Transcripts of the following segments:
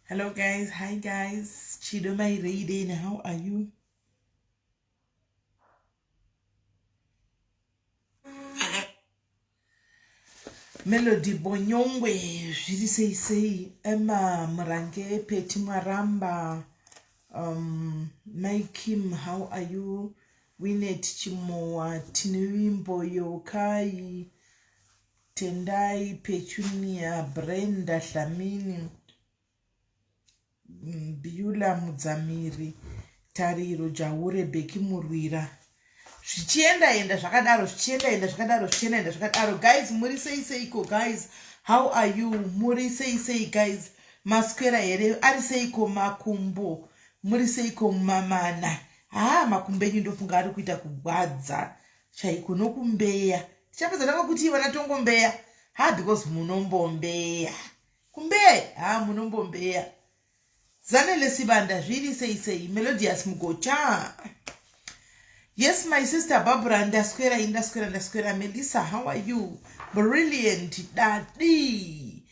Hello guys, hi guys. Chido my reading, how are you? Melody Bonyongwe, zviri sei sei? Emma Murange, Peti Mwaramba, Mai Kim, how are you? Winnet Chimowa, Tinivimbo Yokai, Tendai Petunia, Brenda Dlamini, Beulah Mudzamiri, Tariro Jaure, Becky Murwira. Zvichienda enda zvakadaro, zvichienda enda zvakadaro, zvichienda enda zvakadaro. Guys, muri sei seiko guys? How are you? Muri sei sei guys? Maswera here? Ari seiko makumbo? Muri seiko mamana? Haa, makumbo enyu ndofunga ari kuita kugwadza chaiko nokumbeya. Tichapedza tanga kuti vana tongombeya. Ha, because munombombeya. Kumbeya, ha, munombombeya. Zanele Sibanda, zviri sei sei? Melodious Mugocha. Yes, my sister Barbara, ndaswera, ndaswera, ndaswera. Melissa, how are you? Brilliant, Daddy.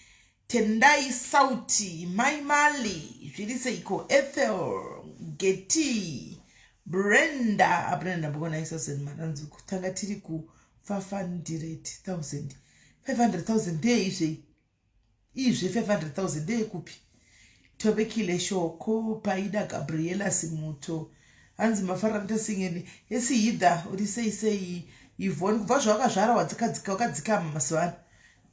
Tendai Sauti, Mai Mali, zviri seiko? Ethel, Getty, Brenda, Brenda mbokona 9000 maranzuku. Tanga tiri ku 500,000. 500,000 ndeizvei? Izve 500,000 ndeyekupi? Tobekile Shoko, Paida Gabriela Simuto. Hanzi mafarira ndasingeni. Yesi Hidha, uri sei sei? Yvonne, kubva zvawakazvara wadzikadzika wakadzikama mazuva ano.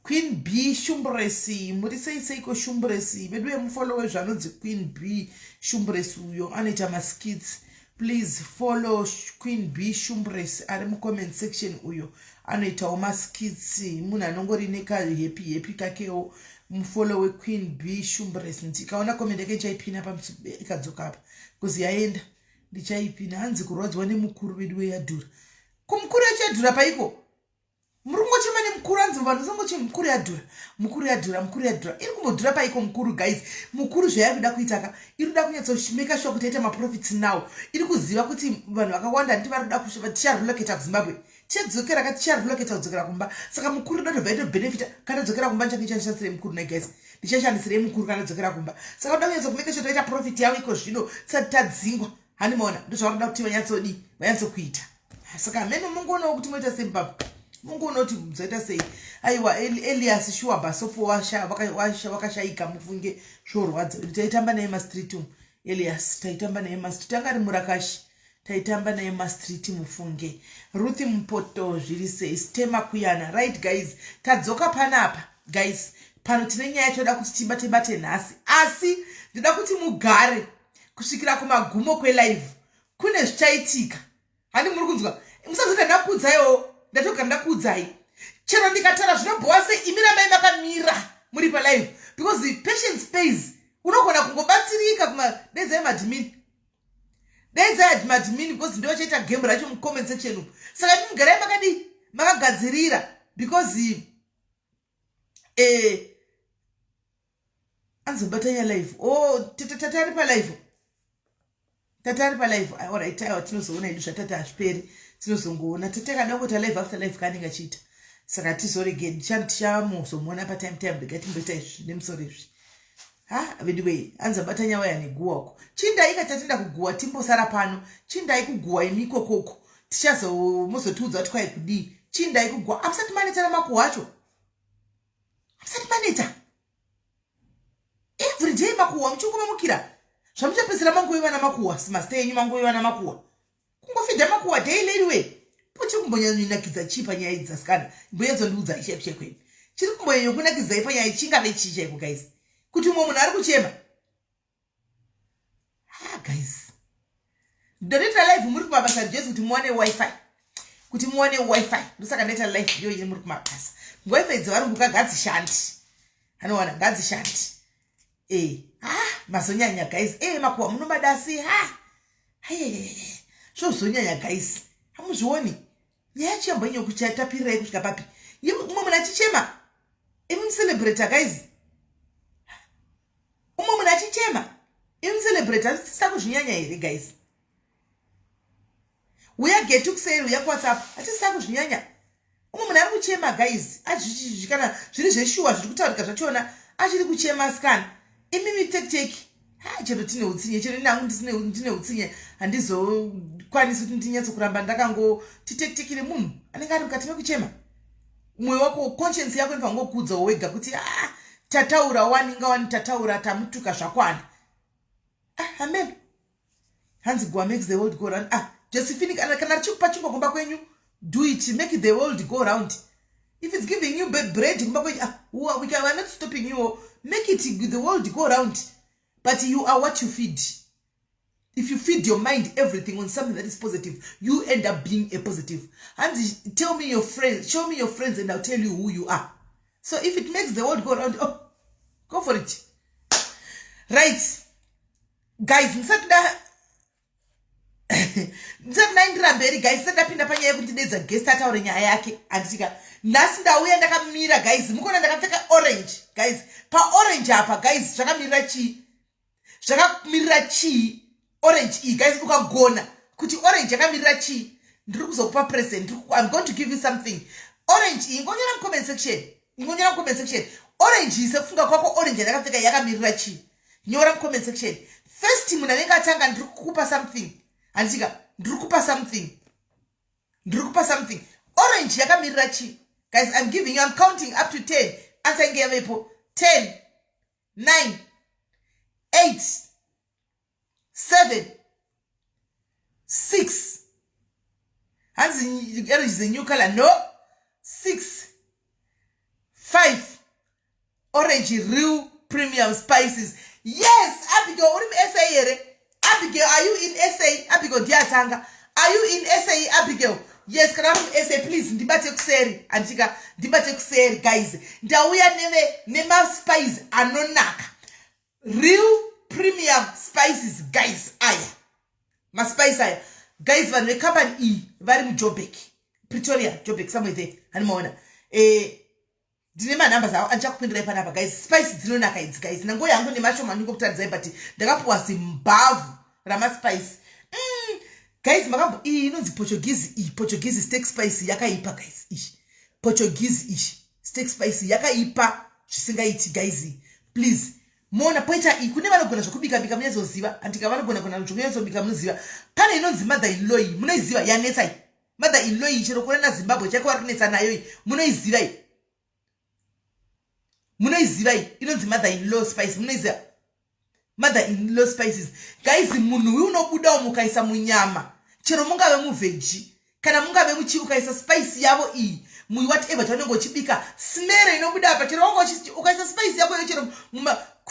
Queen B Shumbresi, muri sei seiko Shumbresi? Vedu vemufollowe zvanonzi Queen B Shumbresi uyo anoita maskits. Please follow Queen B Shumbresi ari mucomment section uyo anoitawo maskits. Munhu anongori neka happy happy kakewo. Mufollowe Queen B Shumbresi. Ndikaona comment yake ndichaipina pamusi ikadzoka apa. Because yaenda ndichaipina. Hanzi kurwadziwa nemukuru vedu weyadhura. Kumukuru yacho yadhura paiko? Muri kungochema nemukuru anzi vanhu vasangochema mukuru yadhura mukuru yadhura mukuru yadhura iri kumbodhura paiko mukuru guys mukuru zvayakuda kuita ka iri kuda kunyatsomeka sure kuti yaita maprofits now iri kuziva kuti vanhu vakawanda handiti vari kuda ticharelocata kuZimbabwe tichadzokera ka ticharelocata kudzokera kumba saka mukuru ida tobva itobenefita kana dzokera kumba ndichange ndichandishandisirei mukuru nai guys ndichashandisirei mukuru kana dzokera kumba saka kuda kunyatsomeka sure taita profit yavo iko zvino tisati tadzingwa handimaona ndozvavari kuda kuti vanyatsodii vanyatsokuita saka hameno mungoonawo kuti moita sei baba mungoona kuti dzoita sei aiwa Elias shuwa basopo wakashaika mufunge zvorwadza taitamba naye mastreet umu Elias taitamba naye mastreet anga ari murakashi taitamba naye mastreet mufunge Ruth Mupoto zviri sei stema kuyana right guys tadzoka panapa guys pano tine nyaya toda kuti tibate bate nhasi asi ndoda kuti mugare kusvikira kumagumo kwelive kune zvichaitika handi muri kunzwa musazoti ndakuudzaiwo ndatogara ndakuudzai chero ndikataura zvinobhowa sei imi rambai makamira muri palive because the patience pays unogona kungobatsirika kumadedzai madhimini daidzai madhimini because ndo vachaita game racho mucomment section umu saka imi mugarai makadii makagadzirira because anzobata yalive oh tatari palive tatari palive alright aiwa tinozoona hedu zvatati hazviperi tinozongoona tatakada kungoita live after live kaanenge achiita saka tizorege tichamuzomuona patime time rega timboita izvi nemusoro izvi ha anyway anzi abata nyaya neguwa uko chindai katatenda kuguwa timbosara pano chindai kuguwa imi ikokoko tichazomuzotiudza kuti kwai kudii chindai kuguwa amusati maneta namakuhwa acho amusati maneta every day makuhwa muchingomamukira zvamuchapedzisira mangoiva namakuhwa master enyu mangoiva namakuhwa kungofidha makuhwa daily anyway pochiri kumbonyanyonakidza chii panyaya idzi asikana mbonyadzondiudzai chaiko chaiko imi chiri kumbonyanyokunakidzai panyaya chingave chii chaiko guys kuti umwe munhu ari kuchema ha guys ndotoita live muri kumabasa jesu kuti muwane wifi kuti muwane wifi ndosaka ndaita live iyoyi muri kumabasa wifi dzevarungu ka ngadzishandi anowana ngadzishandi e ha mazonyanya guys e makuhwa munomadasi ha zvozonyanya guys hamuzvioni nyaya yacho yambonyanya kuchatapirirai kusvika papi umwe munhu achichema imi mucelebrata guys umwe munhu achichema imi mucelebrata hatisisa kuzvinyanya here guys uya getu kuseri uya kuwhatsapp hatisisa kuzvinyanya umwe munhu ari kuchema guys kana zviri zveshuwa zviri kutaurika zvachona achiri kuchema sikana. Imimi tekiteki, ha, chero tine utsinye, chero inangu ndine utsinye, handizokwanisi kuti ndinyatsokuramba ndakangoti munhu anenge ari mukati mekuchema. Mwoyo wako, conscience yako inofanira kungokudzawo wega kuti, "Ah, tataura wani, inga wani tataura, tamutuka, zvakwana." Ah, amen. Hanzi, "Guhwa makes the world go round." Ah, Josephine, kana richikupa chingwa kumba kwenyu, do it, make the world go round. If it's giving you bread kumba kwenyu, ah, we are not stopping you. Make it the world go round. But you are what you feed. If you feed your mind everything on something that is positive, you end up being a positive. Hanzi, "Tell me your friends, show me your friends and I'll tell you who you are." So if it makes the world go round, oh, go for it. Right, guys, ndisati ndaindira mberi, guys, ndisati ndapinda panyaya yekuti guest ataure nyaya yake, handitika nhasi ndauya ndakamira, guys, mukuona ndakapfeka orange, guys. Paorange apa, guys, zvakamirira chii? Zvakamirira chii orange iyi, guys? Ukagona kuti orange yakamirira chii, ndiri kuzokupa present. I'm going to give you something. Orange iyi, ngonyora mucomment section, ngonyora mucomment section. Orange iyi, sekufunga kwako, orange yandakapfeka yakamirira chii? Nyora mucomment section. First munhu anenge atanga, ndiri kukupa something, handitika? Ndiri kupa something, ndiri kupa something. Orange yakamirira chii, guys? I'm giving you, I'm counting up to 10. Answer inge yavepo. 10, 9, 8, 7, 6. Hanzi, "Orange is a new color." No. 6, 5. Orange, Real Premium Spices. Yes, Abigail, uri muSA here? Abigail, are you in SA? Abigail ndiyatanga. Are you in SA, Abigail? Yes, kana uri muSA, please ndibate kuseri, handika? Ndibate kuseri, guys. Ndauya neve nemaspice anonaka, Real Premium Spices, guys. Aya maspice aya, guys, vanhu vecompany iyi vari muJoburg, Pretoria, Joburg, somewhere there, hanimaona? Ndine manhamba avo andichakupindirai panapa, guys. Spice dzinonaka idzi, guys. Nango yangu nemashoma ndingokutaridzai, but ndakapuwa zimbavhu ramaspice. Guys, makambo iyi inonzi Portuguese iyi, Portuguese steak spice yakaipa, guys. Iyi Portuguese iyi steak spice yakaipa zvisingaiti, guys. Please, moona poita iyi kune vanogona zvokubika bika, munyazoziva, andika vanogona gona zvokunyatsobika, munoziva. Pane inonzi mother in law iyi, munoiziva? Yanetsa iyi mother in law iyi, chero kuna naZimbabwe chaiko vari kunetsa nayo iyi. Munoiziva iyi? Munoiziva iyi inonzi mother in law spice? Munoiziva mother in law spices, guys? Munhu uyu unobudawo mukaisa munyama, chero mungave muveg kana mungave muchi, ukaisa spice yavo iyi muwhatever chaunenge uchibika, smell inobuda apa, chero wanga ukaisa spice yako iyo, chero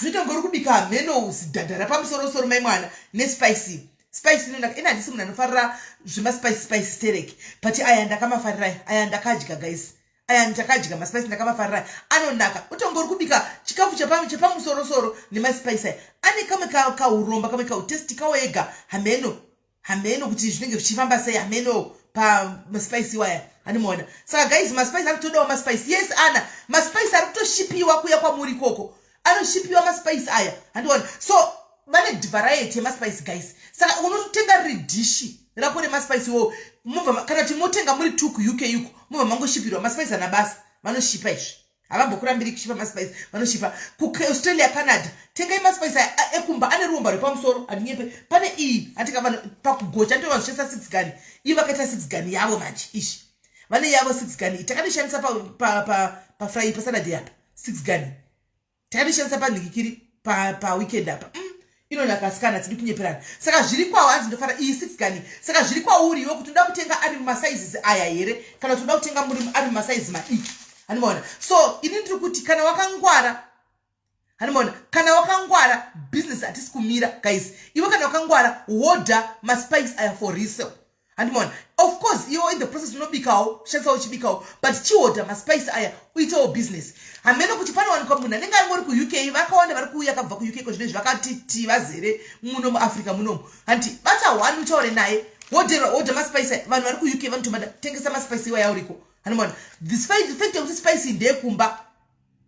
zvoita kunge uri kubika hameno zidhadha rapamusorosoro, mai mwana, nespice. Spice inonaka. Ina handisi munhu anofarira zvemaspice spice sterek, but aya ndakamafarira aya, ndakadya, guys. Aya ndakadya maspice, ndakamafarira, anonaka. Utonge uri kubika chikafu chepamusorosoro nemaspice aya, ane kamwe kauromba, kamwe kautaste kawo ega. Hameno, hameno kuti zvinenge zvichifamba sei, hameno pamaspice iwaya, handimaona? Saka guys, maspice ari kutodawo maspice. Yes, ana maspice ari kutoshipiwa kuya kwamuri ikoko, anoshipiwa maspice aya, handiona? So vane variety yemaspice, guys. Saka unototenga riri dhishi rako remaspice iwowo, mobva kana kuti motenga muri two kuUK uko, mobva mangoshipirwa maspice. Ana basa vanoshipa izvi, havambokurambiri kushipa maspice, vanoshipa kuAustralia, Canada. Tengai maspice aya ekumba, ane ruomba rwepamusoro, handinyepe. Pane iyi, handika vanhu pakugocha ndo vazvishandisa six gun iyi, vakaita six gun yavo manje izvi, vane yavo six gun iyi. Takandishandisa pafry, pasalad apa, six gun takandishandisa panhikikiri paweekend apa. Inonaka sikana, tidi kunyeperana. Saka zviri kwawo, hanzi ndofara iyi six gun. Saka zviri kwauri iwe kuti unoda kutenga ari mumasizes aya here, kana kuti unoda kutenga muri ari mumasaizi madiki, handimaona? So ini ndiri kuti kana wakangwara, handimaona, kana wakangwara, business hatisi kumira, guys. Iwe kana wakangwara, woda maspice aya for resale, handimaona? Of course, iwe in the process unobikawo, shandisawo, uchibikawo, but chihodha maspice aya, uitewo business. Hamene kuti panowanikwa munhu anenge angori kuUK, vakawanda vari kuuya kabva kuUK ko zvinezvi, vakatiti vazere muno muAfrica munomu, handi? Bata one, utaure naye, wodha maspice aya. Vanhu vari kuUK vanotomada, tengesa maspice iwaya uriko, handimaona? The fact yekuti spice ndeyekumba,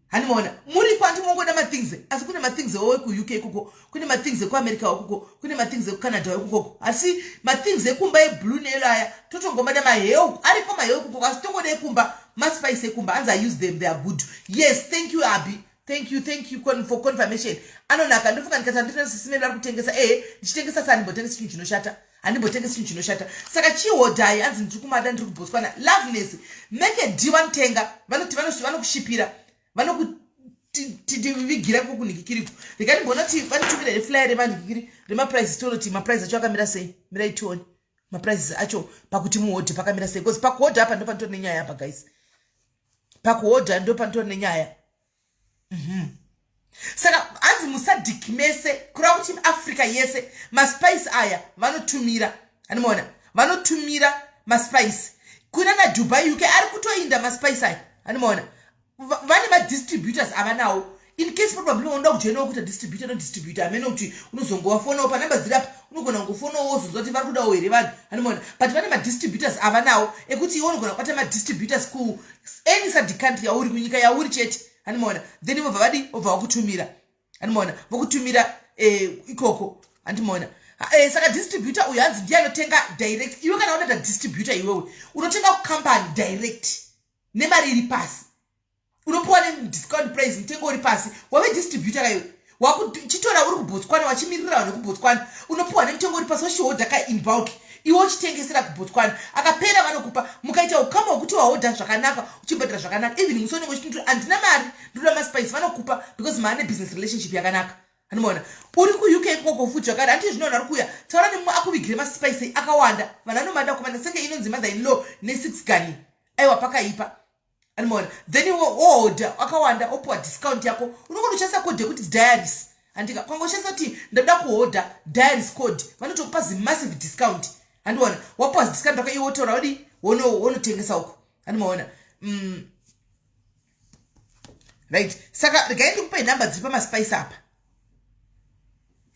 handimaona? Muriko, handimongoda mathings, asi kune mathings ekuUK ikoko, kune mathings ekuAmerica ikoko, kune mathings ekuCanada ikokoko, asi mathings ekumba eblue neyellow aya totongomada. Maheu ariko, maheu ikokoko, asi tongoda ekumba, maspice ekumba. Hanzi, "I use them, they are good." Yes, thank you, Abi. Thank you, thank you for confirmation. Anonaka. Ndofunga ndikati handina sisi medu ari kutengesa. Ehe, ndichitengesa sa handimbotengesi chinhu chinoshata, handimbotengesi chinhu chinoshata. Saka chihodhai, hanzi ndiri kumada, ndiri kuBotswana. Loveness, make a deal. Vanotenga, vanoti vanokushipira, vanokuvigira kokunhikikiriko. Regai ndimboona kuti vanotumira here flyer remanhikikiri remaprices, tione kuti maprice acho akamira sei. Mirai tione maprices acho pakuti muhodhe pakamira sei, because pakuhodha apa ndo panotori nenyaya apa, guys. Pakuhodha ndo panotori nenyaya. Saka hanzi muSADC mese, kureva kuti Africa yese, maspice aya vanotumira. Handimaona vanotumira maspice kuna naDubai, UK, ari kutoinda maspice aya. Handimaona vane madistributors avanawo. In case probably unoda kujoinawo kuita distributor, nodistributor hamene kuti unozongovafonawo panhamba dziri apa, unogona kungofonawo wozonzwa kuti vari kudawo here vanhu. Handimaona, but vane madistributors avanawo ekuti iwe unogona kubata madistributors ku any SADC country yauri, kunyika yauri chete. Handimaona, then vobva vadi, vobva vakutumira. Handimaona vokutumira ikoko. Handimaona saka distributor uyu hanzi ndiye anotenga direct. Iwe kana unoita distributor, iwewe unotenga kucompany direct nemari iri pasi, unopiwa nediscount price, mutengo uri pasi. Wave distributor kaiwe, wakuchitora uri kuBotswana, wachimirira vanhu vekuBotswana, unopiwa nemutengo uri pasi, wachihodha ka in bulk, iwe uchitengesera kuBotswana. Akapera vanokupa, mukaita ukama hwekuti wahodha zvakanaka, uchibhadhara zvakanaka. Even musi unenge uchiti handina mari, ndoda maspice, vanokupa because maane business relationship yakanaka. Handimaona uri kuUK ikoko futi zvakare, handiti? Zvino vanhu vari kuuya, taura nemumwe akuvigire maspice akawanda. Vanhu vanomada kumana senge inonzi mother in law ne6 gani. Aiwa, pakaipa. Andimaona, then wohodha akawanda, opiwa discount yako. Unongondoshandisa code yekuti Diaries, handika? Kwangoshandisa kuti ndada kuhodha Diaries code, vanotokupa zimassive discount. Handiona wapiwa discount rako, iwe wotora wodi wonotengesa uko. Handimaona. Right, saka regai ndikupei nhamba dziri pamaspice apa.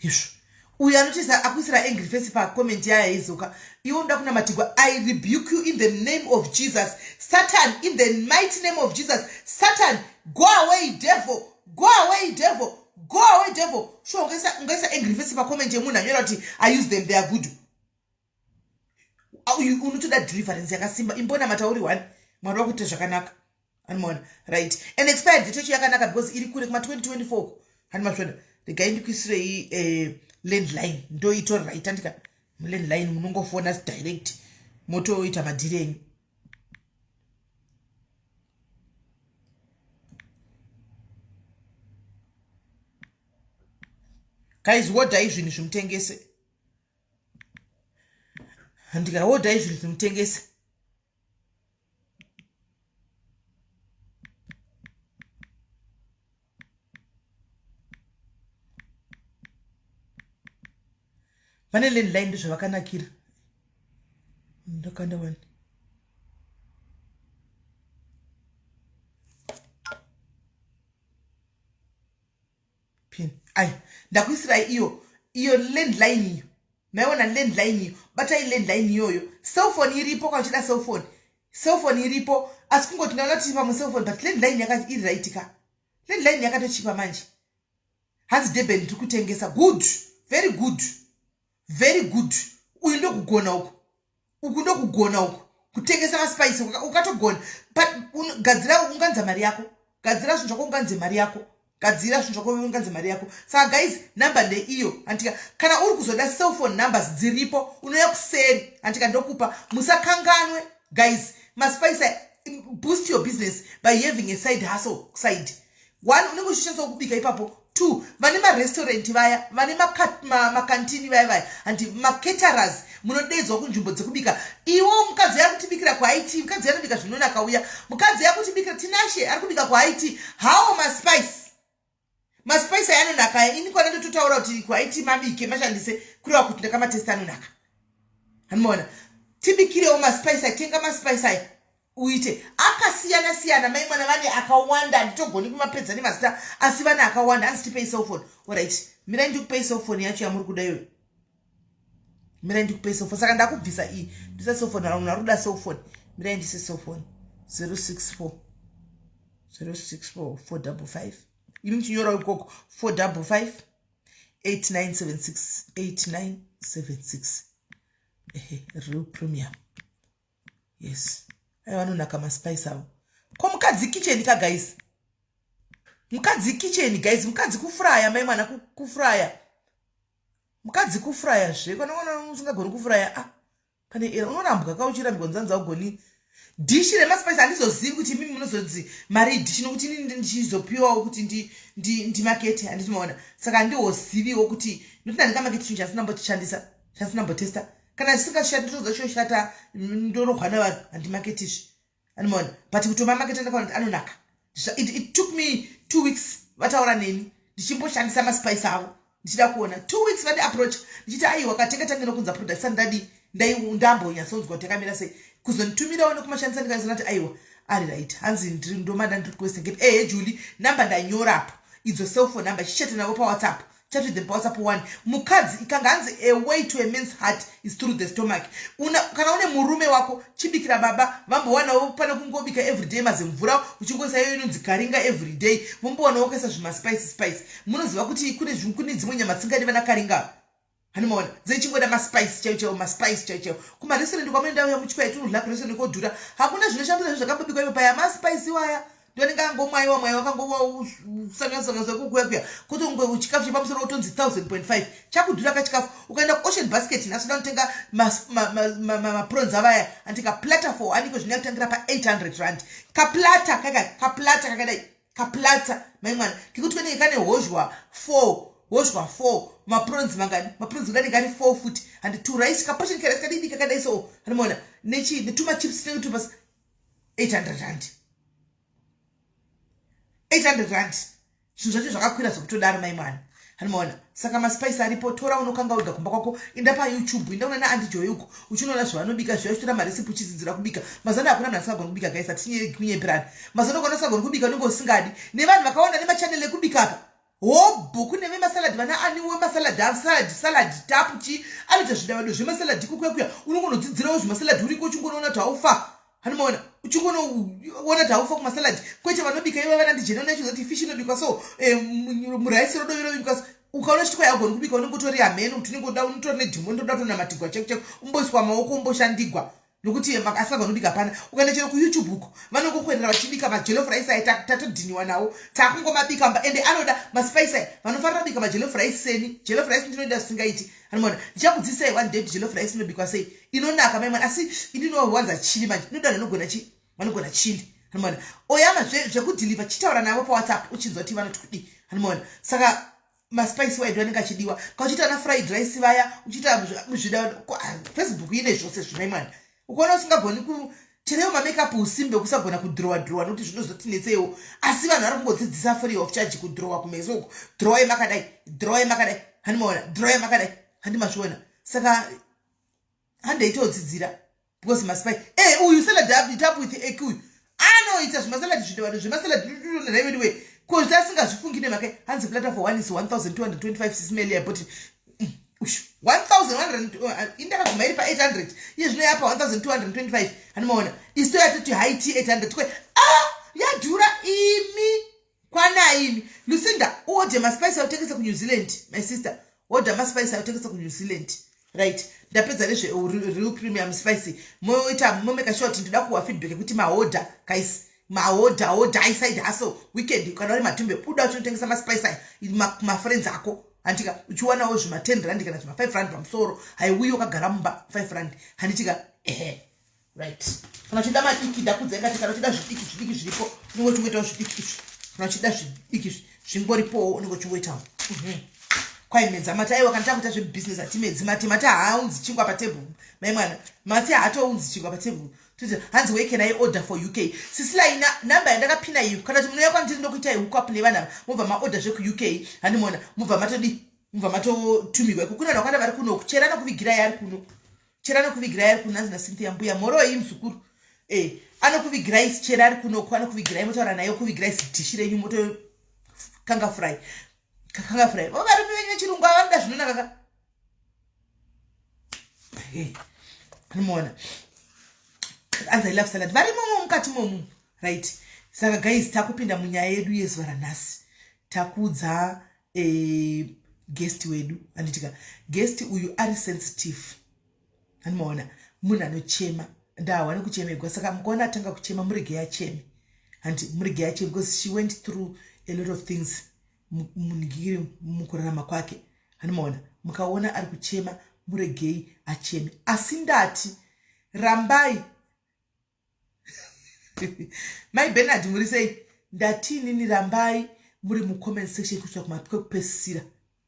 Izvo uyu anotoisa akuisira angry face pacomment yaya izoka. Iwe unoda kunamatirwa. I rebuke you in the name of Jesus, Satan. In the mighty name of Jesus, Satan, go away. Devil, go away. Devil, go away. Devil. Sure, ungaisa angry face pacomment yemunhu anyora kuti I use them, they are good? Unotoda deliverance yakasimba. Imbona matauri one, Mwari wakuita zvakanaka. Handimaona. Right, and expired date yacho yakanaka because iri kure kuma2024. Handimazvona. Regai ndikuisirei landline, ndoitori right. Andika mulandline munongofona direct, motoita madhiri enyu. Guys, wodhai zvinhu zvimutengese. Handika, wodhai zvinhu zvimutengese. Vane landline, ndozvavakanakira. Ndakanda one pin. Ai, ndakuisirai iyo, iyo landline iyo. Maiona landline iyo? Batai landline iyoyo. Cellphone iripo kana uchida cellphone, cellphone iripo, asi kungoti ndaona kuti pamwe cellphone, but landline yaka iri right ka. Landline yakatochipa manje. Hanzi Durban tiri kutengesa. Good, very good, very good. Uyu ndokugona uku, uku ndokugona uku, kutengesa maspice ukatogona. But gadzira, unganza mari yako. Gadzira zvinhu zvako, unganze mari yako. Gadzira zvinhu zvako, unganze mari yako. Saka guys, namba ndeiyo, handika? Kana uri kuzoda cellphone numbers dziripo, unoya kuseri, handika? Ndokupa. Musakanganwe guys, maspice. Boost your business by having a side hustle. Side one, unenge uchishandisa kubika ipapo. Two, vane marestaurant vaya, vane makantini vaya vaya, handi macaterers, munodedzwa kunzvimbo dzekubika. Iwo mukadzi ari kutibikira kuIT, mukadzi anobika zvinonaka uya, mukadzi akutibikira, Tinashe ari kubika kuIT. Hawo maspice, maspice aya anonaka aya. Ini kwana ndototaura kuti kuIT mabike mashandise, kureva kuti ndakamatesta, anonaka. Hanimaona, tibikirewo maspice aya. Tenga maspice aya uite akasiyana siyana. Mai mwana vane akawanda, handitogoni kumapedza nemazita, asi vane akawanda. Hanzi tipei cellphone. Alright, mirai ndikupei cellphone yacho yamuri kuda iyoyo. Mirai ndikupei cellphone. Saka ndakubvisa iyi, ndisa cellphone. Vanhu vari kuda cellphone, mirai ndise cellphone. 064 064 455. Imi muchinyora ikoko, 455 8976 8976. Ehe, real premium. Yes, aiwa, anonaka maspice avo. Ko mukadzi kitchen ka, guys. Mukadzi kitchen, guys. Mukadzi kufuraya, mai mwana, kufuraya. Mukadzi kufuraya zve. Kana mwana usingagoni kufuraya, ah, pane era unorambwa ka, uchirambwa nzanza ugoni dhishi remaspice. Handizozivi kuti imimi munozonzi mari dhishi, nokuti inini ndichizopiwawo kuti ndimakete, handiti maona? Saka handihoziviwo kuti nokuti ndandingamakete chinhu chandisina chandisina Kana chisingashati, ndotoziva choshata, ndorohwa navanhu, handimaketizvi, anomaona? But kutomamaketa, ndakaona kuti anonaka. It took me 2 weeks vataura neni, ndichimboshandisa maspice avo, ndichida kuona. 2 weeks vandi approach, ndichiti aiwa, katenga tange nokunza product sani, ndadi ndambonyatsonzwa kuti yakamira sei, kuzonditumirawo nekumashandisa, ndikazoona kuti aiwa, ari right. Hanzi ndomada, ndiri kuWestern Cape. Ehe, Julie, namba ndanyorapo idzo, cellphone number. Chichete navo paWhatsApp, chat with them paWhatsApp. One mukadzi ikanga hanzi, "A way to a man's heart is through the stomach." Una, kana une murume wako, chibikira baba vambowanawo pane kungobika everyday mazimvura, uchingoisa iyo inonzi karinga everyday. Vombowanawo kuisa zvimaspice spice. Munoziva kuti kune dzimwe nyama dzisingadi vana karinga, hanimaona? Dzechingoda maspice chaiwo chaiwo, maspice chaiwo chaiwo. Kumarestaurant kwamunoenda uya muchikwa tunodla, kurestaurant kodhura, hakuna zvinoshandisa zvakambobikwa ipo paya. Maspice iwaya ndonenge angomwaiwa mwaiwa, akangosanganisanganiswa kukuya kuya, kuti unge chikafu chepamusoro utonzi 1000.5, chakudhura kachikafu. Ukaenda kuOcean Basket nhasi, uda kutenga maprons avaya, andika platter for aniko zvinoya kutangira pa800 rand kaplatter kaka, kaplatter kakadai, kaplatter, mai mwana, kekuti kanenge kane hozhwa 4, hozhwa 4, maprons mangani? Maprons kudani kari 4 futi, handi two rice, kaportion kerice kadidi kakadai so, anomaona? Nechi netumachips tinenge turi pasi, 800 rand, 800 rand. Zvinhu zvacho zvakakwira zvekutodaro, mai mwana, hanimaona? Saka maspice aripo, tora unokanga wega kumba kwako. Inda paYouTube, inda una naAuntie Joy uko, uchinoona zvavanobika zviya, uchitora marecipe, uchidzidzira kubika. Mazano, hakuna munhu asingagoni kubika, guys, hatinyepirani. Mazano, kana usingagoni kubika, unenge usingadi. Nevanhu vakawanda nemachanel ekubika apa, hobho, kune vemasalad, vana aniwe masalad, salad, salad tapu chi anoita zvidavado zvemasalad ikukuya kuya. Unongonodzidzirawo zvemasalad uriko, uchingonoona kuti haufa, hanimaona? Uchingonoona kuti haufa kumasalad. Kwete vanobika iva vana ndijenona chizoti fish inobikwa so, muraisi rodovi robikwa so. Ukaona chiti kwai haugoni kubika, unenge utori hameno kuti unenge uda, unotori nedhimo, ndoda kutonamatigwa cheko cheko, umboiswa maoko, umboshandigwa, nokuti asingagoni kubika hapana. Ukaenda chero kuYouTube uko, vanongokwerera vachibika majollof rice aya, tatodhiniwa nawo, takungomabika mba, ende anoda maspice aya. Vanofanira kubika majollof rice seni, jollof rice ndinoida zvisingaiti, anomaona? Ndichakudzidzisai one day kuti jollof rice inobikwa sei, inonaka, maimwana. Asi indinowanza chili manje, inoda vanogona chi vanogona chili, anomaona? Oyama zvekudeliver, chitaura navo paWhatsApp, uchinzwa kuti vanoti kudii, anomaona? Saka maspice waid vanenge achidiwa kauchiita na fried rice vaya, uchiita zvida. Facebook ine zvose zvimai mwana. Ukaona usingagoni cherewo mamakeup, usimbe kusagona kudhirowa dhirowa, nokuti zvinozotinetseiwo. Asi vanhu vari kungodzidzisa free of charge kudhirowa kumeso uku, dhirowai makadai, dhirowai makadai, handimaona? Dhirowai makadai, handimazviona? Saka handeitodzidzira because maspice e uyu salad tap with egg uyu anoita zvimasalad, zvidavado zvemasalad naiwediwe ko zvasingazvifungi nemhaka. Hanzi platter for one is 1225, Sis Melly, but 1100 indakaguma iri pa800, iye zvino yapa 1225, handimaona? Isto yatoti haiti 800 kwe, ah, yadhura imi, kwana imi. Lucinda, uodhe maspice autengese kuNew Zealand. My sister, odha maspice autengese kuNew Zealand. Right, ndapedza nezveReal Premium Spice. Moita momeka sure kuti ndoda kuwa feedback yekuti mahodha, guys, mahodha, hodha. Iside hustle weekend, kana uri matumbe, buda uchinotengesa maspice aya kumafriends ako, handitika? Uchiwanawo zvima 10 rand kana zvima 5 rand pamusoro. Haiuyi wakagara mumba 5 rand, handitika? Ehe, right. Kana uchida madiki, ndakudzenga ti kana uchida zvidiki, zvidiki zviripo, unenge uchingoitawo zvidiki izvi. Kana uchida zvidiki, zvingoripowo, unenge uchingoitawo. Kwaimedza mati, aiwa, kana takuita zvebhizinesi hatimedzi mati. Mati haaunzi chingwa patebhuru, mai mwana, mati haatounzi chingwa patebhuru. Hanzi, "Where can I order for UK?" Sisilaina namba yandakapina iyo, kana kuti munouya kwandiri, ndokuitai hookup nevanhu ava, mobva maorder zvekuUK, handimona? Mobva matodi, mobva matotumirwa iko. Kuna vanhu vakanda vari kuno, chera nokuvigirai ari kuno, chera nokuvigirai ari kuno. Hanzi naCynthia, "Mbuya moroi, muzukuru." E anokuvigirai chera ari kunoko, anokuvigirai, motaura naye, okuvigirai zidhishi renyu, motokanga fry, kakanga fry. Varume venyu vechirungu avanoda zvinonaka ka, anomuona? Anzi, "I love salad." Varimomo mukati momu, right? Saka guys, takupinda munyaya yedu yezuva ranhasi. Takudza guest wedu, anditika? Guest uyu ari sensitive, andimaona? Munhu anochema, ndahwa nekuchemegwa. Saka mukaona atanga kuchema, murege acheme. Hanti muregei acheme because she went through a lot of things munhingiri mukurarama kwake. Hanimaona mukaona ari kuchema muregei acheme. Asi ndati rambai mai Bernard muri sei? Ndati inini rambai muri mucomment section kusvika kwekupedzisira.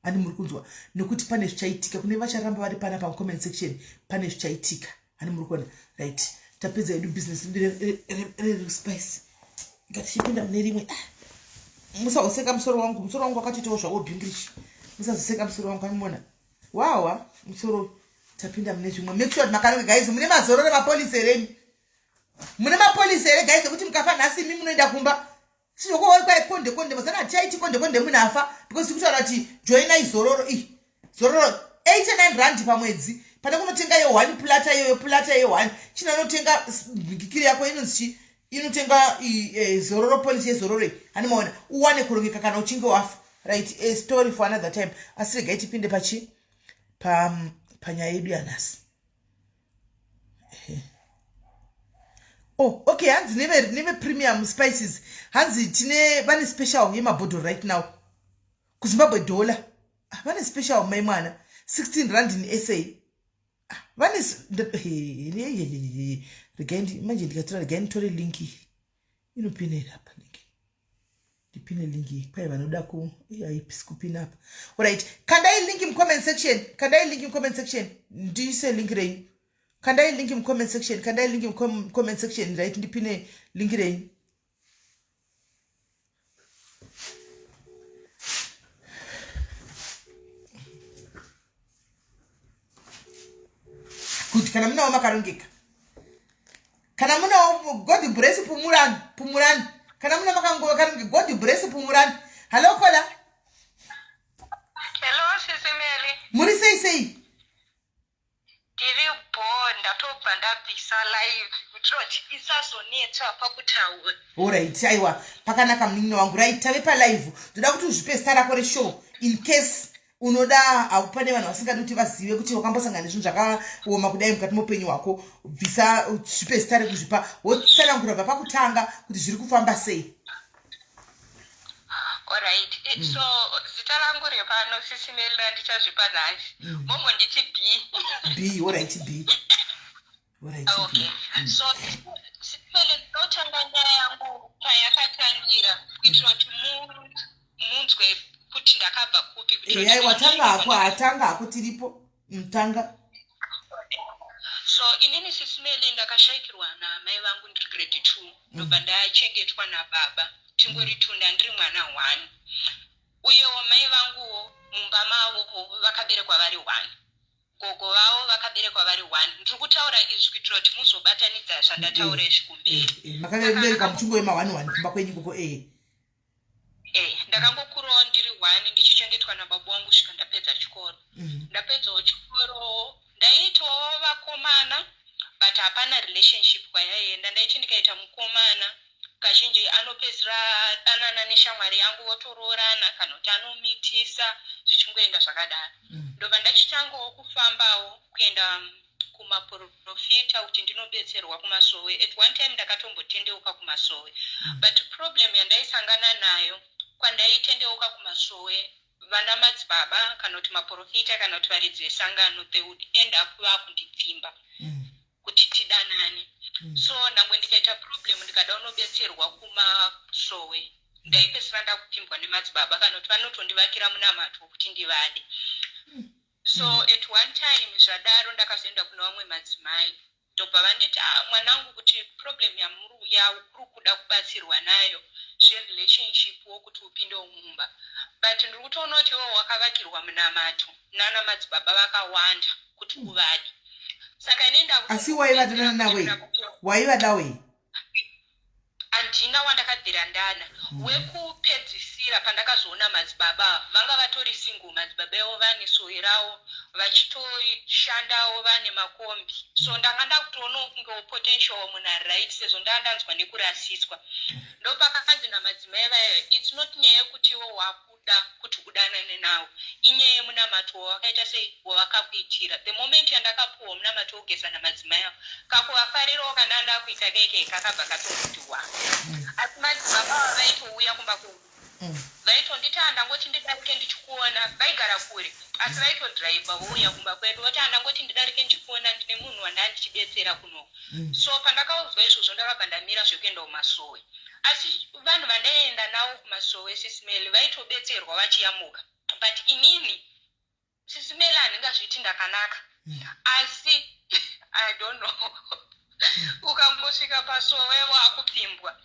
Ani muri kunzwa? Nekuti pane zvichaitika kune vacharamba vari pana pacomment section, pane zvichaitika. Ani muri kuona? Right, tapedza yedu business respice, ngatichipinda mune rimwe. Ah, musazoseka musoro wangu, musoro wangu wakatoitawo zvawo bhingirish. Musazoseka musoro wangu, animona wawa musoro. Tapinda mune zvimwe. Make sure makanaka guys, mune mazororo mapolisi here? Mune mapolisi here guys ekuti mukafa nhasi imi munoenda kumba? Sinokuwai konde konde mazana hatichaiti konde konde munhu afa because tikutaura kuti joinai zororo i zororo 89 rand pamwedzi pane kunotenga iyo one plata iyoyo plata iyo one china unotenga bhikiri yako inonzi chi inotenga e, zororo policy yezororo iyi hani maona uwane kurongeka kana uchinge wafa. Right, a story for another time. Asi regai tipinde pachi pa panyaya yedu yanhasi. Oh, okay, hanzi neve neve premium spices, hanzi tine vane special yemabhodhoro right now kuZimbabwe dollar. Ah, vane special mai mwana 16 rand in SA. Ah, vane regai manje ndikatora, regai nditore link iyi inopina iri apa, link ndipine link iyi kwai vanoda ku haipisi kupina apa. Alright, kandai link mucomment section, kandai link mucomment section, ndiise link renyu. Kandai link mucomment section, kandai link mucomment section. Right, ndipine link renyu. Good, kana munawo makarongeka, kana munawo God bless. Pumurani, pumurani. Kana muna makarongeka, God bless, pumurani. Hallo caller. Hello, Sisi Mary. Muri sei sei? Ndiri bho, ndatobva ndabvisa live kuitira kuti isazonetsa pakutaura. Alright, aiwa pakanaka munin'ina wangu. Right, tave palive. Ndoda kuti uzvipe zita rako reshow in case unoda pane vanhu vasingadi kuti vazive kuti wakambosangana nezvinhu zvakaoma kudai mukati meupenyu hwako. Bvisa, zvipe zita rekuzvipa, wotsanangura bva pakutanga kuti zviri kufamba sei. Alright, so zita rangu repano, Sisi Mary, randichazvipa nhasi, mombonditi B. B, alright, B, alright. Okay. So Sisi Mary, ndinotanga nyaya yangu payakatangira kuitira kuti munzwe kuti ndakabva kupi, kuitira kuti Aiwa, tanga hako, hatanga hako, tiripo. Tanga. So inini, Sisi Mary, ndakashayikirwa namai vangu ndiri grade 2, ndobva ndachengetwa nababa tingori two, ndandiri mwana one. Uyewo mai vanguwo mumba mavo vakaberekwa vari one, gogo vavo vakaberekwa vari one. Ndiri kutaura izvi kuitira kuti muzobatanidza zvandataura izvi kumberi. Makabereka muchingove ma one one kumba kwenyu ikoko, eh. Ndakangokurawo ndiri one ndichichengetwa nababa vangu kusvika ndapedza chikoro. Ndapedzawo chikoro, ndaiitawo vakomana but hapana relationship kwayaienda. Ndaiti ndikaita mukomana, kazhinji anopedzisira adanana neshamwari yangu, votoroorana kana kuti anomitisa, zvichingoenda zvakadaro. Ndobva ndachitangawo kufambawo kuenda kumaprofita kuti ndinobetserwa kumasowe. At one time ndakatombotendeuka kumasowe, but problem yandaisangana nayo kwandaitendeuka kumasowe, vana madzibaba kana kuti maprofita kana kuti varidzi vesangano, they would end up vakundipfimba kuti tidanane. So nangwe ndikaita problem ndikada unobetserwa kumasowe, ndaipedzisira ndakupfimbwa nemadzibaba kana kuti vanotondivakira munamato wekuti ndivade. So at one time zvadaro ndakazoenda kuna vamwe madzimai, ndobva vanditi, "Ah, mwanangu, kuti problem yauri kuda kubatsirwa nayo zverelationship wokuti upindewo mumba, but ndiri kutoona kuti iwo wakavakirwa munamato nana madzibaba vakawanda kuti uvade." Saka ini Asi waivadanana nawe? Waivada wei? Handina wandakabvira ndana. Wekupedzisira pandakazoona madzibaba vanga vatori single, madzibaba ivo vane sowe ravo, vachitoshandawo, vane makombi. So ndanga ndakutoonawo kungewo potential munhu ari right, sezvo ndanga ndanzwa nekurasiswa. Ndopakanzi namadzimai vayo, "It's not nyaya yekuti iwo wakuda kuti udanane nawo, inyaya yemunamato wawakaita sei, wawakakuitira." The moment yandakapuwa munamato wokugeza namadzimai avo, kakuvafarirawo kana ndakuita keke kakabva katongoti wa. Asi Baba ava vaitouya kumba kwedu. Vaitonditi, "Ah, ndangoti ndidarike ndichikuona." Vaigara kure, asi vaitodhiraivha vouya kumba kwedu, voti, "Andangoti ndidarike ndichikuona, ndine munhu wandaa ndichibetsera kunoku." So pandakaudzwa izvozvo, ndakabva ndamira zvekuenda kumasowe. Asi vanhu vandaienda navo kumasowe, Sis Melly, vaitobetserwa vachiyamuka, but inini, Sis Melly, handingazviti ndakanaka, asi I don't know, ukangosvika pasowe wakupfimbwa.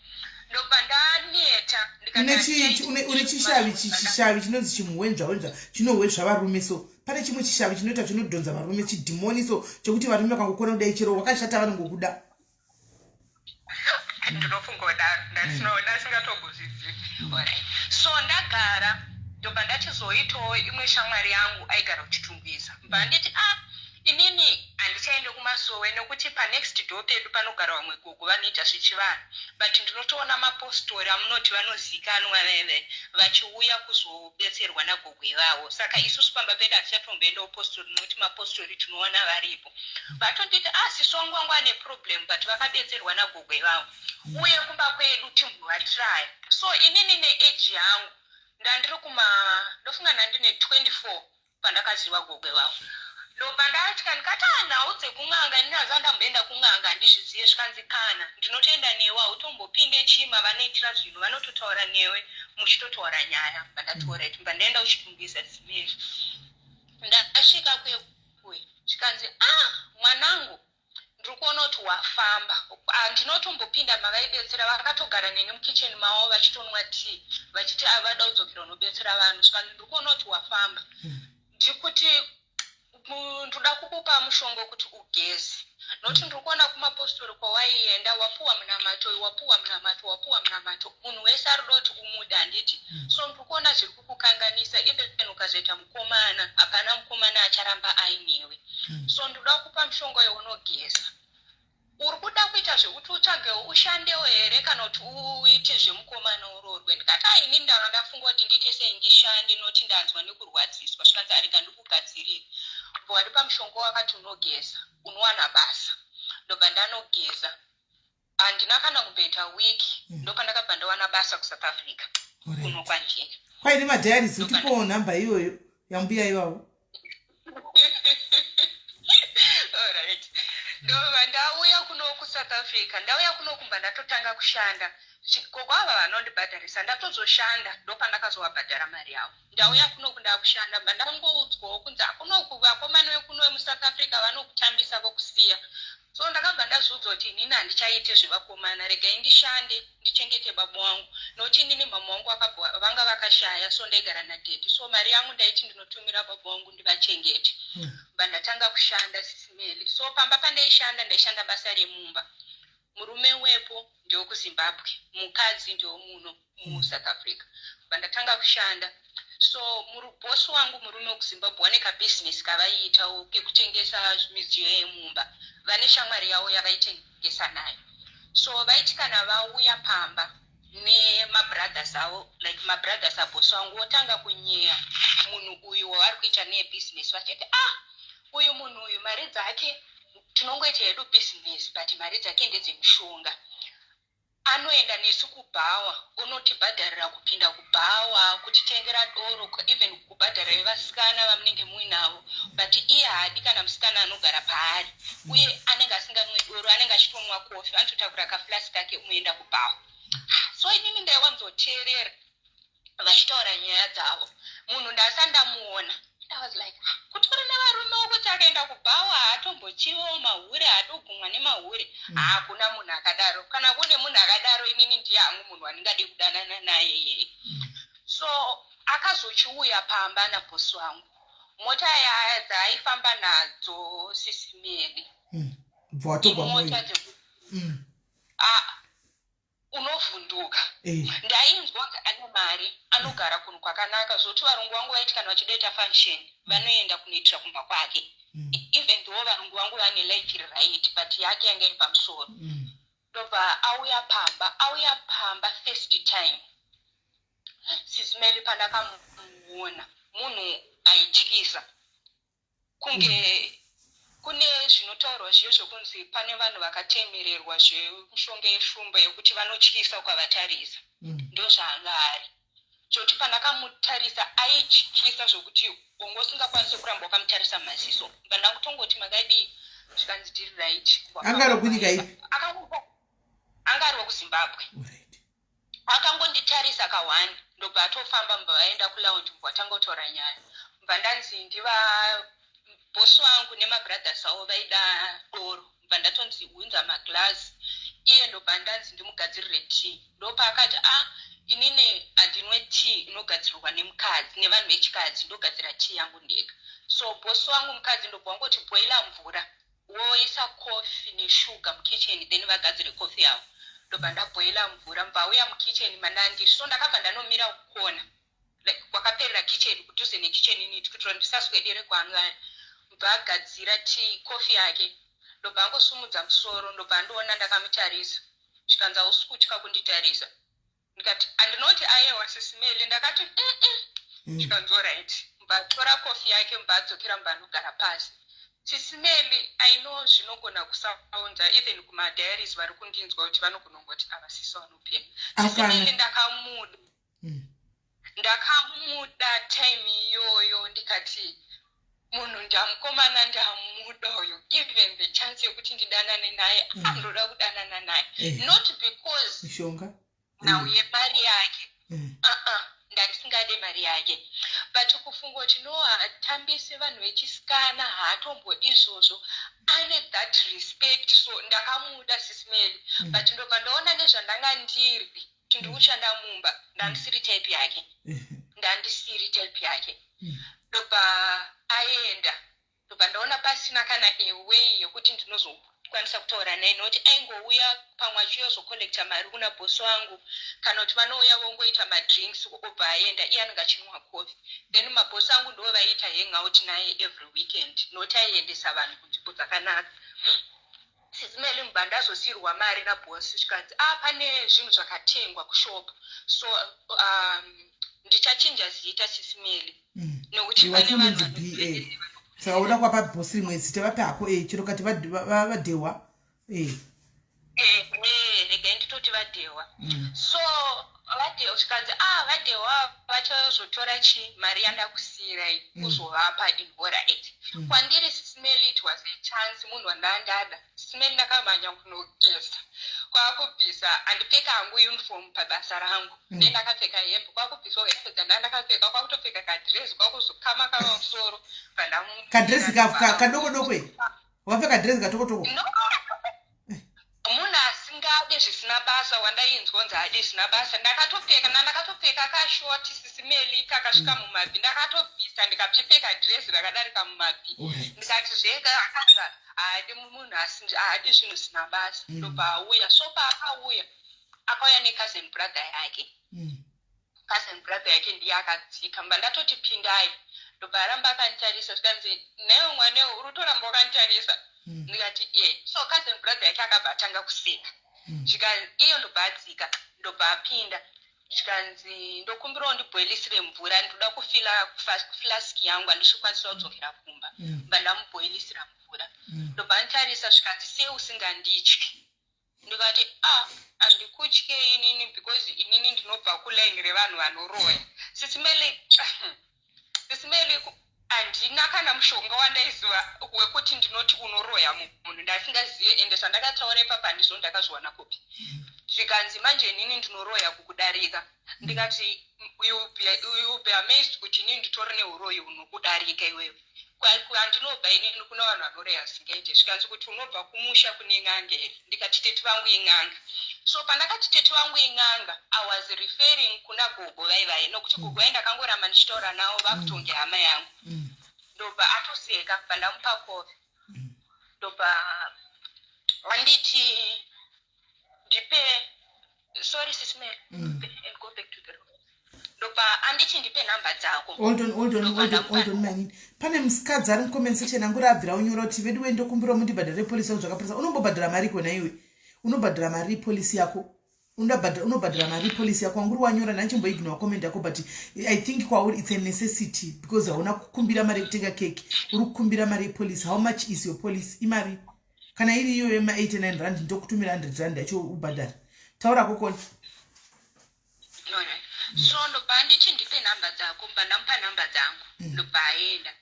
Ndobva ndaneta, ndikati, "Handichaiti." Une chishavi, chishavi chinonzi chimuhwenzvahwenzva chinohwezva varume. So pane chimwe chishavi chinoita, chinodhonza varume, chidhimoni so, chekuti varume vakangokona kudai, chero wakashata vanongokuda. Ndinofunga kudaro, ndasingatombozvizivi. Alright, so ndagara, ndobva ndachizoitawo imwe shamwari yangu aigara kuChitungwiza. Mbva nditi, "Ah, inini handichaende kumasowe, nekuti panext door pedu panogara vamwe gogo vanoita zvechivanhu, but ndinotoona mapostori amunoti vanozikanwa veve vachiuya kuzobetserwa nagogo ivavo. Saka isusu pamba pedu hatichatomboendawo postori, nekuti mapostori tinoona varipo." Vatonditi, "Ah, sisi wangu wangu ane problem, but vakabetserwa nagogo ivavo, uye kumba kwedu timbovatiraya." So inini neage yangu, ndandiri kuma, ndofunga ndandine 24 pandakaziva gogo ivavo. Ndobva ndatya, ndikati, "Ah, nhau dzekun'anga, inini haza ndamboenda kun'anga, handizvizive." Zvikanzi, "Kana ndinotoenda newe, hautombopinde chima, vanoitira zvinhu, vanototaura newe, muchitotaura nyaya." Bva ndati, mba ndaenda kuChitungwiza zimeri. Ndasvika kuye kuye, zvikanzi, "Ah, mwanangu, ndiri kuona kuti wafamba." Ah, ndinotombopinda mavaibetsera, vakatogara neni mukicheni mavo vachitonwa tea, vachiti vada kudzokera unobetsera vanhu. Zvikanzi, "Ndiri kuona kuti wafamba, ndikuti ndoda kukupa mushonga wekuti ugeze, nokuti ndiri kuona kumapostori kwawaienda wapuwa munamato, wapuwa munamato, wapuwa munamato, munhu wese ari kuda kuti umude, handiti? So ndiri kuona zviri kukukanganisa. Even ukazoita mukomana, hapana mukomana acharamba ainewe. So ndoda kukupa mushonga weunogeza. Uri kuda kuita zvekuti utsvagewo ushandewo here, kana kuti uite zvemukomana urorwe?" Ndikati, "Aini ndanga ndafunga kuti ndiite sei, ndishande, nokuti ndanzwa nekurwadziswa." Zvikanzi, "Arega ndikugadzirire." Wandipa mushonga, wakati unogeza unowana basa. Ndobva ndanogeza, handina kana kumboita wiki, ndopandakabva ndawana basa kuSouth Africa kuno kwandini. Kwaine madiaries, utipowo nhamba iyoyo yambuya ivavo. Alright, ndobva ndauya kuno kuSouth Africa. Ndauya kuno kumba, ndatotanga kushanda. Gogo ava vanondibhadharisa, ndatozoshanda, ndopandakazovabhadhara mari yavo. Ndauya kunoku, ndakushanda, bva ndangoudzwawo kunzi akunoku vakomana vekuno vemuSouth Africa vanokutambisa vokusiya. So ndakabva ndazviudzwa kuti inini handichaite zvevakomana, regai ndishande, ndichengete baba wangu, nokuti inini mama wangu vanga vakashaya, so ndaigara nadaddy. So mari yangu ndaiti ndinotumira baba wangu ndivachengete. Bva ndatanga kushanda, Sis Melly. So pamba pandaishanda, ndaishanda basa remumba. Murume wepo ndewekuZimbabwe, mukadzi ndewemuno muSouth Africa. Bva ndatanga kushanda. So bosi wangu, murume wekuZimbabwe, vane kabhizinesi kavaiitawo kekutengesa midziyo yemumba. Vane shamwari yavo yavaitengesa nayo. So vaiti kana vauya pamba nemabrothers avo, like mabrothers abosi wangu, votanga kunyeya munhu uyu wavari kuita nebhizinesi, vachiti, "Ah, uyu munhu uyu mari dzake, tinongoita hedu bhizinesi, but mari dzake ndedzemushonga. Anoenda nesu kubhawa, unotibhadharira kupinda kubhawa, kutitengera doro, even kubhadharira vasikana vamunenge muinavo, but iye haadi kana musikana anogara paari, uye anenge asinganwi doro, anenge achitonwa kofi, anototakura kaflask kake, unoenda kubhawa." So inini ndaiwanzoteerera vachitaura nyaya dzavo. Munhu ndasa ndamuona, I was like, "Ah, kutori nevarume wokuti akaenda kubhawa haatombochivawo mahure, haatogumwa nemahure? Hakuna munhu akadaro. Kana kune munhu akadaro, inini ndiye hangu munhu wandingadi kudanana naye yeye." So akazochiuya pamba nabhosi wangu, mota dzaaifamba nadzo, Sis Melly, Bva watogwa mwoyo. Imota Ah, unovhunduka. Ndainzwa ane mari, anogara kunhu kwakanaka, zvokuti varungu vangu vaiti kana vachidoita function vanoenda kunoitira kumba kwake. Even though varungu vangu vane life iri right, but yake yanga iri pamusoro. Ndobva auya pamba. Auya pamba first time, Sis Melly, pandakamuona, munhu aityisa, kunge. Kune zvinotaurwa zviye zvokunzi pane vanhu vakatemererwa zvemishonga yeshumba yekuti vanotyisa ukavatarisa. Ndozvaanga ari, zvekuti pandakamutarisa aityisa zvokuti wanga usingakwanisi kuramba wakamutarisa mumaziso. Mba ndakutongoti, "Makadii?" Zvikanzi, "Tiri right." Anga ari kunyika ipi? Anga ari wekuZimbabwe. Akangonditarisa ka1, ndobva atofamba, mubva vaenda kulounge, mubva watanga kutaura nyaya. Mubva ndanzi ndiva bosi wangu nemabrothers avo vaida doro. Mubva ndatonzi, "Hunza maglass." Iye ndobva ndanzi ndimugadzirire tea. Ndopaakati, "A ah, inini handinwe tea inogadzirwa nemukadzi, nevanhu vechikadzi, ndogadzira tea yangu ndega." So bosi wangu mukadzi ndobva wangoti, "Boila mvura, woisa coffee neshuga mukitchen, then vagadzire coffee yavo." Ndobva ndabhoila mvura, mubva auya mukitchen mandandiri. So ndakabva ndanomira kukona, like kwakaperera kitchen, kudhuze nekitchen unit, kuitira ndisaswedere kwaanga ari. Mubva agadzira tea, coffee yake, ndobva angosumudza musoro, ndobva andiona ndakamutarisa. Zvikanzi, "Hausi kutya kunditarisa?" Ndikati, "Handinoti ayewa, Sis Melly." Ndakati, Zvikanzi, "Alright." Mbatora kofi yake, mbaadzokera, mbanogara pasi. Sis Melly, I know zvinogona kusaunza even kumadiaries vari kundinzwa kuti vanogona kungoti ava sisi vanopenga. Sis Melly, ndakamuda. Ndakamuda time iyoyo. Ndikati, "Munhu ndamukomana, ndamuda uyu. Given the chance yekuti ndidanane naye, andoda kudanana naye." Not because mishonga. Nhau yemari yake. Uh-uh, ndandisingade mari yake, but kufunga kuti no, haatambisi vanhu vechisikana, haatombo izvozvo, ane that respect. So ndakamuda, Sis Melly. But ndobva ndaona nezvandanga ndiri kuti ndiri kushanda mumba, ndandisiri type yake, ndandisiri type yake. Ndobva aenda, ndobva ndaona pasina kana a way yekuti ndinozokwanisa kutaura naye, nokuti aingouya pamwe achiyozocollecta mari kuna bosi wangu, kana kuti vanouya vongoita madrinks, obva aenda. Iye anenge achinwa coffee. Then mabhosi angu ndo vaiita hangout naye every weekend, nokuti aiendesa vanhu kunzvimbo dzakanaka. Sis Melly, mubva ndazosiyirwa mari nabhosi. Zvikanzi, "A ah, pane zvinhu zvakatengwa kushop, so ndichachinja zita, Sis Melly, nokuti pane vanhu." Saka uda kwapa bhosi rimwe zita, vape hako chero kati vadhehwa. Regai nditoti vadhehwa. So vadhehwa, zvikanzi, "A ah, vadhehwa vachazotora chi mari yandakusiyirai kuzovapa in alright." Kwandiri, Sis Melly, it was a chance. Munhu wandandada, Sis Melly, ndakamhanya kunogeza, kwakubvisa. Handipfeka hangu uniform pabasa rangu. Ndakapfeka hembe, kwakubvisawo hembe dzandandakapfeka, kwakutopfeka kadhirezi, kwakuzokama kama musoro. Kadhirezi kadoko doko? Wakapfeka dhirezi katokotoko? No, munhu asingade zvisina basa wandainzwa kunzi haadi zvisina basa, ndakatopfeka, ndandakatopfeka kashort, Sis Melly, kakasvika mumabvi. Ndakatobvisa, ndikapfeka dhirezi rakadarika mumabvi. Ndikati zvega akanza haadi munhu haadi zvinhu zvisina basa. Ndobva auya. So paakauya, akauya necousin brother yake. Cousin brother yake ndiye akadzika. Mba ndatoti, "Pindai." Ndobva aramba akanditarisa. Zvikanzi, "Newe mwanewe, uri kutoramba wakanditarisa?" Ndikati, "E." So cousin brother yake akabva atanga kuseka. Zvikanzi iyo, ndobva adzika, ndobva apinda. Zvikanzi, "Ndokumbirawo ndibhoilisire mvura, ndoda kufila flask yangu, handisi kukwanisa kudzokera kumba." Mba ndamubhoilisira mvura. Ndobva nditarisa. Zvikanzi, "Sei usingandityi?" Ndikati, "A ah, handikutye inini, because inini ndinobva kulaini revanhu vanoroya." Sis Melly, Sis Melly, handina kana mushonga wandaiziva wekuti ndinoti unoroya munhu. Ndasingazive, ende zvandakataura ipapa handizvo ndakazviwana kupi. Zvikanzi, "Manje inini ndinoroya kukudarika." Ndikati, "You be amazed kuti inini nditori neuroyi hunokudarika iwewe. Kwandinobva inini kuna vanhu vanoroya zvisingaite." Zvikanzi, "Kuti unobva kumusha kune n'anga here?" Ndikati, "Tete vangu in'anga." So pandakati tete vangu in'anga, I was referring kuna gogo vaivai, nokuti gogo vai ndakangoramba ndichitaura navo, vakutonge hama yangu. Ndobva atoseka. Bva ndamupa kofi. Ndobva anditi ndipe, sorry, Sis Melly, and go back to the room. Ndobva anditi, "Ndipe nhamba dzako." Hold on, hold on, hold on, hold on, manini. Pane musikadzi ari mucomment section anguri abvira unyora kuti, "Vedu we, ndokumbirawo mundibhadhare policy yangu zvakapresa." Unombobhadhara mari ikona iwe? Unobhadhara mari policy yako? Unobhadhara mari policy yako. Wanguri wanyora, ndanchimboignore comment yako, but I think kwauri it's a necessity because hauna kukumbira mari yekutenga cake, uri kukumbira mari yepolicy. How much is your policy? Imari kana iri iyoyo yema89 rand, ndokutumira 100 rand yacho ubhadhara. Taura kokoni. So ndobva nditi, "Ndipe nhamba dzako." Mba ndamupa nhamba dzangu. Ndobva aenda.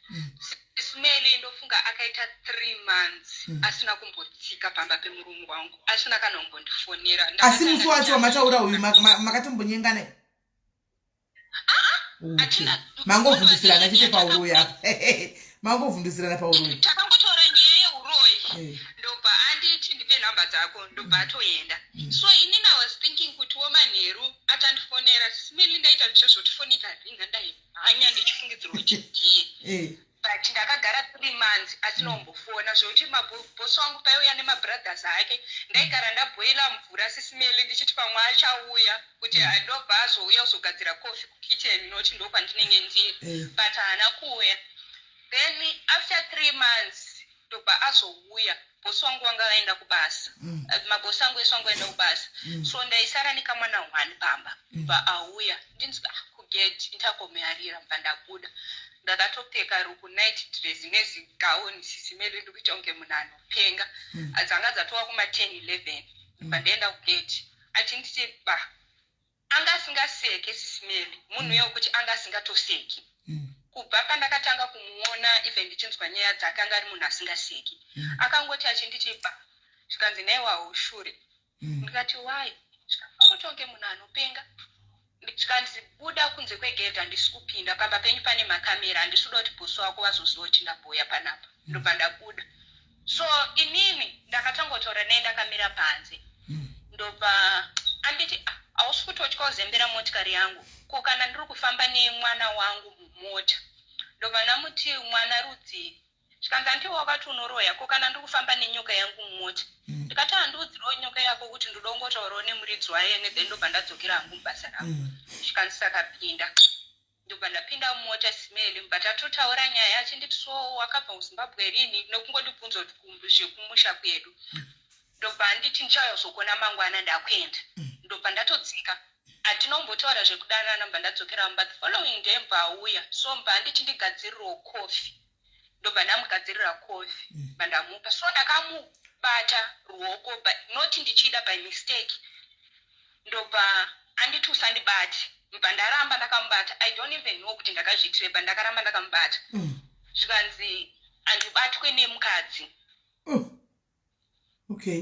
Sis Melly, ndofunga akaita 3 months asina kumbotsika pamba pemurume wangu, asina kana kumbondifonera. Asi musi wacho wamataura uyu makatombonyengana? Hatina. Mangovhundusirana chete pauroyi apa, mangovhundusirana pauroyi. Takangotaura nyaya yeuroyi. Ndobva anditi, "Ndipe nhamba dzako." Ndobva atoenda. So inini I was thinking kuti wo manheru achandifonera. Sis Melly, ndaita zvichazvoti foni ikaringa ndaihanya ndichifungidzirwa kuti ndiye. But ndakagara 3 months asina kumbofona, zvokuti mabhosi wangu paiuya nemabrothers ake, ndaigara ndabhoila mvura, Sis Melly, ndichiti pamwe achauya kuti ndobva azouya kuzogadzira coffee kukitchen, noti ndo kwandinenge ndiri. But haana kuuya. Then after 3 months ndobva azouya. Bhosi wangu wanga vaenda kubasa. Mabhosi angu ese wangu vaenda kubasa. So ndaisara nekamwana one pamba. Bva auya, ndinzwa kugate intercom yarira. Mbva ndabuda ndakatopfeka ruku night dress nezigauni. Sis Melly, ndikuita kunge munhu anopenga. Dzanga dzatova kuma10 11. Bva ndaenda kugate, achinditi ba anga asingaseke. Sis Melly, munhu uyo wekuti anga asingatoseki. Kubva pandakatanga kumuona, even ndichinzwa nyaya dzake, anga ari munhu asingaseki. Akangoti achinditi ba, zvikanzi, "Naiwa haushure." Ndikati, "Why?" Zvikanzi, "Kunge munhu anopenga." Zvikanzi, "Buda kunze kwegedhi, handisi kupinda pamba penyu, pane makamera, handisi kuda kuti bhosi wako vazoziva kuti ndamboya panapa." Ndobva ndabuda. So inini ndakatanga kutaura naye ndakamira panze. Ndobva anditi, "Ah, hausi kutotya kuzembera motikari yangu? Ko kana ndiri kufamba nemwana wangu mumota?" Ndobva ndamuti, "Mwana rudzii?" Zvikanzi, "Handiwo wakati unoroya? Ko kana ndiri kufamba nenyoka yangu mumota?" Ndikati, "Handiudzirawo nyoka yako kuti ndoda kungotaurawo nemuridzi wayo, then ndobva ndadzokera hangu mubasa rangu." Zvikanzi, "Saka pinda." Ndobva ndapinda mumota, Sis Melly, but atotaura nyaya achinditi, "So wakabva kuZimbabwe rini?" Nekungondibvunza kuti zvekumusha kwedu. Ndobva anditi, "Ndichauya kuzokuona mangwana, ndakuenda." Ndobva ndatodzika, hatina kumbotaura zvekudanana. Mbva ndadzokera mumba. The following day mbva auya. So mbva anditi ndigadzirirewo coffee. Ndobva ndamugadzirira coffee. Mbva ndamupa. So ndakamubata ruoko, but not ndichida, by mistake. Ndobva anditi, "Usandibate." Mbva ndaramba ndakamubata. I don't even know kuti ndakazviitire, but ndakaramba ndakamubata. Zvikanzi, "Handibatwe nemukadzi." Oh. Okay.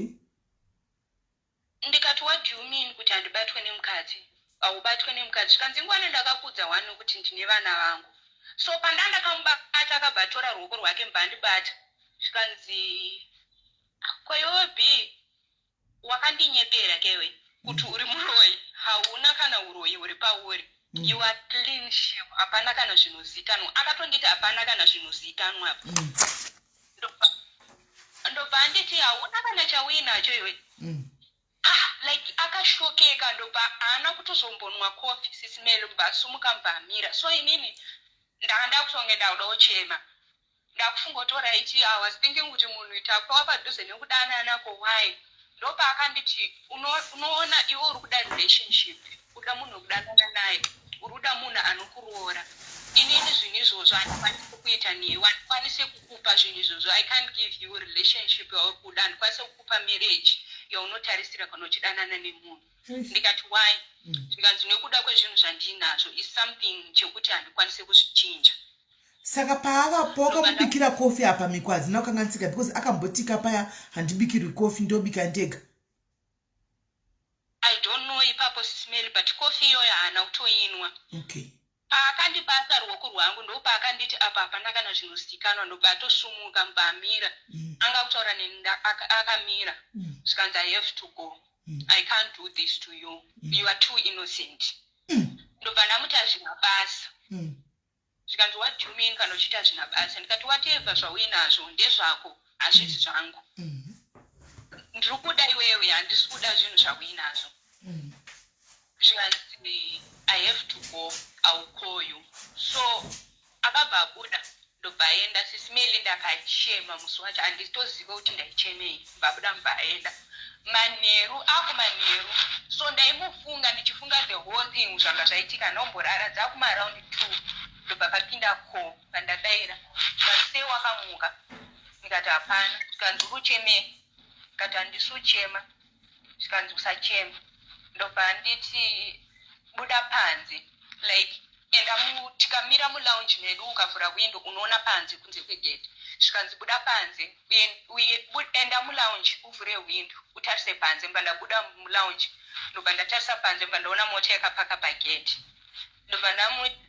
Ndikati, "What do you mean kuti handibatwe nemukadzi? Haubatwe nemukadzi." Zvikanzi, "Ingwane, ndakakudza wani kuti ndine vana vangu." So panda ndakamubata, akabva atora ruoko rwake, mbva andibata. Zvikanzi, "Kwaiwewe b wakandinyepera kewe kuti uri muroyi. Hauna kana uroyi huri pauri. You are clean shame, hapana kana zvinozikanwa." Akatonditi hapana kana zvinozikanwa apa. Ndobva anditi, "Hauna kana chauinacho iwe." Ah, like akashokeka. Ndobva haana kutozombonwa coffee, Sis Melly. Mbva asumuka, mbva amira. So inini ndanga ndakutonge ndakuda kuchema, ndakufunga kuti alright, I was thinking kuti munhu tapawa padhuze nekudanana, ko why? Ndopaakanditi, "Unoona iwe uri kuda relationship, kuda munhu wekudanana naye, uri kuda munhu anokuroora. Inini zvinhu izvozvo handikwanisi kuita newe, handikwanisi kukupa zvinhu izvozvo. I can't give you relationship yauri kuda, handikwanisi kukupa marriage yaunotarisira kana uchidanana nemunhu." Ndikati, "Why?" Zvikanzi, "Nekuda kwezvinhu zvandinazvo is something chekuti handikwanisi kuzvichinja." Saka paakapo wakamubikira kofi apa, miko hadzina kukanganisika? Because akambotika paya, "Handibikirwi kofi, ndobika ndega." I don't know ipapo, Sis Melly, but kofi iyoyo haana kutoinwa. Paakandibata ruoko rwangu, ndopaakanditi, "Apa hapana kana zvinozikanwa." Ndobva atosumuka, mbva amira. Anga kutaura neni akamira. Zvikanzi, "I have to go. I can't do this to you. You are too innocent." Ndobva ndamuti, "Hazvina basa." Zvikanzi, "What do you mean kana uchiita hazvina basa?" Ndikati, "Whatever zvauinazvo ndezvako, hazvisi zvangu. Ndiri kuda iwewe, handisi kuda zvinhu zvauinazvo." Zvikanzi, "I have to go, I will call you." So akabva abuda, ndobva aenda. Sis Melly, ndakachema musi wacho, handitoziva kuti ndaichemei. Mbabuda, mbva aenda. Manheru akumanheru, so ndaimufunga, ndichifunga the whole thing zvanga zvaitika. Ndomborara, dzakumaaround 2, ndobva papinda call. Pandadaira, zvikanzi, "Sei wakamuka?" Ndikati, "Hapana." Zvikanzi, "Uri uchemei?" Ndikati, "Handisi uchema." Zvikanzi, "Usachema." Ndobva nditi, "Buda panze." Like, enda tikamira mulounge medu, ukavhura window unoona panze kunze kwegate. Zvikanzi, "Buda panze, enda mulounge, uvhure window, utarise panze." Mba ndabuda mulounge, ndobva ndatarisa panze, mba ndaona mota yakapaka pagate.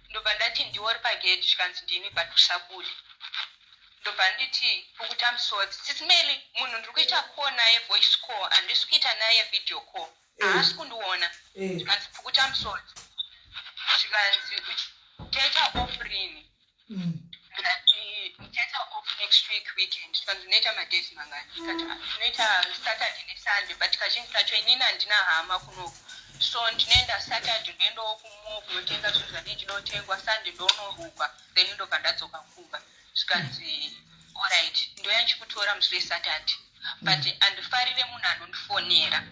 Ndobva ndati, "Ndiwe uri pagate?" Zvikanzi, "Ndini, but usabude." Ndobva nditi, "Pukuta musodzi." Sisi Meli, munhu ndiri kuita call naye voice call, handisi kuita naye video call. Haasi kundiona. Zvikanzi, "Pukuta musodzi." Zvikanzi, "Uchaita off rini?" Ndikati, "Ndichaita off next week weekend." Zvikanzi, "Unoita madays mangani?" Ndikati, "Ah, ndinoita Saturday neSunday, but kazhinji kacho inini handina hama kunoku, so ndinoenda Saturday, ndoendawo kumall kunotenga zvinhu zvandii ndinotengwa. Sunday ndonorukwa, then ndobva ndadzoka kumba." Zvikanzi, "Alright, ndoya ndichikutora musi weSaturday, but handifarire munhu anondifonera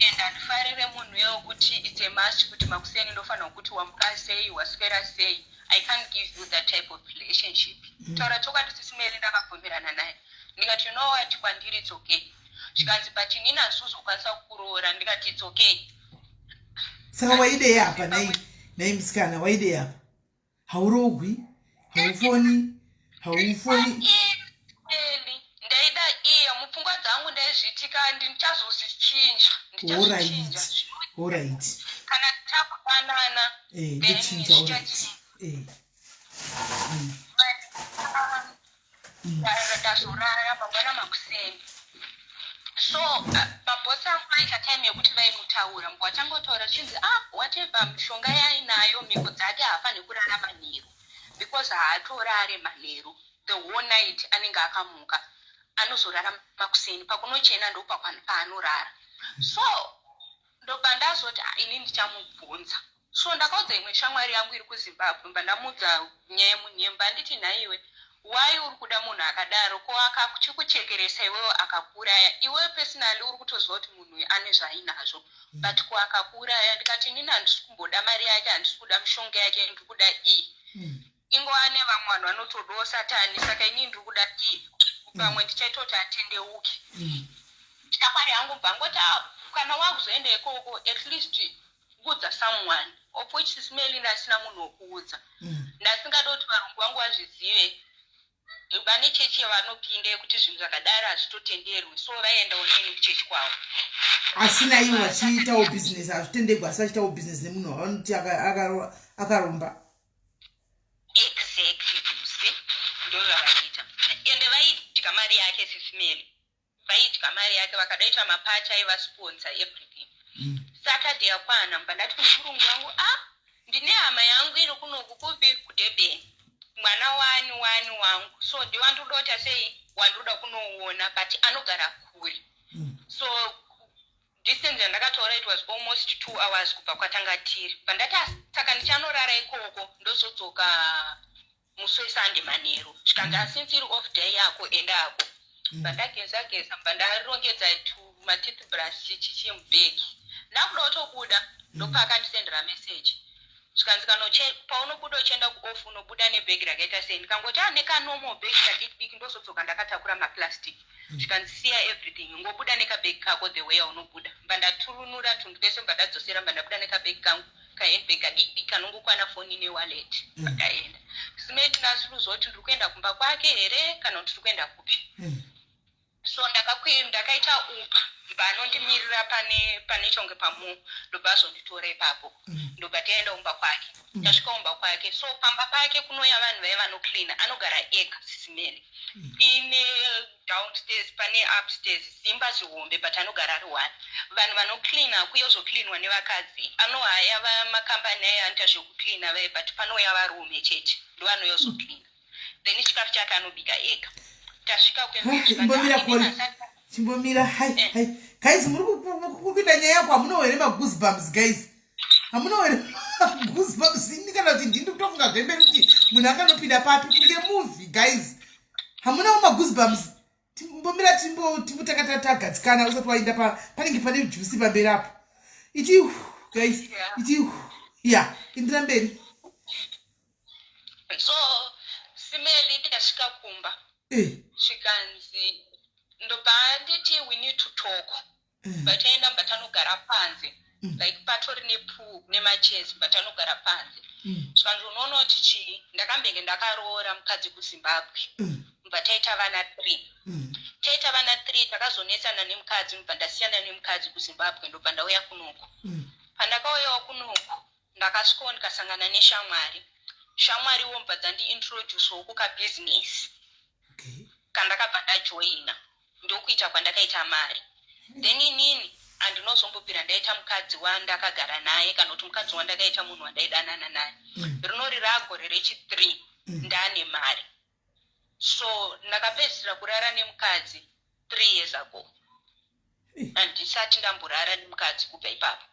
and handifarire munhu wekuti it's a must kuti makuseni ndofanira kuti wamuka sei, waswera sei. I can't give you that type of relationship." Taura chokwadi, Sisi Meli, ndakabvumirana naye. Ndikati, "You know what, kwandiri it's okay." Zvikanzi, "But inini handisizokwanisa kukuroora." Ndikati, "It's okay." Saka waidei apa nai, nai musikana? Waidei apa? Haurogwi, haufoni, haufoni. Eli, ndaida iye. Mupfungwa dzangu ndaizvitika ndichazozvichinja, ndichazvichinja. Alright. Kana takudanana, then ndochinja, alright. Zvicachinja. Ndazorara. Mangwana makuseni, so mabhosi angu vaita time yekuti vaimutaura, wachangotaura chinzi, ah, whatever mishonga yainayo, mhiko dzake, haafaniri kurara manheru because haatorare manheru. The whole night anenge akamuka, anozorara makuseni pakunochena, ndo paanorara. So ndobva ndazoti, "Ah, ini ndichamubvunza." So ndakaudza imwe shamwari yangu iri kuZimbabwe, mba ndamudza nyaya yemunhemba. Anditi, "Nhaiwe, wai uri kuda munhu akadaro? Ko akachikuchekeresa iwewe, akakuuraya iwewe? Personally uri kutoziva kuti munhu uyu ane zvaainazvo, but ko akakuuraya?" Ndikati, "Inini handisi kumboda mari yake, handisi kuda mishonga yake, ndiri kuda iyi." Ingova nevamwe vanhu vanotodawo Satani, saka inini ndiri kuda iyi, pamwe ndichaita kuti atendeuke. Shamwari yangu bvangoti, "Ah, kana wakuzoenda ikoko, at least udza someone," of which, Sisi Meli, ndasina munhu wekuudza. Ndasingada kuti varungu vangu vazvizive. Vane chechi yavanopinda yekuti zvinhu zvakadaro hazvitotenderwi, so vaiendawo neni kuchechi kwavo. Asi naivo vachiitawo bhizinesi, hazvitendegwi, asi vachiitawo bhizinesi nemunhu wavanoti akaromba. Exactly, see, ndo zvavaiita. Ende vaidya mari yake, Sisi Meli, vaidya mari yake, vakadaita maparty, aivasponsor everything. Saturday yakwana, mba ndati kune murungu wangu, "Ah, ndine hama yangu iri kunoku." Kupi? KuDurban. Mwana wani wani wangu, so ndiwandiroda kuita sei, wandiroda kunouona, but anogara kure. So distance yandakataura, it was almost 2 hours kubva kwatanga tiri. Pandati, "Saka ndichanorara ikoko, ndozodzoka musi weSunday manheru." Zvikanzi, "Asince iri off day yako, endako." Pandageza geza, pandarongedza matoothbrush, chichichi mubhegi, ndakuda kutobuda, ndopaakandisendera message. Zvikanzi, "Kana paunobuda uchienda kuoff, unobuda nebhegi rakaita sei?" Ndikangoti, "A, nekanormal bhegi kadiki diki, ndozodzoka ndakatakura maplastic." Zvikanzi, "Siya everything, ngobuda nekabhegi kako the way aunobuda." Mba ndaturunura tunhu twese, mba ndadzosera, mba ndabuda nekabhegi kangu, kahandbag kadiki diki kanongokwana foni newallet. Ndaenda simeti, ndasiruzwa kuti ndiri kuenda kumba kwake here kana kuti ndiri kuenda kupi. So ndakaita Uber, mba anondimirira pane chonge pamall, ndobva azonditora ipapo. Ndobva taenda kumba kwake. Tasvika kumba kwake, so pamba pake kunoya vanhu vaiva vanocleana. Anogara ega, Sisi Meli. Ine downstairs, pane upstairs, zimba zihombe, but anogara ari one. Vanhu vanocleana kuyozocleanwa nevakadzi. Anohaya vamakambani aya anoita zvekucleana vai, but panouya varume chete, ndovanoyozocleana. Then chikafu chake anobika ega. Tasvika. Chimbomira kori, chimbomira. Hai hai, guys, muri kuita nyaya yako, hamunawo here magoosebumps? Guys, hamunawo here magoosebumps? Ini kana kuti ndini kutofunga zvemberi kuti munhu akanopinda papi, kunge movie. Guys, hamunawo magoosebumps? Timbomira, timbotanga tagadzikana usati waenda panenge pane juice pamberi apo. Iti guys, iti ya, indira mberi. So Sis Melly, tasvika kumba, zvikanzi, ndobva nditi, "We need to talk." Bataenda, mbatanogara panze, like patori nepool nemachairs, mbatanogara panze. Zvikanzi, "Unoona kuti chii, ndakambenge ndakaroora mukadzi kuZimbabwe, mbva taita vana three. Taita vana three, takazonetsana nemukadzi, ndobva ndasiyana nemukadzi kuZimbabwe, ndobva ndauya kunoku. Pandakauyawo kunoku, ndakasvikawo ndikasangana neshamwari. Shamwariwo mbva dzandiintroducewo kukabhizinesi kandakabva ndajoina, ndokuita kwandakaita mari. Then inini handinozombobvira ndaita mukadzi wandakagara naye kana kuti mukadzi wandakaita munhu wandaidanana naye. Rinori ragore rechi3 ndaane mari, so ndakapedzisira kurara nemukadzi 3 years ago. Handisati ndamborara nemukadzi kubva ipapo."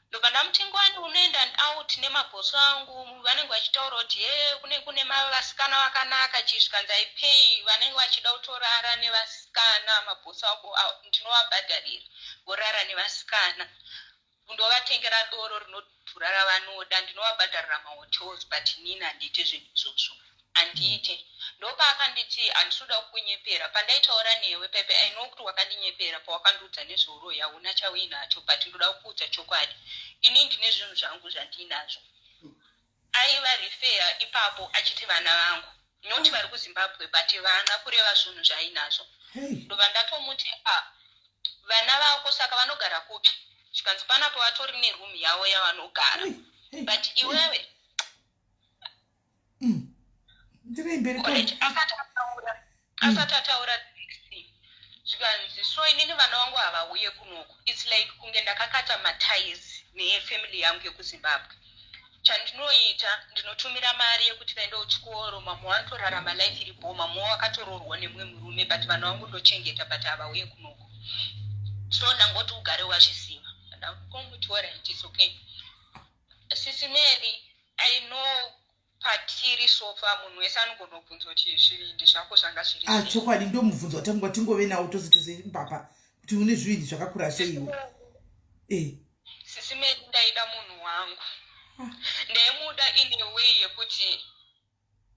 Ndobva ndamuti, "Ngwani unoenda out nemabhoso angu, vanenge vachitaura kuti he, kune vasikana vakanaka chii." Zvikanzi, "Aipei, vanenge vachida kutorara nevasikana mabhoso ako, ndinovabhadharira vorara nevasikana, ndovatengera doro rinodhura ravanoda, ndinovabhadharira mahotels, but inini handiite zvinhu izvozvo, handiite." Ndopaakanditi, "Handisi kuda kukunyepera. Pandaitaura newe pepe, I know kuti wakandinyepera pawakandiudza nezveuroyi, hauna chauinacho, but ndoda kukuudza chokwadi. Ini ndine zvinhu zvangu zvandinazvo." Aiva refer ipapo achiti vana vangu, noti vari kuZimbabwe, but vana, kureva zvinhu zvaainazvo. Ndobva ndatomuti, "A, vana vako saka vanogara kupi?" Zvikanzi, "Panapo vatori neroom yavo yavanogara, but iwewe..." Ndirei mberi. Alright, asati ataura the next thing, zvikanzi, "So inini vana vangu havauye kunoku. It's like kunge ndakakata maties nefamily yangu yekuZimbabwe. Chandinoita, ndinotumira mari yekuti vaende kuchikoro. Mamwe vanotorarama life iripo, mamwe wakatororwa nemumwe murume, but vana vangu ndochengeta, but havauye kunoku. So ndangoti ugare wazviziva." Ndakomuti, "Alright, it's okay." Sis Melly, I know patiri so far munhu wese anogona kubvunza kuti zvivindi zvako zvanga zviri Ah, sei. Chokwadi, ndo mubvunzo watangwa tingove nawo tose tose ipapa, kuti une zvivindi zvakakura seiwo e. Sis Melly, ndaida munhu wangu. Ndaimuda in a way yekuti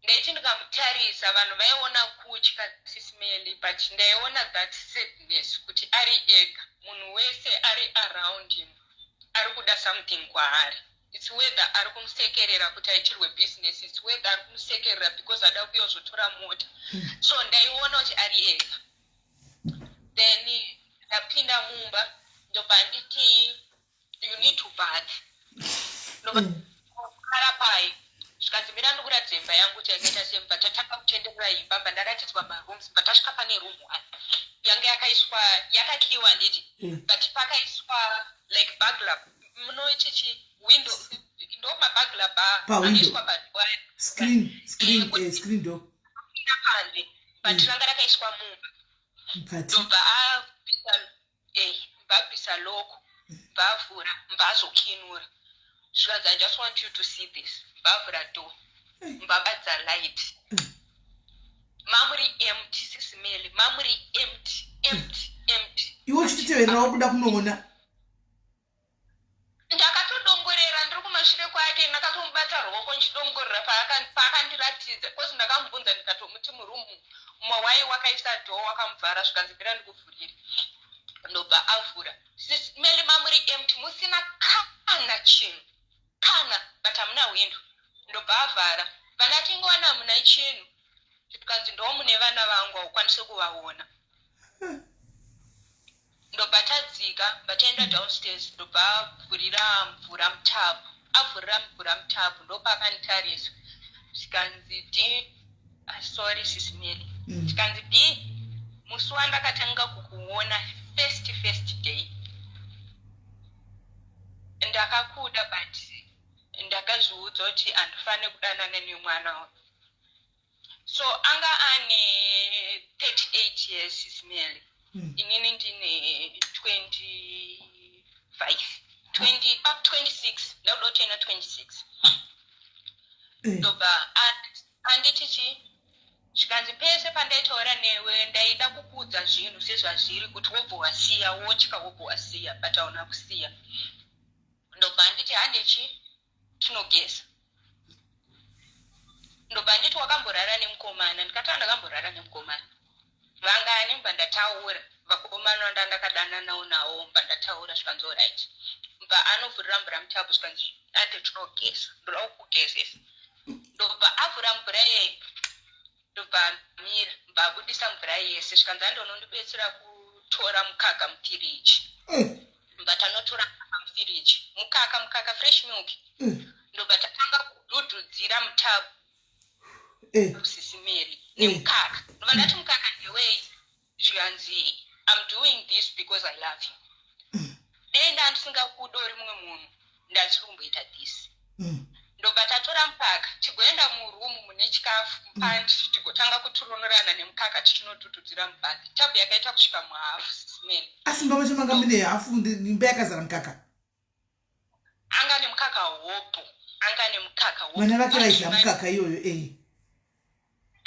ndaiti ndikamutarisa, vanhu vaiona kutya, Sis Melly, but ndaiona that sadness kuti ari ega. Munhu wese ari around him ari kuda something kwaari. It's whether ari kumusekerera kuti aitirwe business, it's whether ari kumusekerera because ada kuyozotora mota. So ndaiona kuti ari ega. Then ndapinda mumba, ndobva nditi, "You need to bath." Ndobva pai, zvikanzi, "Mira ndikuratidza imba yangu kuti yakaita semba." Tatanga kutenderera imba, mba ndaratidzwa marooms, mba tasvika pane room one yanga yakaiswa, yakakiwa handiti, but pakaiswa like burglar, munoichichi window, ndo maburglar bar Pawindow. anoiswa padoor. Screen door. Pinda panze, but ranga rakaiswa mumba. Mukati. Ndobva abvisa, mbabvisa lock, mbavhura, mbazokinura. Zvikanzi, "I just want you to see this." Mbavhura door, mbabadza light, mamuri empty. Sis Melly, mamuri empty, empty, empty. Iwe uchititevererawo kuda kunoona? Ndakatodongorera ndiri kumashure kwake, ndakatomubata ruoko nchidongorera paakandiratidza, because ndakamubvunza ndikatomuti, "Muroom mawai wakaisa door wakamuvhara?" Zvikanzi, "Mira ndikuvhurire." Ndobva avhura. Sis Melly, mamuri empty, musina kana chinhu, kana, but hamuna window. Ndobva avhara, vana tingowana hamuna chinhu. Zvikanzi, "Ndo mune vana vangu, haukwanisi kuvaona." Ndobva tadzika, bataenda downstairs, ndobva avhurira mvura mutub. Avhurira mvura mutub, ndopaakanditarisa, zvikanzi, "D," ah, sorry Sis Melly. Zvikanzi, "D, musi wandakatanga kukuona, first day, ndakakuda, but ndakazviudza kuti handifaniri kudanana nemwana uyu." So anga ane 38 years, Sis Melly. Inini ndine 25, 20 up 26, ndakuda kutoenda 26. Ndobva anditi chi Zvikanzi pese pandaitaura newe ndaida kukuudza zvinhu sezvazviri kuti wobva wasiya, wotya wobva wasiya, but hauna kusiya. Ndobva anditi handechi tinogeza. Ndobva anditi wakamborara nemukomana. Ndikati handakamborara nemukomana. Vangani? Mba ndataura vakomana ndandakadananawo nawo. Mba ndataura, zvikanzi alright. Mba anovhurira mvura mutapu, zvikanzi ande tinogeza, ndoda kukugezesa. Ndobva avhura mvura yeye, ndobva amira, mba abudisa mvura yese, zvikanzi ande unondibetsera kutora mukaka mufiriji. Mba tanotora mukaka mufiriji, mukaka, mukaka, fresh milk. Ndobva tatanga kudhudhudzira mutapu Sis Melly nemukaka. Ndobva ndati mukaka ndewei? Zvikanzi I'm doing this because I love you. Dei ndandisingakudi uri mumwe munhu ndandisiri kumboita this. Ndobva tatora mukaka, tigoenda murumu mune chikafu, mupantry, tigotanga kuturonorana nemukaka tichinodhudhudzira mubath. Tabu yakaita kusvika muhafu, Sis Melly. Asi mumba macho manga mune hafu imba yakazara mukaka? Anga nemukaka hobho, anga nemukaka hobho. Vana vake vaidya mukaka iyoyo?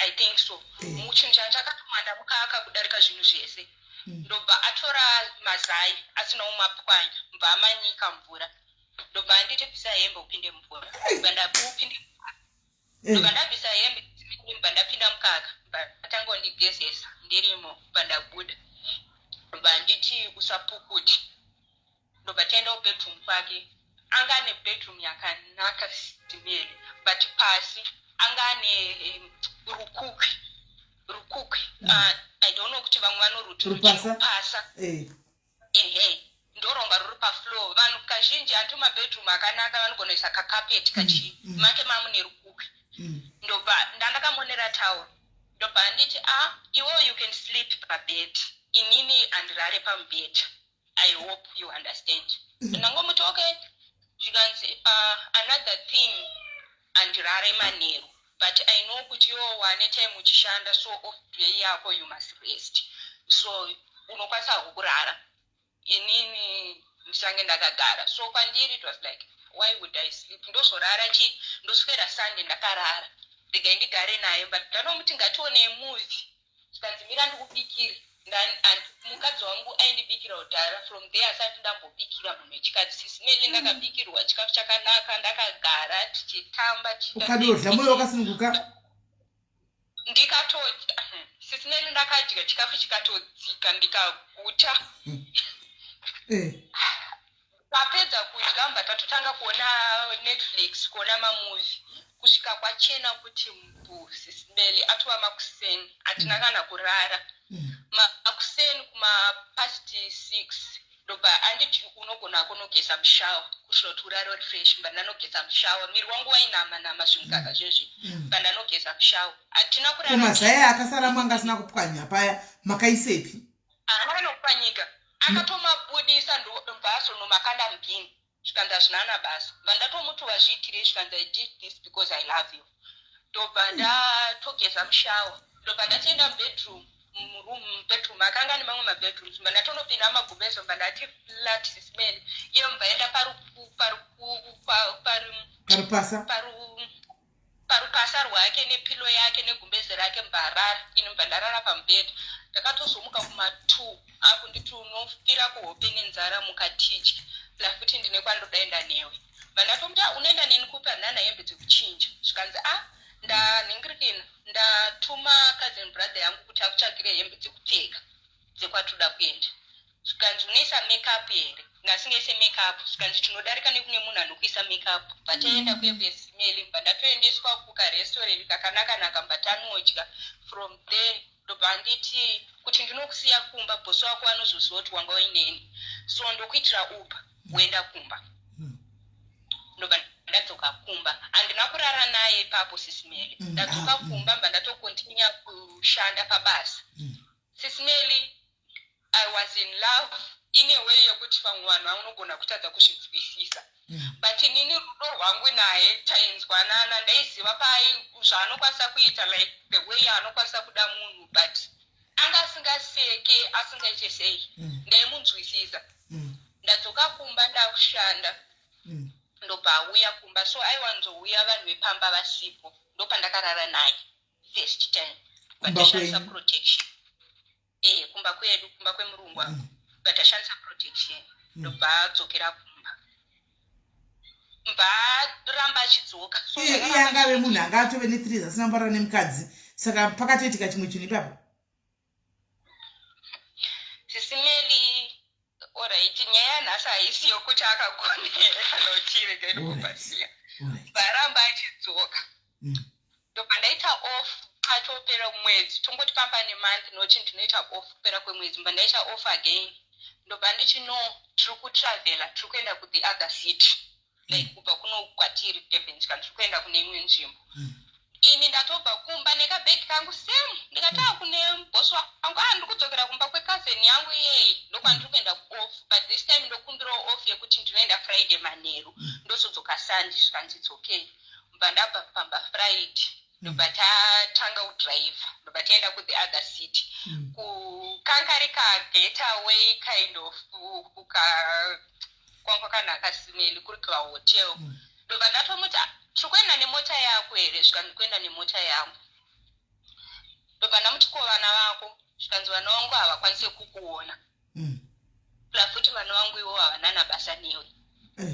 I think so. Chinhu changa chakatowanda mukaka kudarika zvinhu zvese. Ndobva atora mazai asina umapwanya, mbva amanyika mvura, ndobva anditi bvisa hembe upinde mumvura. Ndobva ndapinde, ndobva ndabvisa hembe, mbva ndapinda mukaka, mbva atanga kundigezesa ndirimo, mbva ndabuda, mbva anditi usapukuti. Ndobva taenda kubedroom kwake. Anga ane bedroom yakanaka, Sis Melly, but pasi anga ane rukukwi, rukukwi. I don't know kuti vamwe vanoruti Rupasa? Rupasa. Ehe, ndoronga ruri pafloor. Vanhu kazhinji anti mabedroom akanaka vanogona kuisa kakapeti kachi. Make mamune rukukwi. Ndobva ndandakamonera tauro, ndobva anditi a ah, iwewo you can sleep pabed, inini handirare pamubhedha, I hope you understand. Ndangomuti okay. Zvikanzi another thing, handirare manheru, but I know kuti iwo wane time uchishanda, so off day yako you must rest, so unokwanisa kurara, inini ndichange ndakagara. So kwandiri it was like, why would I sleep? Ndozorara chi? Ndoswera Sunday ndakarara? Regai ndigare naye. But ndanomuti ngatione movie. Zvikanzi mira ndikubikire. Mukadzi wangu aindibikira kudhara. From there asati ndambobikira munhu wechikadzi, Sis Melly. Ndakabikirwa chikafu chakanaka, ndakagara tichitamba. Ukadodya mwoyo wakasununguka? Ndikatodya, Sis Melly, ndakadya chikafu chikatodzika, ndikaguta. Tapedza kudya, mbva tatotanga kuona Netflix, kuona mamovie kusvika kwachena kuti mbu, Sis Melly. Atova makuseni, hatina kana kurara. Makuseni kumapast 6 ndobva anditi unogona kunogeza mushower kusvika kuti urare uri fresh. Mba ndanogeza mushower, miri wangu wainama nama zvimukaka zvezvi. Mba ndanogeza mushower, hatina kurara. Mazai akasara mwanga asina kupwanya paya makaisepi? Haana nokupwanyika, akatomabudisa, ndobva azonomakanda mubhini. Zvikanzi hazvina basa. Bva ndatomuti wazviitirei? Zvikanzi I did this because I love you. Ndobva ndatogeza mushower, ndobva ndatoenda mubedroom, muroom, mubedroom akanga ane mamwe mabedrooms. Mba ndatonopinda mumagumbezo, mba ndati flat, Sis Melly. Iyo mba enda Parupasa. Parupasa rwake nepillow yake negumbeze rake, mbarara. Ini mba ndarara pamubhedha. Ndakatozomuka kuma2 akunditi unofira kuhope nenzara, mukatidya la futi ndine kwandodaenda newe. Mba ndatomuti ah, unoenda neni kupi? Handina hembe dzekuchinja. Zvikanzi a ah, ndanhingirikina, ndatuma cousin brother yangu kuti akutsvagire hembe dzekupfeka dzekwatoda kuenda. Zvikanzi unoisa makeup here? Ndasingaise makeup. Zvikanzi tinodarika nekune munhu anokuisa makeup. Bva taenda kuye kuye, Sis Melly. Bva ndatoendeswa kukarestaurant kakanaka naka, mba tanodya. From there ndobva anditi kuti ndinokusiya kumba, bosi wako anozoziva kuti wanga uineni, so ndokuitira Uber woenda kumba. Ndobva ndadzoka kumba, handina kurara naye ipapo, Sis Melly. Ndadzoka kumba, mba ndatocontinue kushanda pabasa. Sis Melly, I was in love in a way yekuti vamwe vanhu vanogona kutadza kuzvinzwisisa, but inini rudo rwangu naye tainzwanana. Ndaiziva pai zvaanokwanisa kuita, like the way anokwanisa kuda munhu, but anga asingaseke, asingaite sei. Ndaimunzwisisa. Ndadzoka kumba, ndakushanda, ndobva auya kumba. So aiwanzouya vanhu vepamba vasipo, ndopandakarara naye first time. But tashandisa protection e kumba kwedu, kumba kwemurungu ako. But tashandisa protection. Ndobva adzokera kumba, mba achidzoka. So iye angave munhu anga atove ne3 asina mborara nemukadzi, saka pakatoitika chimwe chinhu ipapo. Sisi Meli, alright, nyaya yanhasi haisi yokuti akagonera kana kuti regai ndikupasiya. Varamba achidzoka. Ndobva ndaita off atopera mwedzi, tongoti pamba nemonth, noti ndinoita off kupera kwemwedzi. Mba ndaita off again, ndobva ndichi, "No, tiri kutravela, tiri kuenda kuthe other city," like kubva kuno kwatiri Durban, kana tiri kuenda kune imwe nzvimbo. Ini ndatobva kumba nekabhegi kangu same, ndikati a kune bosi wangu, "A, ndiri kudzokera kumba kwecousin yangu iyei, ndokwandiri kuenda kuoff, but this time ndokumbirawo off yekuti ndinoenda Friday manheru, ndozodzoka Sunday." Zvikanzi, "It's okay." Mbva ndabva pamba Friday, ndobva tatanga kudhiraivha, ndobva taenda kuthe other city. Kukankari kagetaway kind of kuka kwanga kwakanaka, Sis Meli, kuri kahotel. Ndobva ndatomuti, "Ah, tiri kuenda nemota yako here?" Zvikanzi, "Kuenda nemota yangu." Ndobva ndamuti, "Ko vana vako?" Zvikanzi, "Vana vangu havakwanisi kukuona. Plus futi vana vangu ivo havana nabasa newe.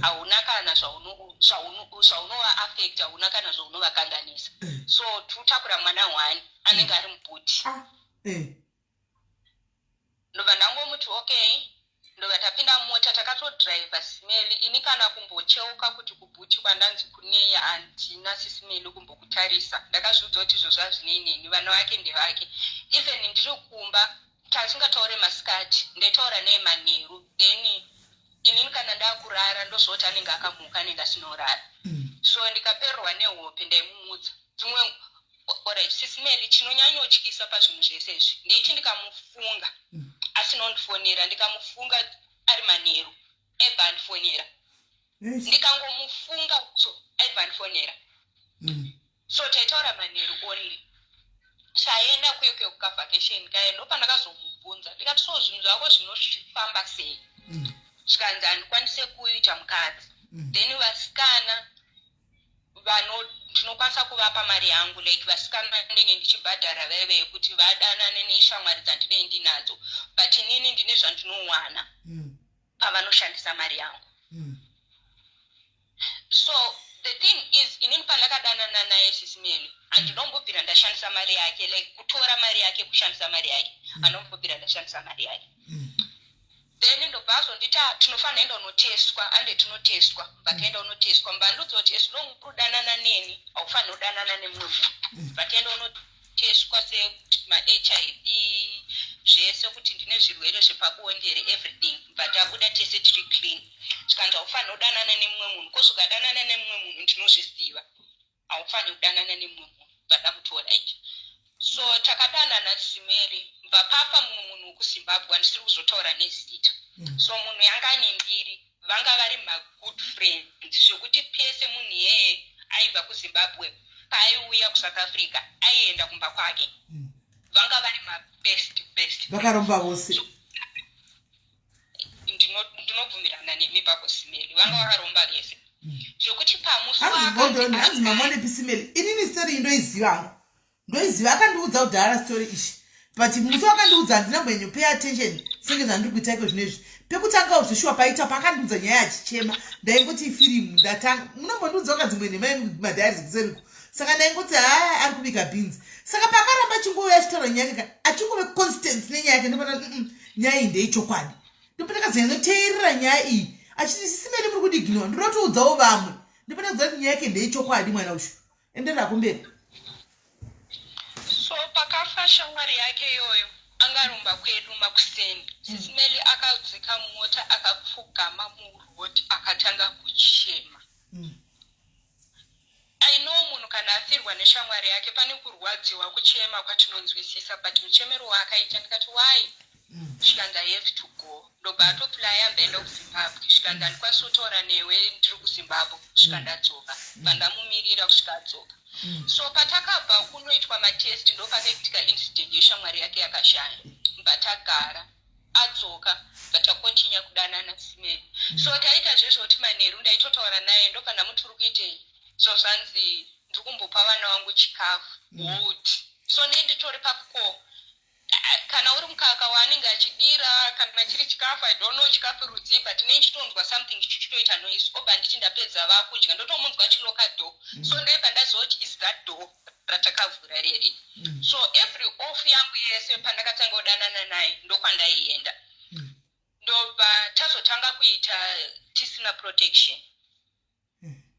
Hauna kana zvaunovaafect, hauna kana zvaunovakanganisa. So tiri mwana one anenge ari muboot." Ah. Ndobva ndangomuti, "Okay." Ndobva tapinda mumota, takatodhiraivha, Sis Meli. Ini kana kumbocheuka kuti kuboot kwandanzi kunei handina, Sis Meli, kumbokutarisa. Ndakazviudza kuti izvozvo hazvinei neni, vana vake ndevake. Even ndiri kumba tasingataure masikati, ndaitaura naye manheru, then inini kana ndakurara ndozvoti anenge akamuka, anenge asinorara. So ndikapererwa nehope ndaimumutsa dzimwe. Alright, Sis Meli, chinonyanyotyisa pazvinhu zvese izvi, ndeiti ndikamufunga asinondifonera, ndikamufunga ari manheru aibva andifonera. Ndikangomufunga so aibva andifonera. So taitaura manheru only. Chaenda kuye kukavacation kaya, ndopandakazomubvunza ndikati, "So zvinhu zvako zvinofamba sei?" Zvikanzi, "Handikwanise kuita mukadzi. Then vasikana vano ndinokwanisa kuvapa mari yangu, like vasikana ndenge ndichibhadhara vaive kuti vadanane neshamwari dzandinei ndinadzo, but inini ndine zvandinowana pavanoshandisa mari yangu." So the thing is, inini pandakadanana naye, Sis Meli, handinombobvira ndashandisa mari yake, like kutora mari yake, kushandisa mari yake, handinombobvira ndashandisa mari yake. Then ndobva azonditi, "Ah, tinofanira enda unotestwa, ande tinotestwa." Bvataenda unotestwa. Mbandudza kuti as long uri kudanana neni haufaniri kudanana nemumwe munhu. Bvataenda unotestwa semaHIV zvese, kuti ndine zvirwere zvepabonde here, everything. But abuda tese tiri clean. Zvikanzi, "Haufaniri kudanana nemumwe munhu, 'cause ukadanana nemumwe munhu ndinozviziva. Haufaniri kudanana nemumwe munhu." Bva ichi, so takadanana, Sis Meli. Bva pafa mumwe munhu wekuZimbabwe andisiri kuzotaura nezita. So munhu yanga ane mbiri, vanga vari magood friends, zvekuti pese munhu iyeye aibva kuZimbabwe paaiuya kuSouth Africa aienda kumba kwake. Vanga vari mabest best. Vakaromba vose. Ndinobvumirana nemi papo, Sis Meli, vanga vakaromba vese, zvekuti pamusi Hanzi mamonepi, Sis Meli? Inini story iyi ndoiziva hangu, ndoiziva. Akandiudza kudhara story ishi, but musi wakandiudza handina mbenyu pay attention senge zvandiri kuita iko zvinezvi. Pekutangawo zveshuwa paita paakandiudza nyaya achichema, ndaingoti ifirimu. Ndatanga munombondiudza wakadzimwe nhema madiaries kuseriko, saka ndaingoti haa, ari kubika bhinzi. Saka pakaramba achingouya achitaura nyaya yake, achingove constant nenyaya yake, ndopana nyaya iyi ndeichokwadi. Ndopandakazonyatsoteerera nyaya iyi achiti, "Sis Meli, muri kudiginwa, ndinotoudzawo vamwe." Ndopandakaziva kuti nyaya yake ndeichokwadi. Mwana uyu, enderera kumberi. So pakafa shamwari yake iyoyo angarumba kwedu makuseni, Sis Meli, akadzika mota, akapfugama muroad, akatanga kuchema. I know munhu kana afirwa neshamwari yake pane kurwadziwa, kuchema kwatinonzwisisa, but muchemero waakaita, ndikati, "Why?" Zvikanzi, "I have to go." Ndobva atoflya, mbaenda kuZimbabwe. Zvikanzi, "Handikwanisi kutaura newe, ndiri kuZimbabwe kusvika ndadzoka." Bva ndamumirira kusvika adzoka. So patakabva kunoitwa matest, ndo pakaitika incident yeshamwari yake yakashaya. Bva tagara, adzoka, bva takontinya kudanana, Sis Meli. So taita zvezvekuti manheru ndaitotaura naye. Ndobva ndamuti, "Uri kuitei?" So zvanzi, "Ndiri kumbopa vana vangu chikafu." Hold. So nei nditori pakuko kana uri mukaka waanenge achidira, kana chiri chikafu, I don't know chikafu rudzii, but nei ndichitonzwa something chichitoita noise. Obva nditi ndapedza vakudya, ndotomunzwa achiloka door. So ndaibva ndaziva kuti is that door ratakavhura rere. So every off yangu yese pandakatanga kudanana naye, ndokwandaienda. Ndobva tazotanga kuita tisina protection.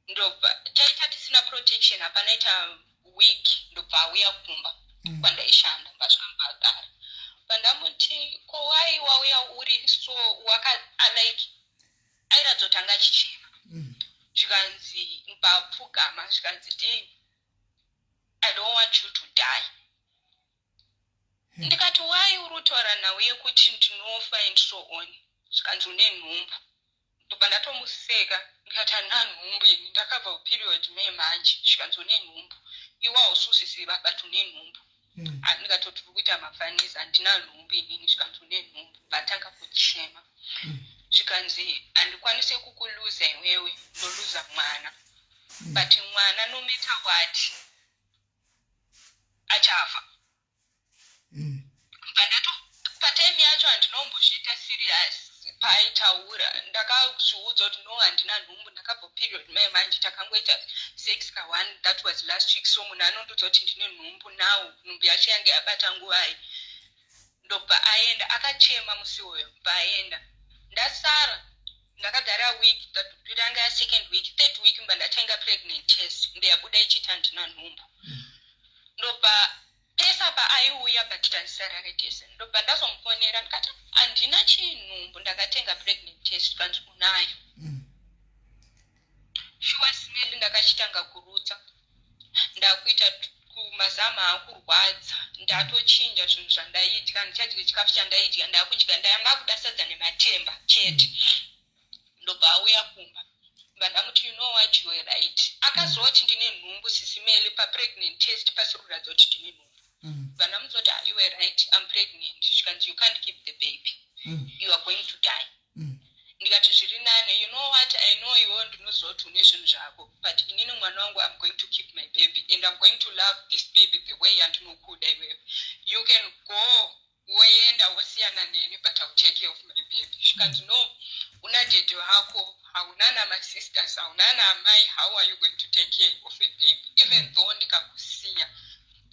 Ndobva taita tisina protection, hapanaita week ndobva auya kumba kwandaishanda. Mbasvika mbagara, pandamuti, "Ko wai wauya uri so waka like?" Airatidza kuti anga achichema. Zvikanzi, mbapfugama, zvikanzi, "Dini, I don't want you to die." Ndikati, "Wai uri kutaura nhau yekuti ndinofa and so on?" Zvikanzi, "Une nhumbu." Ndobva ndatomuseka, ndikati, "Handina nhumbu ini, ndakabva kuperiod May manje." Zvikanzi, "Une nhumbu, iwe hausi kuzviziva, but une nhumbu." Ah, ndikatoti, "Uri kuita mafanisi, handina nhumbu inini." Zvikanzi, "Une nhumbu." Vatanga kuchema. Zvikanzi, "Handikwanisi kukuluza iwewe, ndoluza mwana, but mwana no matter what achafa." Patime yacho handinombozviita serious paaitaura. Ndakazviudza kuti no, handina nhumbu, ndakabva period May manje, takangoita sex ka1, that was last week. So munhu anondiudza kuti ndine nhumbu now, nhumbu yacho yange yabata nguvai? Ndobva aenda akachema musi uyo. Bva aenda, ndasara ndakagara week ranga yasecond week, third week, mba ndatenga pregnant test, ndeyabuda ichiti handina nhumbu. Ndobva pesa paaiuya, but taisarare tese. Ndobva ndazomufonera, ndikati, "Handina chinhumbu, ndakatenga pregnant test." Kanzi, "Unayo." Shuwa simeli, ndakachitanga kurutsa, ndakuita kumazama akurwadza, ndatochinja zvinhu zvandaidya, handichadyi chikafu chandaidya, ndakudya ndamakuda sadza nematemba chete. Ndobva auya kumba, bva ndamuti, "You know what, you were right." Akazoti ndine nhumbu, sisimeli, papregnant test pasiri kuratidza kuti ndine nhumbu. Bva ndamuzoti, "Ah, you were right, I'm pregnant." Zvikanzi, "You can't keep the baby. You are going to die." Ndikati, "Zviri nane, you know what, I know iwewo ndinoziva kuti une zvinhu zvako, but inini mwana wangu, I'm going to keep my baby and I'm going to love this baby the way yandinokuda iwewe. You can go, woenda wosiyana neni, but I will take care of my baby." Zvikanzi, "No, una daddy vako, hauna namasisters, hauna naamai. How are you going to take care of a baby? Even though ndikakusiya,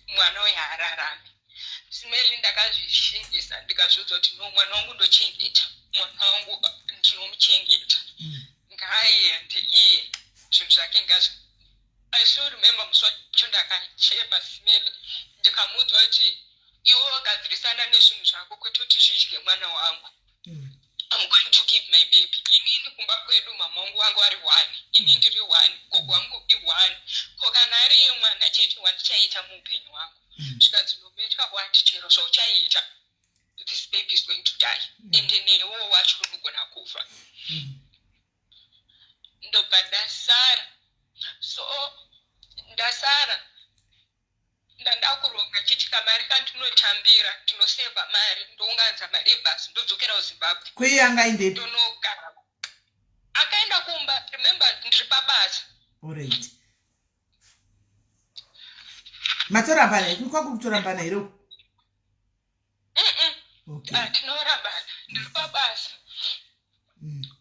mwana uyu haararami." Simeli, ndakazvishingisa, ndikazviudza kuti no, mwana wangu ndochengeta, mwana wangu ndinomuchengeta. Ngaaende iye, zvinhu zvake ngazvi. I still remember musi wacho ndakachema, simeli, ndikamuudza kuti iwe wagadzirisana nezvinhu zvako, kwete kuti zvidye mwana wangu. I'm going to keep my baby. Inini kumba kwedu mama wangu vangu ari one, ini ndiri one, gogo wangu ione, ko kana ari iye mwana chete wandichaita muupenyu hwangu? Zvikanzi, "No matter what, chero zvauchaita, this baby is going to die, ende newewo wacho unogona kufa." Ndobva ndasara. So ndasara, ndandakuronga chiti kamari kandinotambira, ndinosevha mari, ndounganza mari yebhasi, ndodzokera kuZimbabwe. Kweiye angaendepi? Ndonogara. Akaenda kumba. Remember, ndiri pabasa. Alright, matorambana here? Kwakuri kutorambana here uku? Okay. Ah, tinorambana, ndiri pabasa.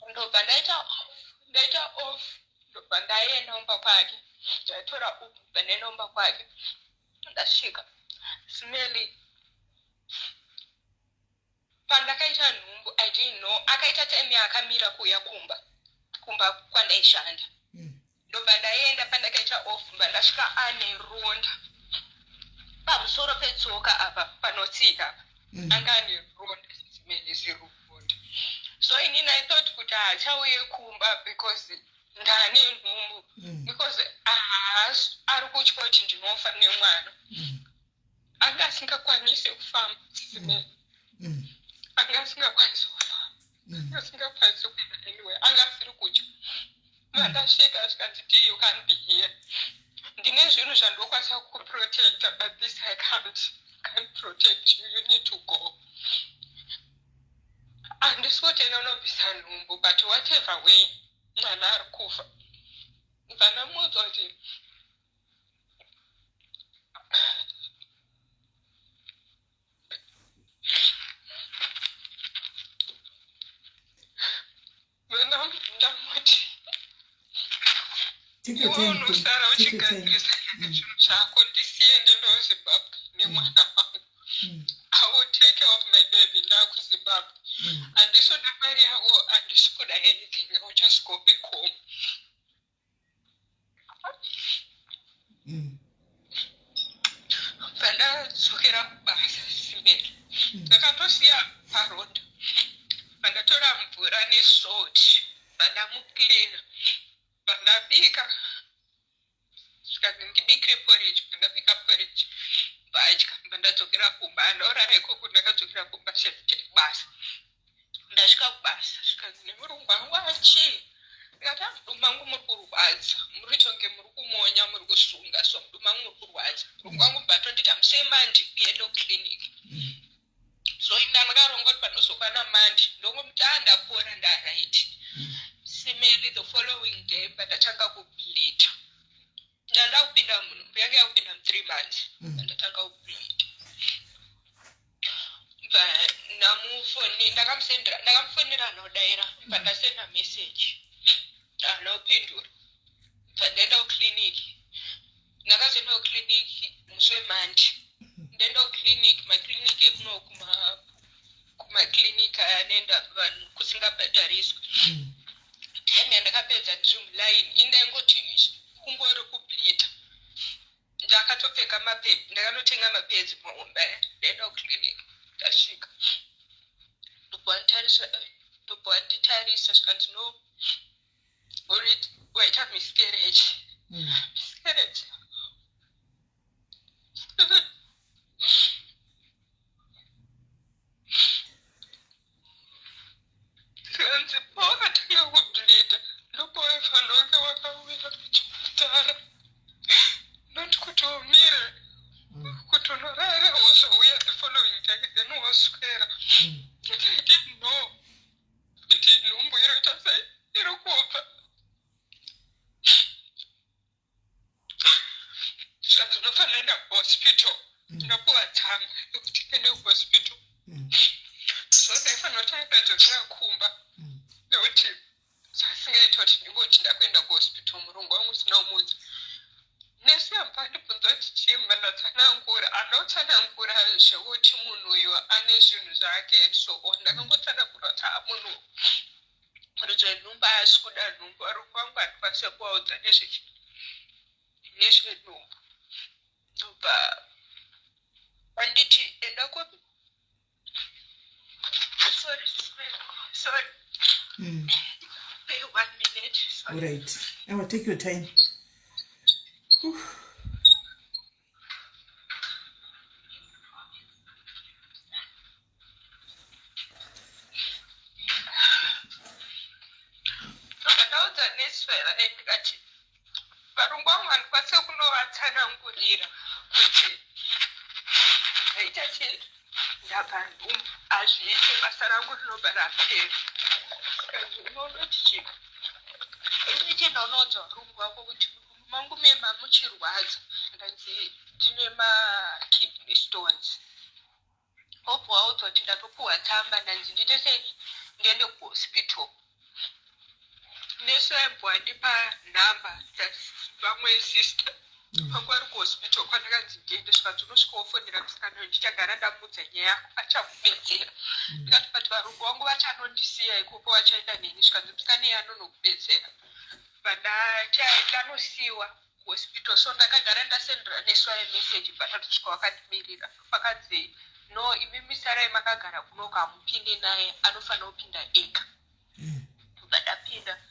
Ndobva ndaita off, ndaita off, ndobva ndaenda kumba kwake. Ndatora Uber, ndobva ndaenda kumba kwake. Ndasvika, smeli, pandakaita nhumbu, I didn't know. Akaita time yaakamira kuuya kumba kwandaishanda. Ndobva ndaenda pandakaita off, mba ndasvika ane ronda pamusoro petsoka apa, panotsika apa. Anga ane ronda, zimene zironda. So inini I thought kuti haachauye kumba because ndane nhumbu, because haasi ari kutya kuti ndinofa nemwana. Anga asingakwanisi kufamba, zimene. Anga asingakwanisi kufamba. Anga asingakwanisi kuenda anywhere, anga asiri kutya. Vandasvika, zvikanzi, "D, you can't be here. Ndine zvinhu zvandokwanisa kuprotecta, but this I can't protect you. You need to go. Handisi kuti ena unobvisa nhumbu, but whatever way, mwana ari kufa." Bva ndamuudza kuti Iwe unosara uchigadzirisa zvinhu zvako, ndisiye ndiendewo Zimbabwe nemwana wangu. I will take care of my baby ndakuZimbabwe. Handisi kuda mari yako, handisi kuda anything, I will just go back home. Pandadzokera kubasa, simeri, ndakatosiya paronda. Pandatora mvura nesalt, pandamucleana, pandabika, zvikanzi ndibikire porridge. Pandabika porridge, vadya. Pandadzokera kumba, handaurara ikoko. Ndakadzokera kumba basa. Ndasvika kubasa, zvikanzi nemurungu wangu, achii? Ndikati, "Mudumbu mangu muri kurwadza, muri tonge muri kumonya, muri kusunga, so mudumbu mangu muri kurwadza." Murungu wangu batondita musei Monday uende kuclinic. So ina ndakaronga kuti panozokwana Monday ndongomuti, "A, ndapora, ndaright." Simeli, the following day pandatanga kubleeda, ndanda kupinda munhu yange yakupinda mu3 months. Pandatanga kubleeda, ndamufoni, ndakamusendera, ndakamufonera, anodaira. Pandasenda message, haana kupindura. Bva ndaenda kuclinic. Ndakazoenda kuclinic musi weMonday. Ndaenda kuclinic, maclinic ekuno, kumaclinic aya anoenda vanhu kusingabhadhariswi. Time yandakapedza ndiri muline, indaingoti kungori kubleeda. Ndakatopfeka mapads, ndakanotenga mapads muhombe aya. Ndaenda kuclinic, ndasvika, ndobva wanditarisa, zvikanzi, "No, waita miscarriage." Miscarriage. Zvikanzi pawakatanga kubleeda ndopawaifanira kunge wakauya kuchipatara, not kuti umire kuti unorara, wozouya the following day, then woswera. I didn't know kuti nhumbu iri kuita sei, iri kubva. Zvikanzi unofanira enda kuhospital. Ndapuwa tsamba yekuti ndiende kuhospital. So ndaifanira kuti ndadzokera kumba, nekuti zvasingaita kuti ndingoti ndakuenda kuhospital murungu wangu usina kumuudza. Nesi yabva andibvunza kuti chimba, ndatsanangura. Anotsanangura zvekuti munhu uyu ane zvinhu zvake and so on. Ndakangotsanangura kuti ha, munhu ruzvenhumbu haasi kuda nhumbu, varungu vangu handikwanise kuvaudza nezvenhumbu. Ndobva anditi enda kupi, sorry, sorry. Hey, one minute, sorry. All right. I will take your time. Whew. Ndakaudza nesi vaiva, ndikati varungu vangu handikwanise kunovatsanangurira kuti ndaita chii, ndabva nhumbu, hazviiti, basa rangu rinobva rapera. Unondoti chii, unochienda unoudza varungu vako kuti mudumbu mangu mema muchirwadza, ndanzi ndine makidney stones. Obva waudzwa kuti ndatopuhwa tsamba, ndanzi ndiite sei, ndiende kuhospital. Nesi aibva andipa nhamba dzavamwe sister vangu vari kuhospital kwandakanzi ndiende. Zvikanzi unosvika wofonera musikana uyu, ndichagara ndamuudza nyaya yako, achakubetsera. Ndikati, "But varungu vangu vachanondisiya ikoko, vachaenda neni." Zvikanzi musikana iye anonokubetsera. Ndanosiyiwa kuhospital. So ndakagara ndasendera nesi wayo message, patatosvika wakandimirira. Pakanzi, "No, imimi sarai makagara kunoko, hamupinde naye, anofanira kupinda ega." Ndobva ndapinda,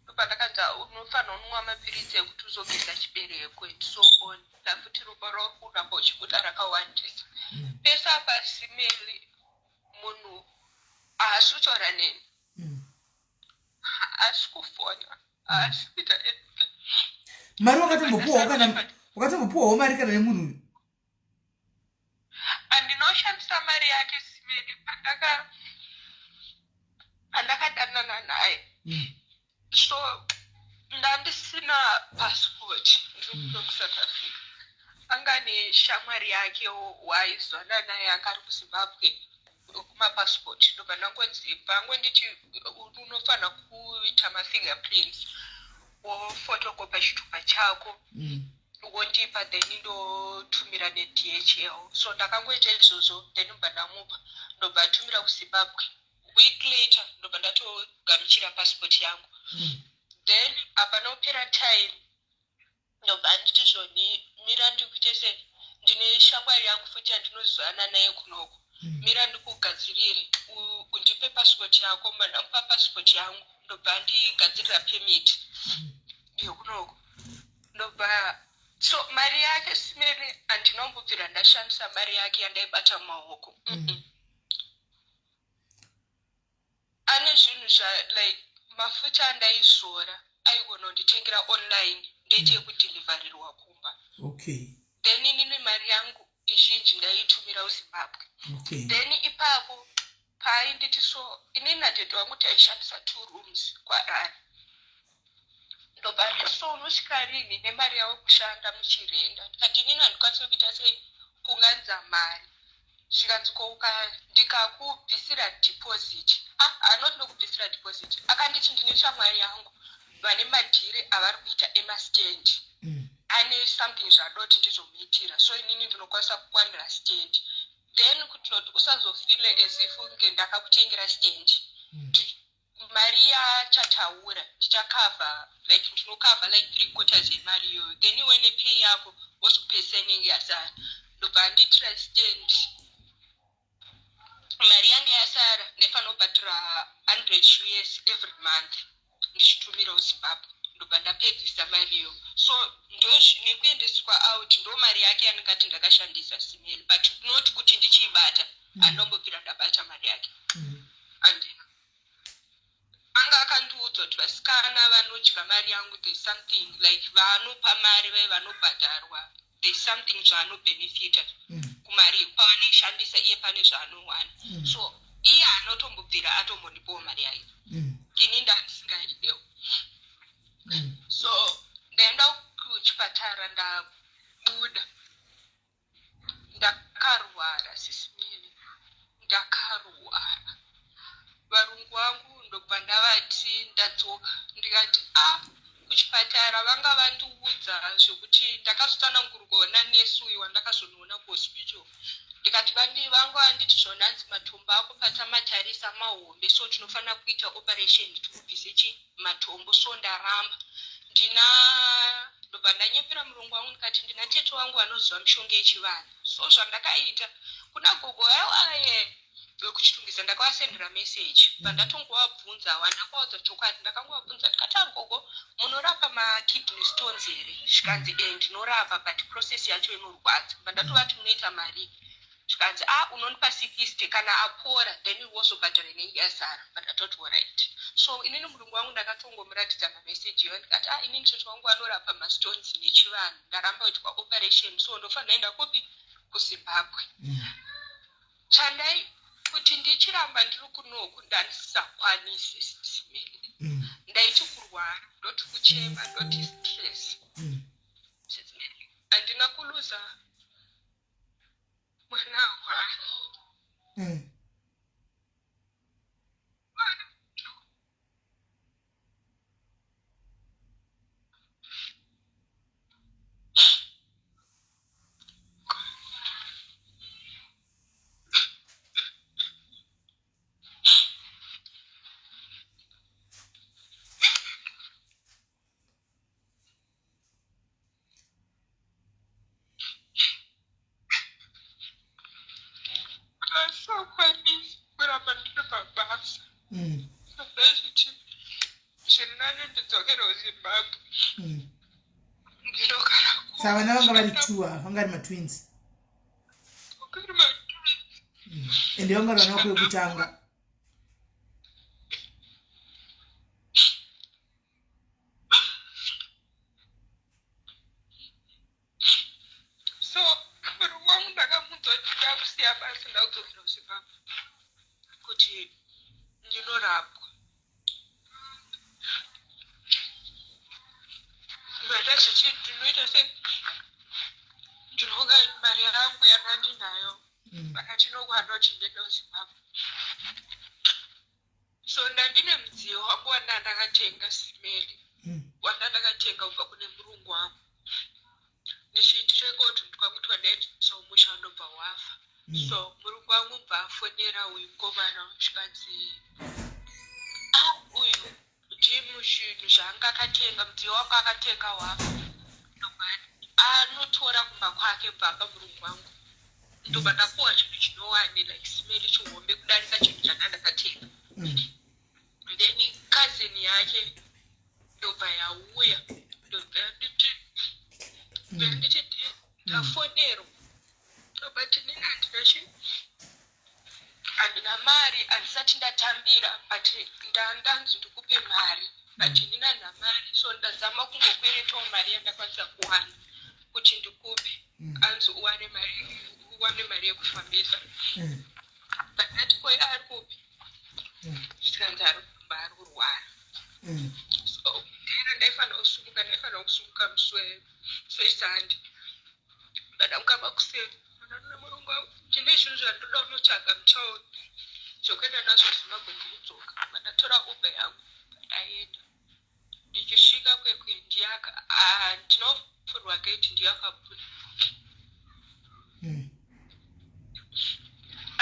ndobva ndakanzi unofanira unwa mapiritsi ekuti uzogeza chibereko and so on, nafuti ropa rauri kuramba uchibuda rakawandisa. Pese apa, simeli, munhu haasi kutaura neni, haasi kufona, haasi kuita anything. Mari wakatombopuwawo kana wakatombopuwawo mari kana nemunhu uyu? Andinoshandisa mari yake, simeli, pandakadanana naye. So ndandisina passport, ndiri kuno kuSouth Africa. Anga neshamwari yake waizwana naye, anga ari kuZimbabwe, kumapassport. Ndobva ndangonzi, pangonditi unofanira kuita mafingerprints. Wofotokopa chitupa chako, wondipa, then ndotumira neDHL. So ndakangoita izvozvo, then ndobva ndamupa, ndobva atumira kuZimbabwe. Week later ndobva ndatogamuchira passport yangu. Then apanopera time, ndobva nditi zvoni, mira ndikuite se ndine shamwari yangu futi yandinozivana naye kunoko, mira ndikugadzirire, undipe passport yako. Ndamupa passport yangu, ndobva ndigadzirira permit yekunoko. Ndobva, so mari yake simeri, handinombobvira ndashandisa mari yake yandaibata mumaoko. Ane zvinhu zva like mafuta andaizora, aigona kunditengera online, ndoite yekudhilivharirwa kumba. Then inini mari yangu izhinji ndaiitumira kuZimbabwe. Then ipapo paainditi, so inini nadaddy wangu taishandisa two rooms kwarari. Ndobva ati, so unosvika rini nemari yavo kushanda muchirenda? Ndikati, inini handikwanisi kuita sei kunganza mari. Zvikanzi, ko ndikakubvisira deposit? Ah, anoti ndokubvisira deposit. Akanditi, ndine shamwari yangu vane madhiri avari kuita emastand, ane something zvadoti ndizomuitira, so inini ndinokwanisa kukwanira stand, then kutoti usazofile as if nge ndakakutengera stand. Mari yachataura ndichakavha, like ndinokavha like three quarters yemari iyoyo, then iwe nepay yako wozopesa inenge yasara. Ndobva andiitira stand. Mari yange yasara ndaifanira kubhadhira 100 US every month ndichitumirawo Zimbabwe. Ndobva ndapedzisa mari iyo. So ndo nekuendeswa out, ndo mari yake yandingati ndakashandisa simeli, but not kuti ndichiibata. Handombobvira ndabata mari yake. Andina anga akandiudza kuti vasikana vanodya mari yangu, there's something like vaanopa mari vai vanobhadharwa, there's something zvaanobhenefita kumari pavanoshandisa, iye pane zvaanowana. So iye anotombobvira atombondipawo mari yake. Ini ndandisingaidewo. So ndaenda kuchipatara, ndabuda ndakarwara sisimini, ndakarwara. Varungu vangu ndobva ndavati ndadzoka, ndikati, a kuchipatara vanga vandiudza zvekuti ndakazotsanangurwawo nanesi uyu wandakazonoona kuhospital. Ndikati, vanga vanditi zvonanzi matombo ako patamatarisa mahombe, so tinofanira kuita operation tikubvise chi matombo. So ndaramba ndina, ndobva ndanyepera murungu wangu, ndikati ndina tete wangu vanoziva mishonga yechivanhu. So zvandakaita kuna gogo aiwaye wekuchitungisa, ndakavasendera meseji, pandatongovabvunza wandakuvaudza chokwadi. Ndakangovabvunza ndikati, agogo, munorapa makidney stones here? Zvikanzi, e, ndinorapa, but process yacho inorwadza. Pandatovati, munoita mari? Zvikanzi, a unonipa 60, kana apora then wozobhadhara inenge yasara. Pandatoti alright. So inini murungu wangu ndakatongomuratidza mameseji iyo, ndikati, a inini tete wangu anorapa mastones nechivanhu, ndaramba kuitwa operation, so ndofanira enda kupi? KuZimbabwe. Chandai kuti ndichiramba ndiri kunoku ndandisisakwanisi simeli. Ndaiti kurwara, ndoti kuchema, ndoti stress. Handina kuluza mwana wani. Mwana asakwanisi kuramba ndiri pabasa. Ndazviti zviri nani ndidzokere kuZimbabwe, ndinogara. Saka vana vanga vari two ava, vanga vari matwins? Vari matwins. Ende vanga vari vana vako vekutanga? So murume wangu ndakamuudza kuti ndakusiya basa, ndakudzokera kuZimbabwe kuti ndinorapwa. Ndada zvichi ndinoita se ndinoga mari yangu yandandinayo, vakati inokwana kuti ndiende kuZimbabwe. So ndandine mudziyo wangu wanda ndakatenga simeli. wanga ndakatenga kubva kune murungu wangu ndichitengawo tunhu twangu twandaitisa umusha ndobva wafa. So murungu wangu bva afonera uyu mukomana zvikanzi ah uyu ndimu zvinhu zvaanga akatenga mudziyo wangu akatenga wafa anotora kumba kwake bva apa murungu wangu ndobva ndapuwa chinhu chinowani like simeri chihombe kudarika chinhu changa ndakatenga. Then cousin yake ndobva yauya ndobva yanditi nditi ndafonerwa but inini handina chi handina mari handisati ndatambira but ndandanzi ndikupe mari but inini handina mari so ndazama kungokweretawo mari yandakwanisa kuwana kuti ndikupe anzi uwane mari uwane mari yekufambisa but ndati koye ari kupi zvikanzi ari kumba ari kurwara so ndera ndaifanira kusumuka ndaifanira kusumuka musi wesunday ndadamuka makuseni ndanona murungu wangu ndine zvinhu zvandoda kunotsvaga mutown zvekuenda nazvo zimbabwe ndikudzoka mandatora uber yangu ndaenda ndichisvika kwekwe ndiyaka ah, ndinofurwa gate ndiyakabuda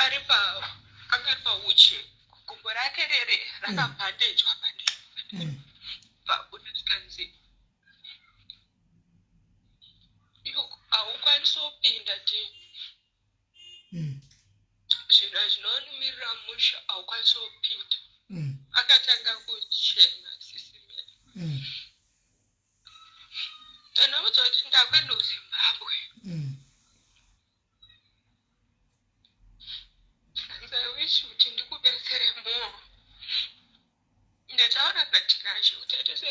ari pa anga ari pauchi gumbo rake rere rakabhandejwa bandejwa pabuda zvikanzi haukwanisi kupinda ti zvinhu hazvinonumirira musha haukwanisi kupinda akatanga kuchema sisimene anoudza kuti ndakuenda kuzimbabwe hanzi i wish kuti ndikubetsere more ndataura natinashe kuti aite se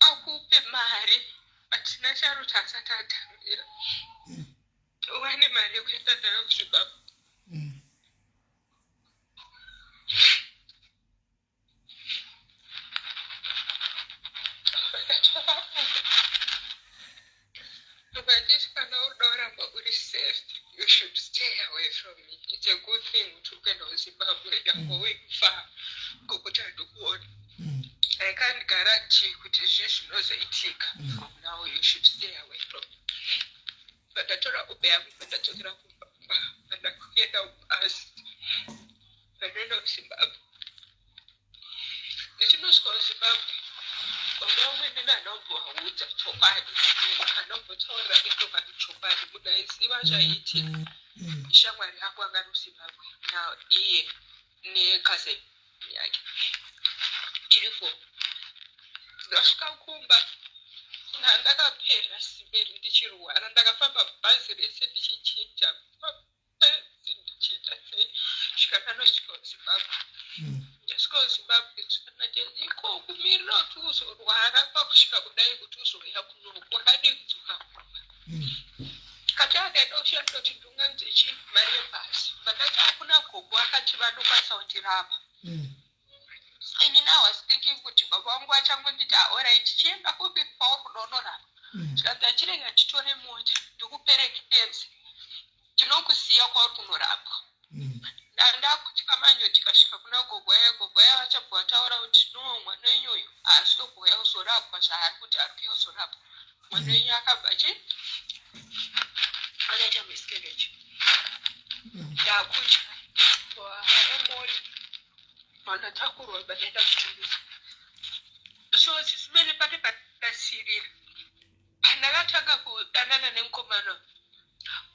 akupe mari but tinashe aroti asati atambira uwane mari yekuenda nayo kuzimbabwe Vakati kana uri kuramba uri safe you should stay away from me it's a good thing kuti uri kuenda kuzimbabwe you're going far ngokuti handikuona I can't guarantee kuti zvii zvinozoitika from now you should stay away from me pandatora uber yangu pandadzokera kumba pandakuenda kubasi pandoenda kuzimbabwe ndichinosvika kuzimbabwe baba vamwene ndanombovaudza chokwadi anombotaurira ichokwadi chokwadi munhu aiziva zvaiitika ishamwari yako anga ari kuzimbabwe now iye necousin yake tiri four ndasvika kumba ndakapera simeri ndichirwara ndakafamba bhazi rese ndichichinja mapedzi ndichiita sei svika ndanosvika kuzimbabwe ndasvika kuzimbabwe zvikanati iko kumirira kuti uzorwara kwakusvika kudai kuti uzouya kunoku wakadii kudzoka kumba kati akaenda kushanda kuti ndunganze chi mari yebhasi vandati hakuna gogo akati vanokwanisa kundirapa ini now was thinking kuti baba vangu vachangonditi aorit chienda kupi kwauri kuda unorapa zvikanzi achirega titore mota ndikuperekedze ndinokusiya kwauri kunorapwa ndakutya manje tikasvika kuna gogo yaya gogo yaya vachabva vataura kuti no mwana wenyu uyu haasi kuuya kuzorapwa zvaari kuti ari kuuya kuzorapwa mwana wenyu akabva chi akaita miscarriage ndakutya emota vandatakurwa vandaenda kuchirisa so sisimene pake pandasirira pandakatanga kudanana nemukomana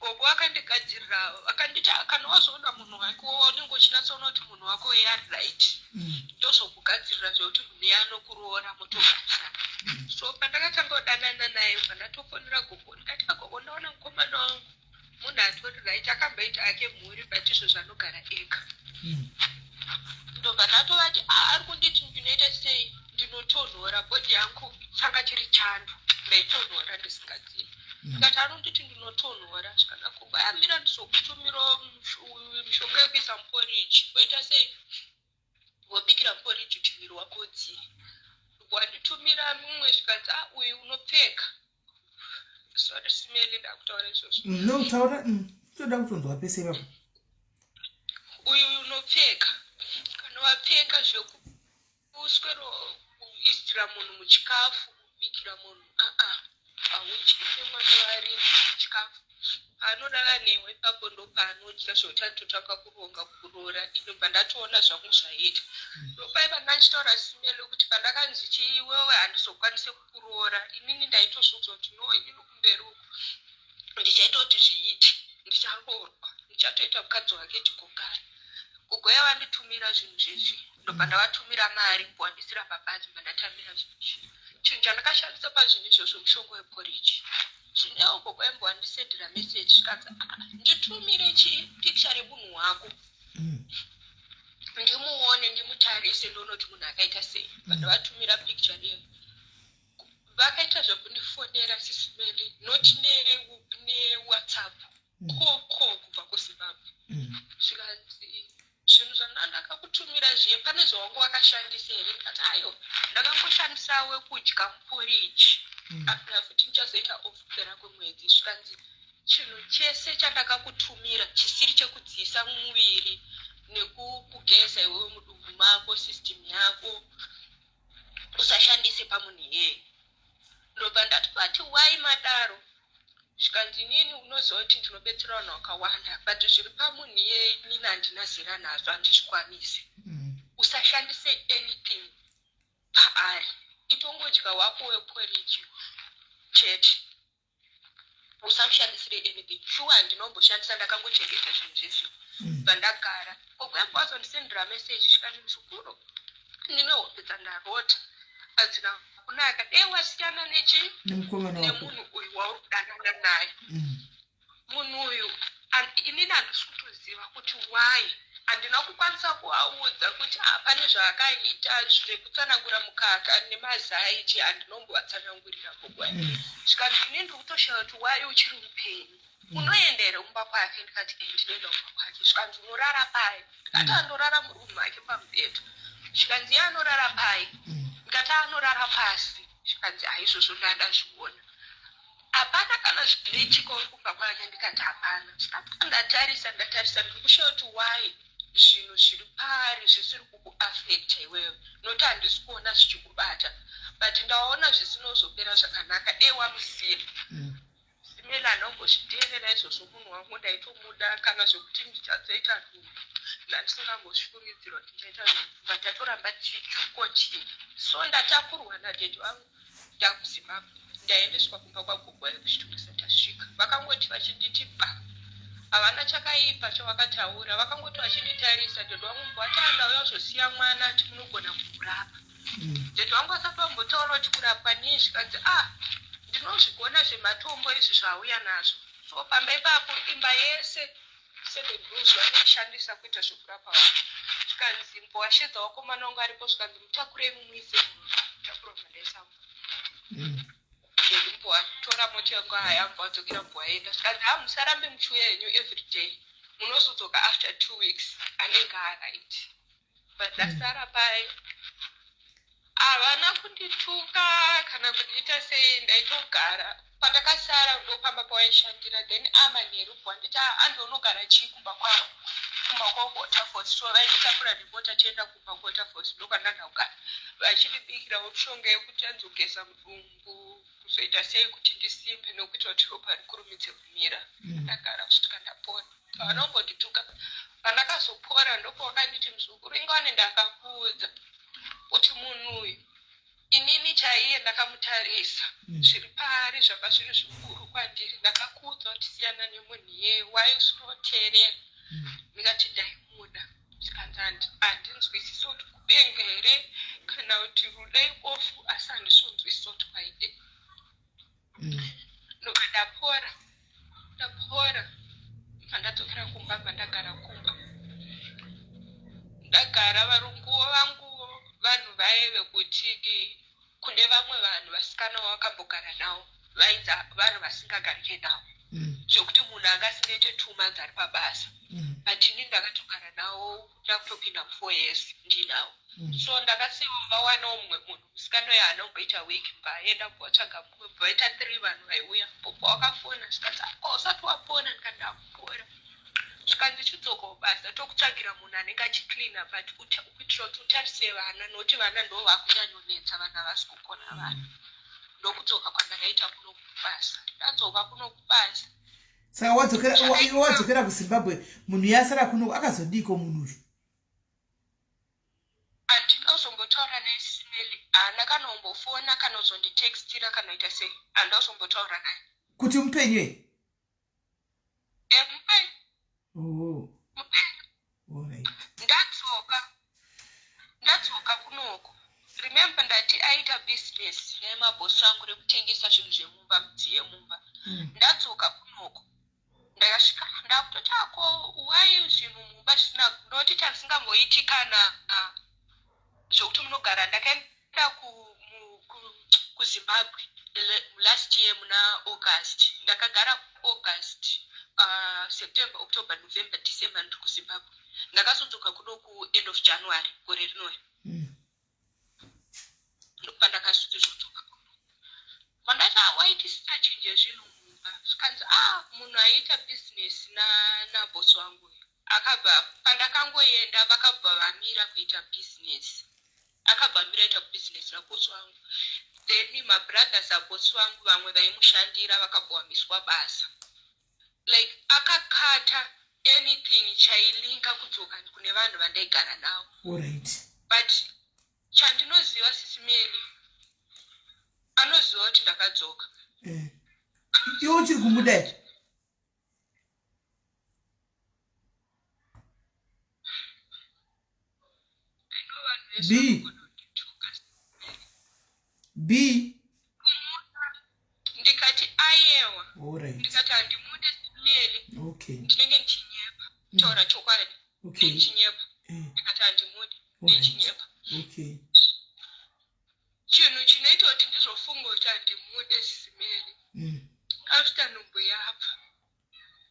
gogo akandigadzirira akanditi kana wazoona munhu wako unenge uchinatsoona kuti munhu wako iye ari right ndozokugadzirira zvekuti munhu iye anokuroora motogarisana so pandakatanga kudanana naye pandatofonera gogo ndikati agogo ndaona mukomana wangu munhu atori right akamboita ake mhuri but izvozvo anogara ega ndobva ndatovati ah, ari kunditi ndinoita sei ndinotonhora body yangu changa chiri chando ndaitonhora ndisingazivi ndikati anonditi ndinotonhora zvikana kubva yamira ndizokutumirawo mishonga yekuisa muporiji waita sei wobikira poriji kuti muviri wako udziye wanditumira mumwe zvikanzi a ah, uyu unopfeka sorry simeli ndakutaura izvozvo no taura toda kutonzwa pese ipapo uyu unopfeka kana wapfeka zvekuswero Zvekuisira munhu muchikafu, kubikira munhu, aa, haudyise mwana waridzi chikafu. Paanodara newe ipapo ndopaanodya, zvokuti atotanga kuronga kuroora. Inobva ndatoona zvangu zvaita. Ndopaiva ndachitaura simelo kuti pandakanzi chiiwewe handizokwanise kukuroora, inini ndaitozviudza kuti no, inini kumberi uku ndichaita kuti zviite, ndicharoorwa, ndichatoita mukadzi wake, tigogara. Gogo yavanditumira zvinhu zvezvi, ndobva ndavatumira mari kuwandisira pabhazi, bva ndatamira zvinhu izvi. Chinhu chandakashandisa pazvinhu izvozvo mushonga weporiji. Zvinewo gogo aimbowandisendera meseji, zvikanzi, "Ah, nditumire chipicture remunhu wako ndimuone, ndimutarise, ndoona kuti munhu akaita sei." Vandavatumira picture reyo, vakaita zvekundifonera, Sis Melly, not neWhatsApp, call kubva kuZimbabwe. Zvikanzi, "Zvinhu zvanda ndakakutumira zviye, pane zvawangu wakashandisa here?" Ndikati, "Ayo, ndakangoshandisa wekudya muporiji, apera futi ndichazoita off kupera kwemwedzi." Zvikanzi, "Chinhu chese chandakakutumira chisiri chekudziisa mumuviri nekukugeza iwewe mudumbu mako, system yako, usashandise pamunhu iyeye." Ndobva ndatobati, "Wai madaro?" Zvikanzi, "Inini unoziva kuti ndinobetsera vanhu vakawanda, but zviri pamunhu iyeye inini handina zera nazvo, handizvikwanisi. Usashandise anything paari, itongodya wako weporiji chete, usamushandisire anything." Shuwa, handinomboshandisa, ndakangochengeta zvinhu zvezvo. Bva ndagara. Gogo wazondisendera meseji, zvikanzi, "Muzukuru, ndine hope dzandarota, hadzina kunaka. Dei wasiyana nechi nemukomana wako, nemunhu uyu wauri kudanana naye." Munhu uyu inini handisi kutoziva kuti why handina kukwanisa kuvaudza kuti, ah, pane zvaakaita zvekutsanangura mukaka nemazai chi, handinombovatsanangurira gogo. Zvikanzi, "Inini ndiri kutoshaya kuti why uchiri mupenyu. Unoenda here kumba kwake?" Ndikati, "E, ndinoenda kumba kwake." Zvikanzi, "Unorara pai?" Ndikati, "Andorara murumu make pamubhedha." Zvikanzi, "Iye anorara pai?" Ndikati, "Anorara pasi." Zvikanzi, "Haizvozvo ndandazviona, hapana kana zvinoitika uri kumba kwake." Ndikati, "Hapana." Zvikati, "Ndatarisa, ndatarisa, ndiri kushaya kuti why zvinhu zviri paari zvisiri kukuafecta iwewe, nokuti handisi kuona zvichikubata, but ndaona zvisinozopera zvakanaka. Dei wamusiya." Simela, anombozviteerera izvozvo. Munhu wangu ndaitomuda, kana zvekuti ndichazoita nhumbu ndandisingambozvifungidzira kuti ndichaita nhumbu, but tatoramba tichikochii. So ndatakurwa nadaddy vangu ndakuZimbabwe, ndaendeswa kumba kwagogo kuChitungwiza. Tasvika, vakangoti vachinditi ba, havana chakaipa chavakataura, vakangoti vachinditarisa, daddy vangu mbwati, "Andauya kuzosiya mwana, ati munogona kumurapa." Daddy vangu vasati vambotaura kuti kurapwa nei, zvikanzi, "Ah, ndinozvigona zvematombo izvi zvauya nazvo." So pamba ipapo, imba yese seven rooms vanoishandisa kuita zvekurapa vanhu. Zvikanzi, "Mbowashedza wakomana wangu aripo." Zvikanzi, "Mutakurei mumuise." Mutakura mandaisamo. Daddy mbowatora mota yangu, haya, mbowadzokera, mbowaenda. Zvikanzi, "Ha, musarambe muchiuya henyu every day, munozodzoka after 2 weeks, anenge aright." But ndasara pai, havana kundituka kana kundiita sei, ndaitogara. Pandakasara ndopamba pawaishandira. Then amanheru bwanditi, "Andounogara chii kumba kwavo, kumba kwavo kuWaterfalls." So vainditakura nemota tienda kumba kuWaterfalls, ndokwandanga kugara, vachindibikirawo mishonga yekuti anzogeza mudumbu, kuzoita sei kuti ndisimbe nokuita kuti ropa rikurumidze kumira. Ndagara kusvika ndapora, havana kumbondituka. Pandakazopora ndopawakanditi, "Muzukuru, ingwane ndakakuudza kuti munhu uyu, inini chaiye ndakamutarisa, zviri paari zvanga zviri zvikuru kwandiri. Ndakakuudza kuti siyana nemunhu iyeye, wai usinoteerera?" Ndikati, "Ndaimuda." Zvikanzi, "Handinzwisisi kuti kupenga here kana kuti rudo ikofu, asi handisonzwisisa kuti waide." Ndobva ndapora. Ndapora, pandadzokera kumba, pandagara kumba, ndagara, varunguwo vangu vanhu vaye vekuti kune vamwe vanhu vasikana vakambogara navo vainzi vanhu vasingagarike navo, zvekuti munhu anga asingaite 2 months ari pabasa. But ini ndakatogara navo, ndakutopinda mu4 years ndinavo. So ndakasiwa vawanawo mumwe munhu, musikana uyo haana kumboita week, mbaaenda, mbovatsvaga mumwe, mbovaita three vanhu vaiuya. Popo wakafona, zvikanzi, "Usati wapona?" Ndikati, "Ndakupora." Zvikanzi chidzoka kubasa tokutsvagira munhu anenge achicleana, but kuitira kuti utarise vana, nokuti vana ndo vakunyanyonetsa, vana havasi kukona vana. Ndokudzoka kwandakaita kuno kubasa. Ndadzoka kuno kubasa. Saka wadzokera, iwe wadzokera kuZimbabwe, munhu yasara kuno akazodiiko munhu uyu? Handina kuzombotaura naye, Simeli. Haana kana kumbofona kana kuzonditextira kana kuita sei. Handina kuzombotaura naye. Kuti mupenyu here? Mupenyu. Oh. Mupenyu. Alright. Ndadzoka kunoko. Remember ndati aita business nemabhosi angu rekutengesa zvinhu zvemumba, midziyo yemumba. Ndadzoka kunoko, ndakasvika ndakutoti ako why zvinhu mumba zvisina, noti tasingamboiti kana zvokuti munogara. Ndakaenda kuZimbabwe last year muna August. Ndakagara August, September, October, November, December ndiri kuZimbabwe. Ndakazodzoka kuno kuend of January gore rinoya. Ndopandakazodzoka kuno. Pandati why tisisachinje zvinhu mumba, zvikanzi a munhu aiita bhizinesi nabhosi wangu uyu akabva, pandakangoenda vakabva vamira kuita bhizinesi. Akabva amira kuita bhizinesi nabhosi wangu. Then mabrothers abhosi vangu vamwe vaimushandira vakabva vamiswa basa. Like akakata anything chailinka kudzoka kune vanhu vandaigara navo. But chandinoziva, Sisimeli, anoziva kuti ndakadzoka. Iwe uchiri kumuda here? I know vanhu vese B. vanogona kundituka. B. Ndikati ayewa, ndikati handimude, Simeli, ndinenge ndichinyepa. Taura chokwadi, ndichinyepa. Ndikati handimude, ndichinyepa. Chinhu chinoita kuti ndizofunga kuti handimude, Simeli, after nhumbu yabva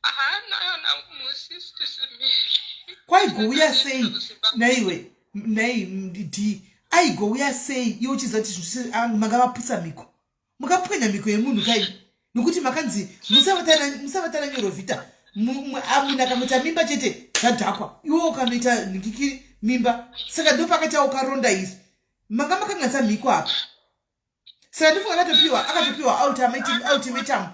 haana kana musi, Sisimeli. Kwaigouya sei naiwe nai d aigouya sei iwe uchiziva kuti zvinhu manga maputsa mhiko, mukapwanya mhiko yemunhu kai, nokuti makanzi musavatana nyorovhita. Munhu akangoita mimba chete zvadhakwa, iwe ukanoita nhikikiri mimba, saka ndo pakati ukaronda iri manga makanganisa mhiko apa. Saka ndifunga akatopiwa ultimatum.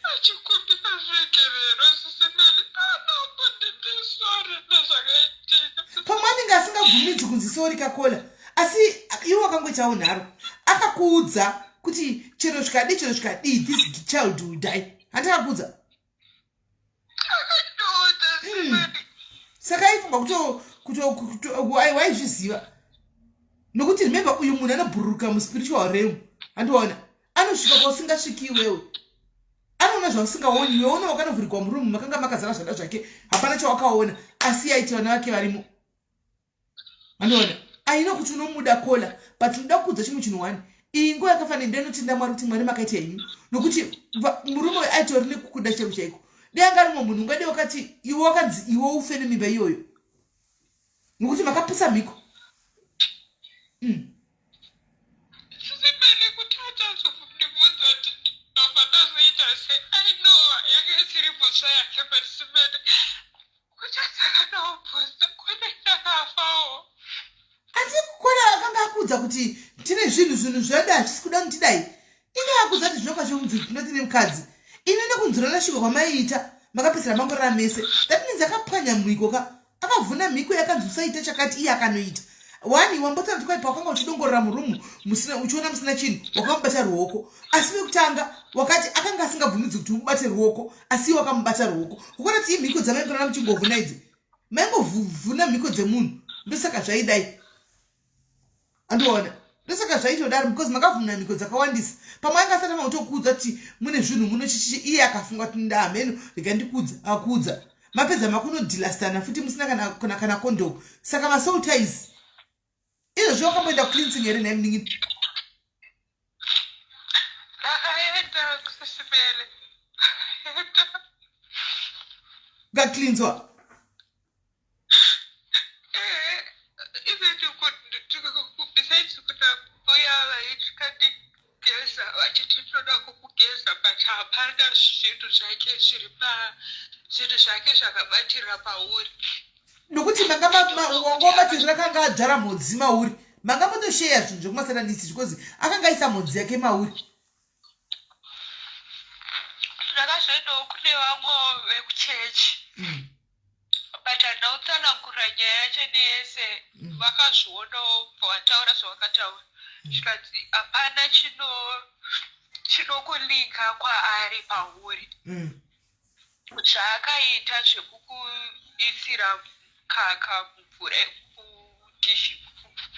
Achikumbira zvegerero, Sisimeli, anambonditi sorry nezvakaitika. Pamwe anenge asingabvumidzi kunzi sorry kakola, asi iwe wakangoitawo nharo. Akakuudza kuti chero zvikadii, chero zvikadii, this child will die, handakakuudza? Akandiudza, Simeli. Saka aifunga kuto waizviziva, nokuti remember, uyu munhu anobhururuka muspiritual realm, handiona anosvika kwausingasviki iwewe, anoona zvausingaoni iwe. Ona wakanovhurikwa murumu makanga makazara zvada zvake, hapana chawakaona, asi aiti vana vake varimo, handiona aina kuti unomuda kola. But unoda kuudza chimwe chinhu one, iyi nguva yakafanira ndinotenda Mwari kuti Mwari makaita henyu, nokuti murume uyu aitori nekukuda chaiko chaiko. Dai anga rimwe munhu, ungade wakati iwe wakanzi iwe ufe nemimba iyoyo, nokuti makaputsa mhiko. Sisimeli, kuti achazondibvunza kuti ndobva ndazoita sei, I know yanga isiri mhosva yake, but Simeli, kuti asakanaobvunza kone ndakafawo. Asi kona akanga akuudza kuti tine zvinhu zvada, hazvisi kuda kuti tidai, inge akuudza kuti zvinokwa zvekunzi tinoti nemukadzi ine nekunzurana sviko kwamaiita, makapedzisira mangorara mese. That means akapwanya mhiko ka, akavhuna mhiko yakanzi usaita chakati, iye akanoita wani. Wambotaura kuti kwai pawakanga uchidongorera murumu musina, uchiona musina chinhu, wakamubata ruoko, asi vekutanga wakati akanga asingabvumidzi kuti umubate ruoko, asi iwe wakamubata ruoko. Kuona kuti imhiko dzamaingorara muchingovhuna idzi, maingovhuna mhiko dzemunhu, ndosaka zvaidai, andiona, ndosaka zvaitodaro, because makavhuna mhiko dzakawandisa. Pamwe anga asati amakutokuudza kuti mune zvinhu muno chichichi, iye akafunga kuti ndahameno, rega ndikuudza, akuudza, mapedza makunodhilastana futi musina kana condom. Saka masoul ties izvozvo, wakamboenda kucleansing here nhai munin'ini? Ndakaenda, Sisimeli, ndakaenda. Ukacleanswa? Even besides kuti mbuya vaikandigeza vachiti tinoda kukugeza, but hapana zvinhu zvake zviri pa Zvinhu zvake zvakabatirira pauri. Nokuti manga wanga wabatirira akanga adzvara mhodzi mauri. Manga motosheya zvinhu zvekumasatanisi because akanga aisa mhodzi yake mauri. Ndakazoendawo kune vamwe vekuchechi. But handina kutsanangura nyaya yacho neyese. Vakazvionawo vataura zvavakataura. Zvikanzi hapana chino chinokulinka kwaari pauri. Zvaakaita zvekukuisira mukaka mumvura mudhishi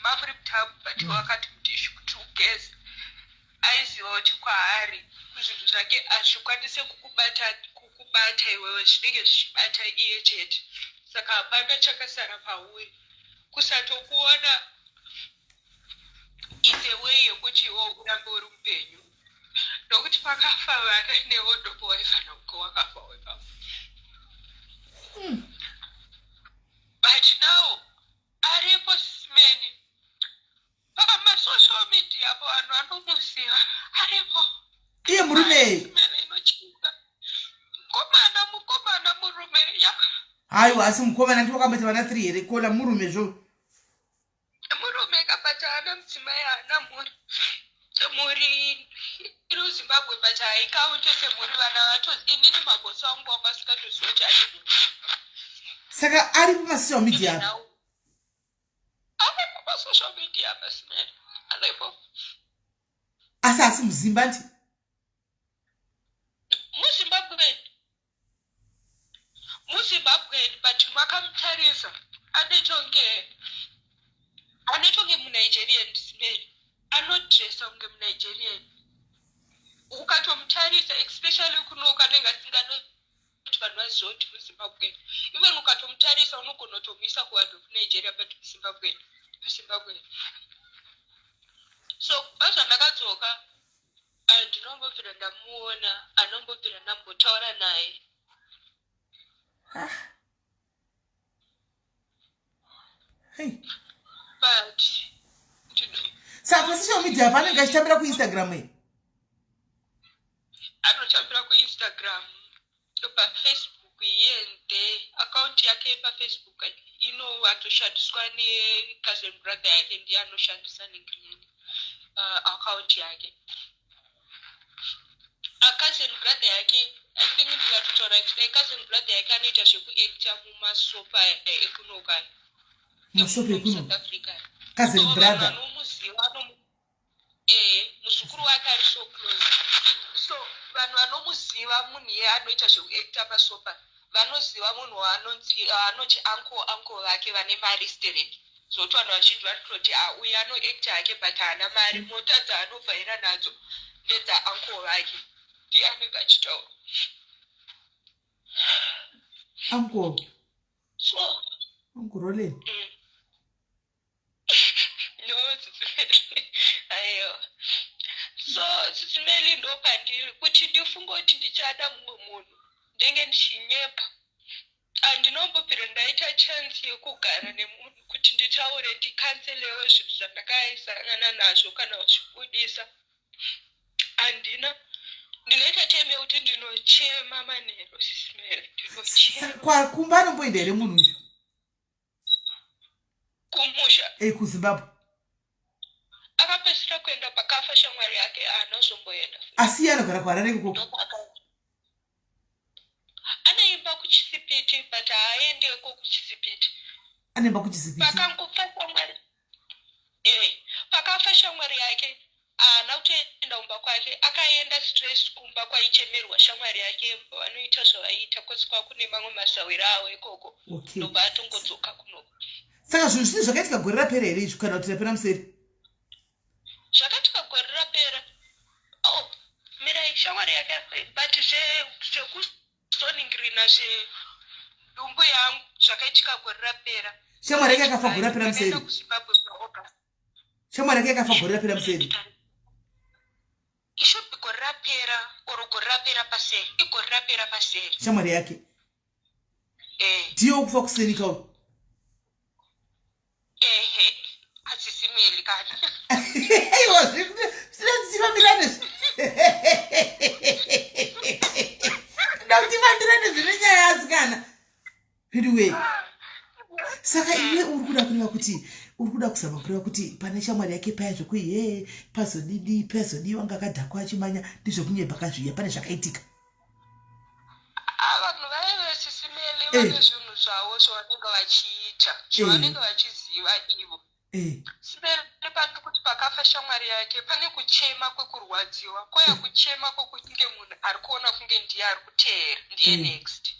mamuri mutabu but wakati mudhishi kuti ugeze aiziva kuti kwaari kuzvinhu zvake hazvikwanise kukubata kukubata iwewe zvinenge zvichibata iye chete saka hapana chakasara pauri kusatokuona it's a way yekuti iwe urambe uri mupenyu nokuti pakafa vana newo ndopo waifanira kunge wakafawo ipapo. But now aripo simeni pamasocial media apo vanhu vanomuziva aripo. Iye murume Simeni inotyisa. Mukomana mukomana murume ya. Haiwa asi mukomana ndiwo wakamboita vana 3 here kola murume zvo. Murume ka but haana mudzimai haana mhuri. Mhuri iri kuZimbabwe but haikaunte semhuri vana vato inini mabosi angu vanga vasingatoziva kuti ane mhuri. Saka ari pamasocial media apa? Aripo pasocial media apa Simeni aripo. Asi asi muZimba nti? MuZimbabwe. MuZimbabwe but makamutarisa anoita kunge anoita kunge muNigerian Simeni anodressa kunge muNigerian ukatomutarisa especially kuno anenge asinganoti vanhu vaziva kuti muZimbabwe even ukatomutarisa unogona kutomuisa kuvanhu vekuNigeria but muZimbabwe muZimbabwe so kubva zvandakadzoka Andinombobvira ndamuona, anombobvira ndambotaura naye. Ah. Hey. But saka pasocial media paanenge achitambira kuinstagram iyi anotambira kuinstagram pafacebook here and there account yake yepafacebook inowanzoshandiswa necousin brother yake ndiye anoshandisa negreen account yake cousin brother yake I think ndikatotaura kudai cousin brother yake anoita zvekuacta mumasopa ekunoka masopa ekuno South Africa cousin brother vanomuziva Eh, muzukuru wake ari so close. So vanhu vanomuziva munhu iye anoita zvekuacta pasopa vanoziva munhu waanonzi anoti uncle uncle vake vane mari stereki zvokuti vanhu vazhinji vanototi ah uyu anoacta hake but haana mari mota dzaanovhaira nadzo ndedza uncle vake ndiye anenge achitaura uncle so uncle Roland No, Tsitsimeli. Aiwa. So Tsitsimeli ndopandiri kuti ndifunge kuti ndichada mumwe munhu ndenge ndichinyepa. Handinombobvira ndaita chance yekugara nemunhu kuti nditaure ndikanselewo zvinhu zvandakaisangana nazvo kana kuzvibudisa. Handina. Ndinoita time yekuti ndinochema manheru Tsitsimeli. Ndinochema. Kumba anomboenda here munhu uyu? Kumusha? Eh, kuZimbabwe. Akapedzisira kuenda pakafa shamwari yake haana kuzomboenda. Asi iye anogara kuHarare ikoko? Anoimba kuChisipiti but haaendeko kuChisipiti. Anoimba kuChisipiti? Pakangofa shamwari eh, pakafa shamwari yake haana kutoenda kumba kwake akaenda stress kumba kwaichemerwa shamwari yake vanoita zvavaiita kwose kwakune mamwe masawira avo ikoko ndobva atongodzoka kunoko. Saka zvinhu zvii zvakaitika gore rapera here izvi kana kuti rapera museri? Zvakaitika gore rapera. Oh, mirai shamwari yake but zvekusoningirina zvedumbu yangu zvakaitika gore rapera. Shamwari yake yakafa gore rapera museri. Shamwari yake yakafa gore rapera museri. It should be gore rapera or gore rapera paseri. Igore rapera paseri. Shamwari yake. Eh. Ndiye wokufa kuseri kawo. Ehe. Atsisimeli kani. Aiwa zvinotifambirane. Ndakutifambirane. Pane zvine nyaya asikana. Anyway. Saka iwe uri kuda kureva kuti uri kuda kuzama kureva kuti pane shamwari yake paya zvekuti hee pazodidi pazodiwa anga akadhakwa achimanya ndizvekunyeba kazviya pane zvakaitika. Ah, vanhu vaye vesisimeli eh. vane zvinhu zvavo zvavanenge vachiita zvavanenge eh. vachiziva ivo eh. Simeli pati kuti pakafa shamwari yake pane kuchema kwekurwadziwa koya kuchema kwekunge munhu ari kuona kunge ndiye ari kuteera ndiye next.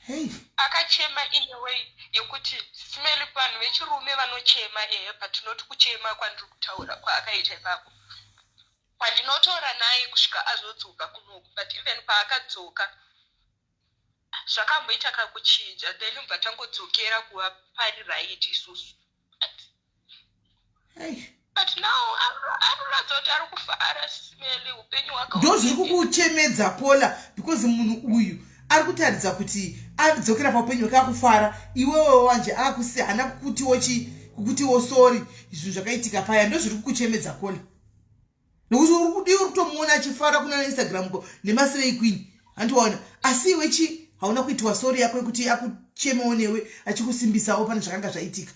Hey. Akachema in a way yekuti Simeli vanhu vechirume vanochema ehe but not kuchema kwandiri kutaura kwaakaita ipapo kwandinotaura naye kusvika azodzoka kunoku but even paakadzoka zvakamboita kakuchinja then ubva tangodzokera kuva pari right isusu but now anoratidza kuti ari kufara Simeli upenyu hwake. Ndo zviri kukuchemedza Kola because munhu uyu ari kutaridza kuti adzokera paupenyu hwake akufara iwewe wanje akusi haana kukutiwo chi kukutiwo sorry zvinhu zvakaitika paya ndo zviri kukuchemedza Kola nokuti uri kudii uri kutomuona achifara kuna Instagram ko nemaslay queen handiwaona asi iwe chi hauna kuitiwa sorry yako yekuti akuchemewo newe achikusimbisawo pane zvakanga zvaitika.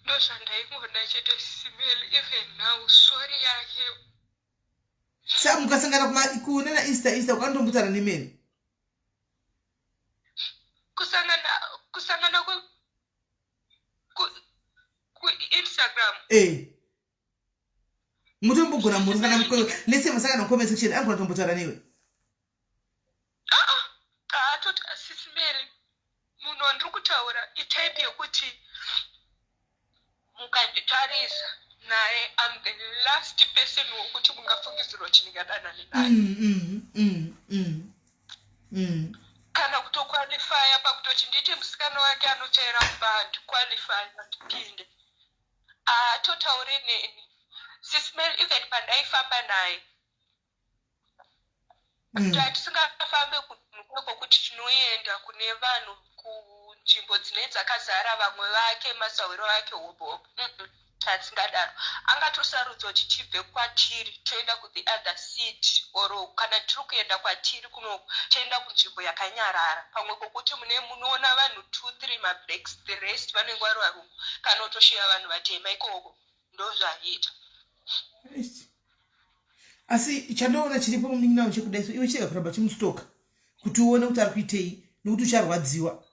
Ndozvandaingoda chete Simeli even now sorry yake. Sa mukasangana kuma kunana Insta Insta ukandombutaura nemeri. Kusangana kusangana ku ku, ku Instagram. Eh. Mutombogona muri kana lese masangana comment section angona tombotaura newe. Ah ah haatoti asisi Mary munhu wandiri kutaura itype yekuti mukanditarisa naye am the last person wokuti mungafungidzirwa kuti ndingadanane naye. Kana kutoqualifya pakutoti ndiite musikana wake anotsvaira mumba handiqualify handipinde. Haatotaure neni. Sis Mary even pandaifamba naye Tatisingafambe kunhu kwokuti tinoenda kune vanhu kunzvimbo dzine dzakazara vamwe vake masahwiro ake hobo hobo tatingadaro angatosarudza kuti tibve kwatiri toenda kuthe other city or kana tiri kuenda kwatiri kunoku toenda kunzvimbo yakanyarara pamwe kwokuti mune munoona vanhu two three mablacks the rest vanenge vari varungu kana kutosheya vanhu vatema ikoko ndozvaiita. Asi chandoona chiripo munin'ina wangu chekudai so iwe chirega kuramba chimustoka kuti uone kuti ari kuitei nokuti ucharwadziwa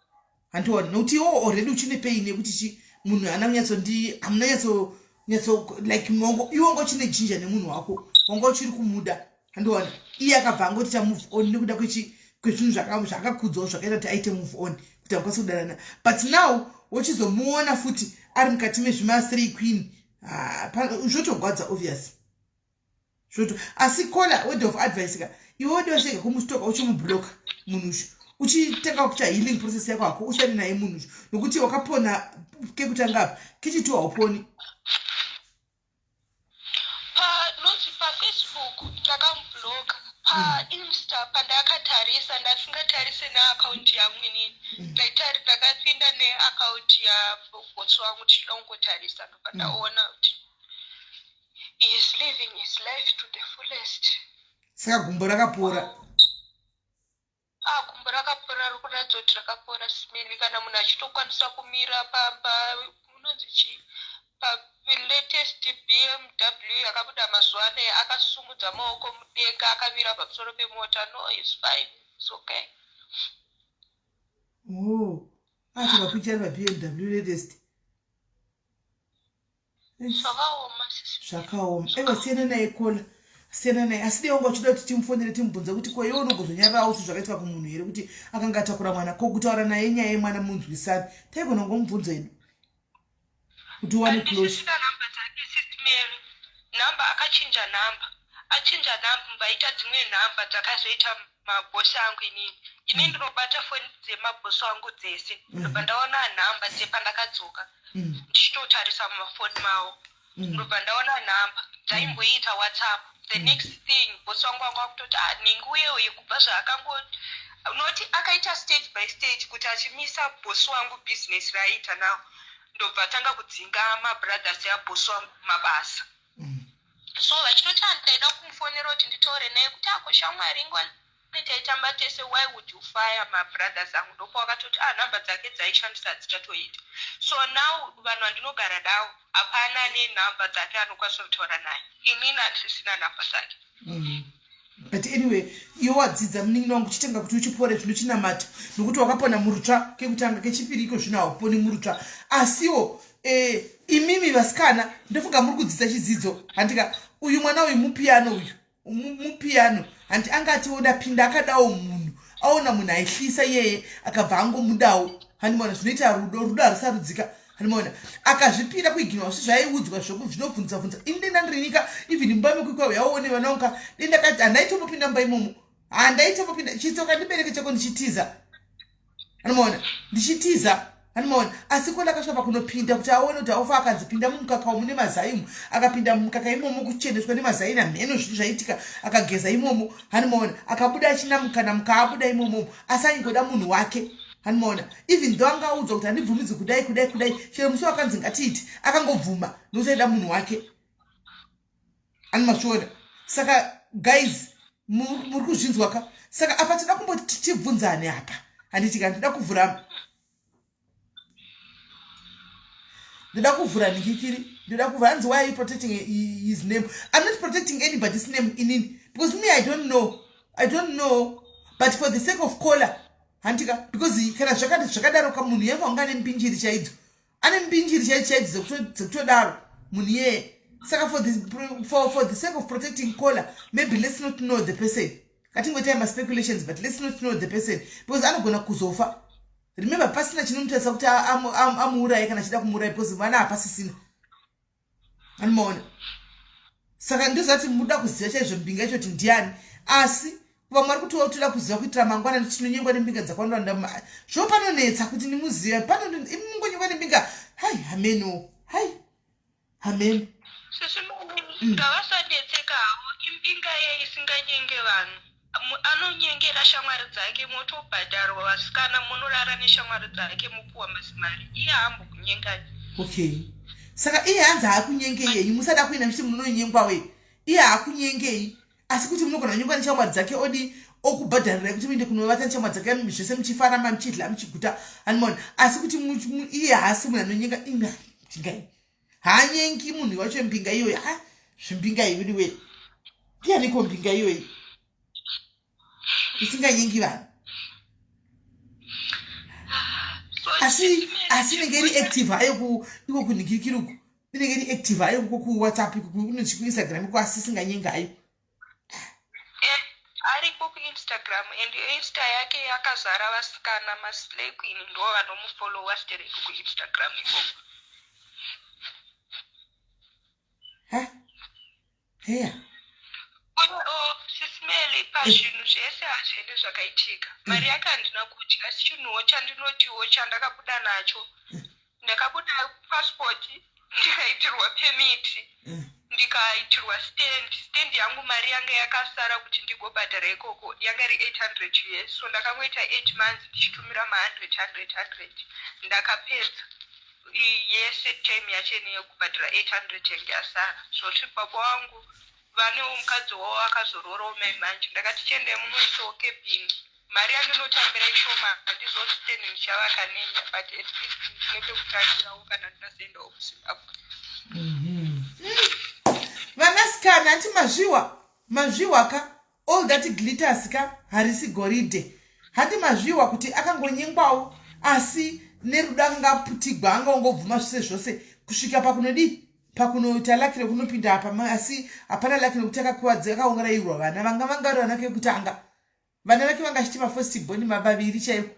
handiona nokuti iwo already uchine pain yekuti chi munhu haana kunyatsondi hamuna nyatso nyatso like mongo iwe wanga uchine jinja nemunhu wako wanga uchiri kumuda handiona iye akabva angoti cha move on nekuda kwechi kwezvinhu zvakakudzawo zvakaita kuti aite move on kuti akwanise kudanana but now wochizomuona futi ari mukati mezvima three queen ah, zvotogwadza obvious zvoto asi kola word of advice ka iwe wode washega kumustoka uchimubloka munhu ucho uchitanga kuita healing process yako hako usiyane naye munhu ucho nokuti wakapona kekutanga apa kechitwo hauponi. Panonzi pafacebook ndakamubloka painsta pandakatarisa ndasingatarise neakaunti yangu inini ndaitari ndakapinda neakaunti yabosi wangu tichida kungotarisa ndobva ndaona kuti he is living his life to the fullest. Saka gumbo rakapora? Ah, gumbo rakapora riri kuratidza kuti rakapora simeni kana munhu achitokwanisa kumira pamba unonzi chii palatest BMW yakabuda mazuva anaya akasumudza maoko mudenga akamira pamusoro pemota no is fine is okay. Oh, ati mapicha ari paBMW latest. Zvakaoma sisi. Zvakaoma. Aiwa siyana naye Kola. Siyana naye. Asi dai wanga uchida kuti timufonere timubvunze kuti ko iwe unogozonyararawo kuti zvakaitika kumunhu here kuti akanga atakura mwana ko kutaura naye nyaya yemwana munzwisane. Taigona kungomubvunza hedu. Kuti uwane closure. Number dzake Sis Mary. Number akachinja number. Achinja number mbaita dzimwe number dzakazoita mabhosi angu inini. Ini ndinobata foni dzemabhosi angu dzese. Ndobva ndaona number dzepandakadzoka. Ndichitotarisa mumafoni mavo. Ndobva ndaona number dzaimboita WhatsApp. The next thing boss wangu wanga wakutoti ah nhingi uye uye kubva zvaakango unoti akaita stage by stage kuti achimisa boss wangu business raiita now ndobva atanga kudzinga mabrothers yaboss wangu mabasa. So vachitoti handaida kumufonera kuti nditaure naye kuti ako shamwari ingwa taitamba tese, why would you fire mabrothers angu? Ndopawakatoti ah, nhamba dzake dzaishandisa hadzichatoita. So now vanhu vandinogara navo hapana nenhamba dzake anokwanisa kutaura naye, inini handisisina nhamba dzake. But anyway, iwe wadzidza, munin'ina wangu, chitenga kuti uchipore zvino chinamata, nokuti wakapona murutsva kekutanga, kechipiri iko zvino hauponi murutsva. Asiwo imimi vasikana, ndofunga muri kudzidza chidzidzo, handika? Uyu mwana uyu mupiyano, uyu mupiyano, handi angati ndapinda akadawo munhu, aona munhu aihlisa iyeye, akabva angomudawo. Handimaona zvinoita rudo, rudo harusarudzika. Handimaona akazvipira kuiginwa zvi zvaiudzwa zvinobvunza bvunza. Ini denda ndirinika even mumba mekuikwa yaone vana vangu, denda kati handaitombopinda mumba imomo, handaitombopinda. Chitsoka ndibereke chako ndichitiza, anomaona ndichitiza, anomaona. Asi kola akasvika pakunopinda kuti aone kuti aufa, akanzi pinda mumukaka umu nemazai umu, akapinda mumukaka imomo kucheneswa nemazai namheno zvinhu zvaitika, akageza imomo, hanimaona akabuda achinamuka namuka, abuda imomo, asi aingoda munhu wake. Hanimaona even though anga audzwa kuti handibvumidzi kudai kudai kudai, chero musi wakanzi ngatiiti, akangobvuma nokuti aida munhu wake. Animazviona? Saka guys, muri kuzvinzwa ka? Saka apa tinoda kumboti tibvunzane apa, handiti ka? Ndoda kuvhura nikikiri, ndoda kuvhura. Hanzi, "Why are you protecting his name?" I'm not protecting anybody's name inini, because me, I don't know, I don't know. But for the sake of caller, handika? Because kana zvakati zvakadaro ka, munhu yeva unga nembinjiri chaidzo, ane mbinjiri chaidzo chaidzo dzekutodaro munhu iyeye. Saka for the sake of protecting caller, maybe let's not know the person. Katingoitai maspeculations, but let's not know the person, because anogona kuzofa. Remember, pasina chinomutarisa kuti amuuraye kana achida kumuuraya, because vana hapasisina. Anomaona? Saka ndozati muda kuziva chaizvo mbinga yacho kuti ndiani. Asi vamwe vari kuti toda kuziva kuitira mangwana, tinonyengwa nembinga dzakawanda. Zvo panonetsa kuti nimuzive, pano mungonyengwa nembinga. Hai, hameno, hai, hameno. Sisi, ngavasadetseka havo. Imbinga ye isinganyenge vanhu. Anonyengera shamwari dzake, motobhadharwa vasikana, munorara neshamwari dzake, mupuwa mazimari. Iye haambokunyengai. Okay, saka iye hanzi haakunyengei yenyu, musada kuenda muchiti munonyengwa we. Iye haakunyengei, asi kuti munogona kunyengwa neshamwari dzake, odi okubhadharirai kuti muende kunovata neshamwari dzake zvese, muchifara, muchidla, muchiguta. Animona? Asi kuti iye haasi munhu anonyenga. Inga mbinga haanyengi munhu wacho, mbinga iyoyi. Ha, zvimbinga iwidi we, ndianiko mbinga iyoyi isinganyengi vanhu? Asi inenge iri active hayo iko kunhikirikiri uku, inenge iri active hayo kuWhatsApp, kuInstagram iko, asi isinganyengi hayo. Ariko kuInstagram, and Insta yake yakazara vasikana, maslay queen ndo vanomufollowa stereki kuInstagram ikoko. Ha, heya. Sis Melly, pazvinhu zvese hazvende zvakaitika, mari yake handina kudya. Asi chinhuwo chandinotiwo chandakabuda nacho, ndakabuda passport, ndikaitirwa permit, ndikaitirwa stand. Stand yangu, mari yanga yakasara kuti ndigobhadhara ikoko yanga iri 800 US. So ndakangoita 8 months ndichitumira ma100 100 100. Ndakapedza yese time yacho ine yekubhadhara 800 yange yasara. Zvoti baba wangu vanewo mukadzi wavo akazororawo mai manje. Ndakati chiendai munoisawo cabin, mari yandinotambira ishoma, handizoti stand ndichavaka nenya, but at least ndine pekutangirawo kana ndinazoendawo kuZimbabwe. Vanasikana, hati mazviwa, mazviwa ka? All that glitters ka harisi goridhe. Hati mazviwa kuti akangonyengwawo, asi nerudo akanga aputigwa, anga ongobvuma zvose zvose kusvika pakunodii, pakunoita lucky rekunopinda apa. Asi hapana lucky nekuti akakuvadza, akaongarairwa vana vanga vari vana kekutanga. Vana vake vanga achiti mafirst born mavaviri chaivo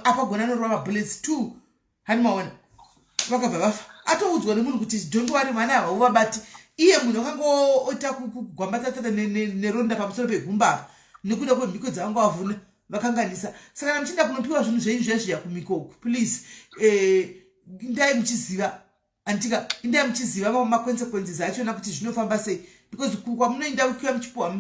apa gona anorova mabullets two. Hani maona vakabva vafa, atoudzwa nemunhu kuti don't worry, vana ava uvabati. Iye munhu akangoita kugwambatatata neronda pamusoro pegumba apa nekuda kwemhiko dzavanga vavhuna vakanganisa. Saka kana muchienda kunopiwa zvinhu zvenyu zviya zviya kumikoku, please, ndai muchiziva, anditika? Indai muchiziva mamwe maconsequences achona kuti zvinofamba sei, because kwamunoenda kukiwa muchipiwa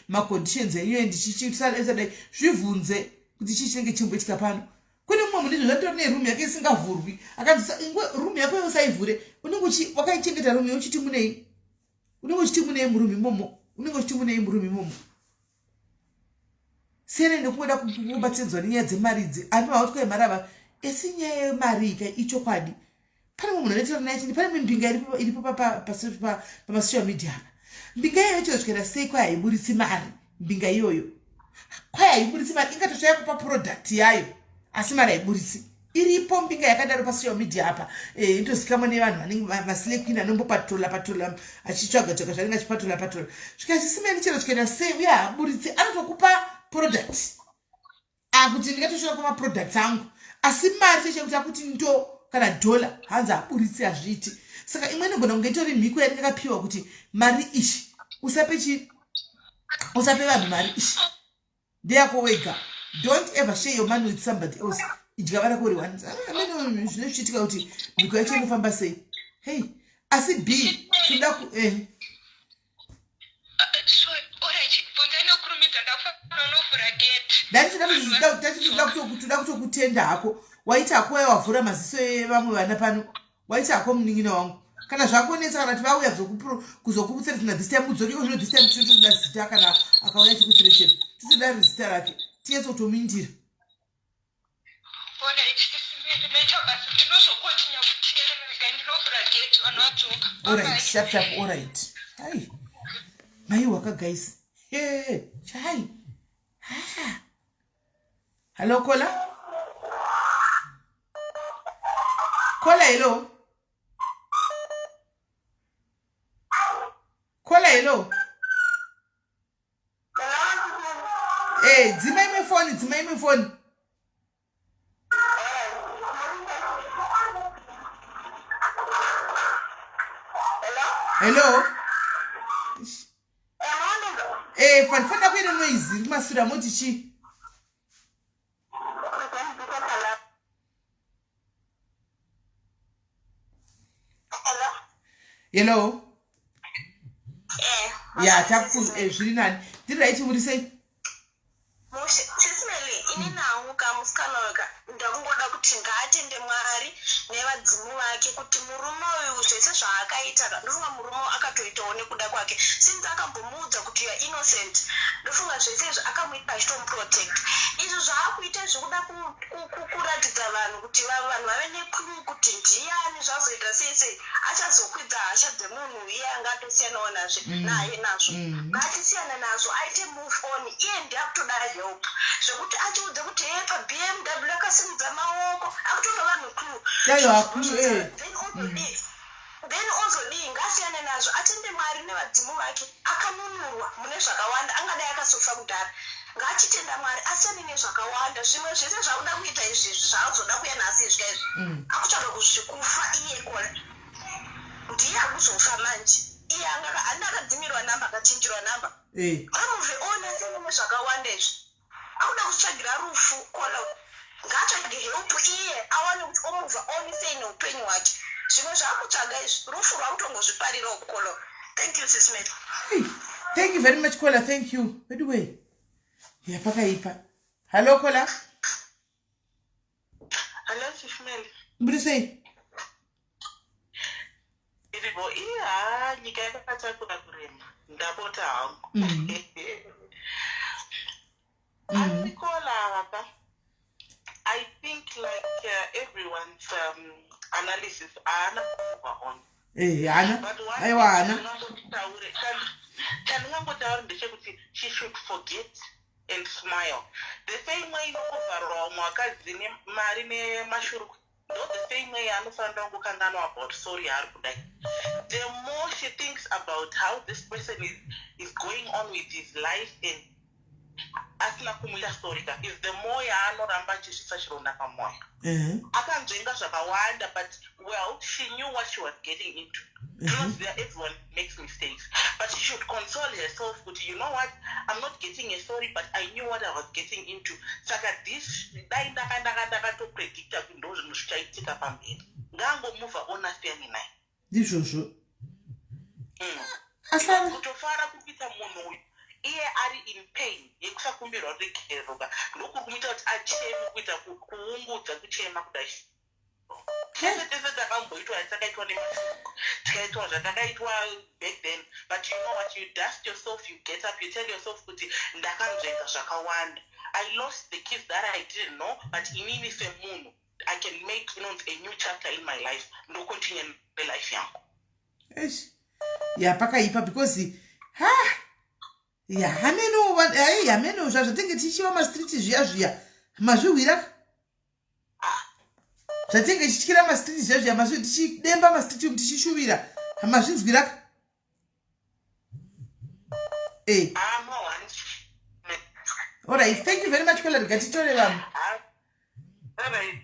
maconditions enyu and chichisadai, zvibvunze kuti chii chinenge chimboitika pano. Kune mumwe munhu izvo zvatori neroom yake isingavhurwi, akanzi room yako iwe usaivhure, unenge wakaichengeta room uchiti munei. Unenge uchiti munei murume imomo, unenge uchiti munei murume imomo. Siyana nekungoda kubatsiridzwa nenyaya dzemari idzi. Ami vauti kwai mari ava esi nyaya yemari ika ichokwadi. Pane mumwe munhu anotaura naye chini pane imwe mbinga iripo pamasocial media apa. Mbinga iyoyo chero sei kwai haiburitsi mari mbinga iyoyo. Kwai haiburitsi mari ingatotsvaya kupa product yayo asi mari haiburitsi. Iripo mbinga yakadaro pasocial media apa eh, inotozikamwa nevanhu vanenge maslay queen anombopatola patola achitsvaga tsvaga zvaanenge achipatola patola svika chisimeni chero chikaenda sei uye haaburitsi anotokupa product akuti ndingatoshora kwamaproducts angu asi mari chechekuti akuti ndo kana dollar hanzi aburitsi hazviiti saka imwe inogona kunge itori mhiko yanenge akapiwa kuti mari ishi usape chi usape vanhu mari ishi ndeyako wega don't ever share your money with somebody else idya vana kuri one ah, zvine zvichiitika kuti mhiko yacho inofamba sei hey asi b tinoda ku eh. Ndati toda kutokutenda hako waita hako waya wavhura maziso evamwe vana pano waita hako munin'ina wangu kana zvakonetsa kana kuti vauya kuzokutsiretsina this time udzoke kozvino this time tinotoda zita kana akauya chikutsiretsera titoda zita rake tinyatso kutomindira. Alright, sharp sharp, alright. Hai. Mai waka guys. Hey, chai. Ha. Hello caller. Caller hello. Caller hello. Eh, dzima imwe foni, dzima imwe foni. Hello. Eh, fanifana kuine noise iri kumasure amoti chii? Hello. Eh. Ya, taku eh, zviri nani. Ndiri right muri sei? Sismeli, ini nangu kamusikana uyu ka ndakungoda kuti ngaatende Mwari nevadzimu vake kuti murume uyu zvese zvaakaita ka ndofunga murume uyu akatoitawo nekuda kwake since akambomuudza kuti you are innocent ndofunga zvese izvi akamuita achitomuprotect izvi zvaakuita zvekuda kuratidza vanhu kuti vanhu vave neclue kuti ndiyani zvazoita sei sei achazokwidza hasha dzemunhu iye anga atosiyanawo nazve naye nazvo ngaachisiyana nazvo aite move on iye ndiye akutoda help zvekuti achiudze kuti hee paBMW akasimudza maoko akutopa vanhu clue. Aiwa, clue, eh. Then ozodii? Then ozodii? Ngaasiyane nazvo atende Mwari nevadzimu vake akanunurwa mune zvakawanda angadai akasofa kudhara ngaachitenda Mwari asiyane nezvakawanda zvimwe zvese zvakuda kuita izvizvi zvaazoda kuya nhasi izvi kaizvi akutsvaga kuzvikufa iye kona ndiye akuzofa manje iye anga anga akadzimirwa namba akachinjirwa namba amove on asiyane nezvakawanda izvi akuda kuzvitsvagira rufu kona ngaatsvage help iye awane kuti omove on sei neupenyu hwake zvimwe zvaakutsvaga izvi rufu rwakutongozviparirawo kukolo. Thank you, Sis Mary. Hey, thank you very much caller, thank you. Anyway, yapakaipa. Hello caller. Hello, Sis Mary. Muri sei? Iripo iya nyika yakatakura kurema ndapota hangu. Asi caller aka I think like everyone's analysis haana move on. Eh, hana. But one Aiwa hana. Chandingangotaure ndechekuti she should forget and smile. The same way inokuvharwa vamwe vakadzi nemari nemashuru ndo the same way anofanira kungokanganwa about sorry yaari kudai. The more she thinks about how this person is going on with his life and asina kumuita sorry ka is the more yaanoramba achisvitsa chironda pamwoyo. Akanzvenga zvakawanda but well she knew what she was getting into. Tinoziva everyone makes mistakes but she should console herself kuti you know what, I'm not getting a sorry but I knew what I was getting into. Saka this dai ndakatopredicta kuti ndo zvinhu zvichaitika pamberi. Ngaangomove on asiyane naye. Ndizvozvo. Asara kutofara kuita munhu uyu iye ari in pain yekusakumbirwa ruregerero ka ndokuri kumuita kuti acheme kuita kuungudza kuchema kudai. Tese tese takamboitwa yatakaitwa nemashoko, tikaitwa zvatakaitwa back then, but you know what? You dust yourself, you get up, you tell yourself kuti ndakanzvenga zvakawanda. I lost the kids that I didn't know, but inini semunhu I can make inonzi a new chapter in my life, ndocontinue nelife yangu. Eish, ya, pakaipa because ha, ya, hameno, ai, hameno zvazvatinge tichiva mastreet zviya zviya, mazvihwira, zvatinge tichityira mastreet zviya zviya, mazvi tichidemba mastreet umu, tichishuvira, mazvinzwira e. Alright, thank you very much, caller. Gatitore vamwe. Alright.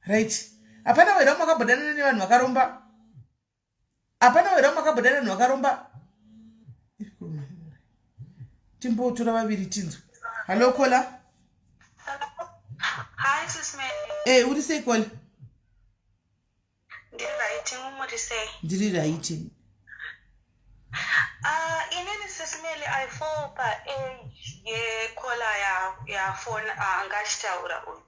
Right, hapana wera makambodana nevanhu vakaromba? Hapana wera makambodana nevanhu vakaromba? Timbotora vaviri tinzwe. Hallo, caller. Hi, Sis Mary. E, uri sei, caller? Ndiri right, muri sei? Ndiri right. Inini, Sis Mary, I fall pa age yecaller ya phone angachitaura uyu.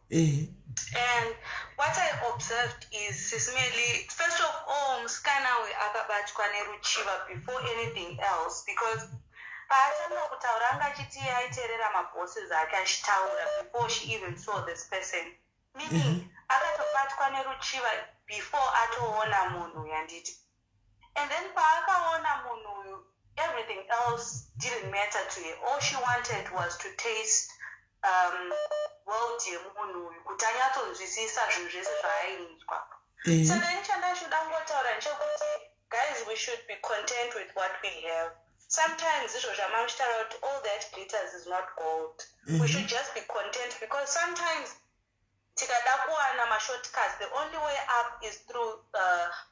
And what I observed is, Sis Mary, first of all, musikana uyu akabatwa neruchiva before anything else, because paatanga kutaura anga achiti aiteerera mabosses ake achitaura before she even saw this person, meaning akatobatwa neruchiva before atoona munhu, yanditi. And then paakaona munhu uyu, everything else didn't matter to her. All she wanted was to taste world yemunhu uyu, kuti anyatsonzwisisa zvinhu zvese zvaainzwa. So then chandachoda kungotaura ndechekuti, guys, we should be content with what we have. Sometimes izvo zvamamuchitaura kuti all that glitters is not gold, we should just be content, because sometimes tikada kuwana mashortcuts, the only way up is through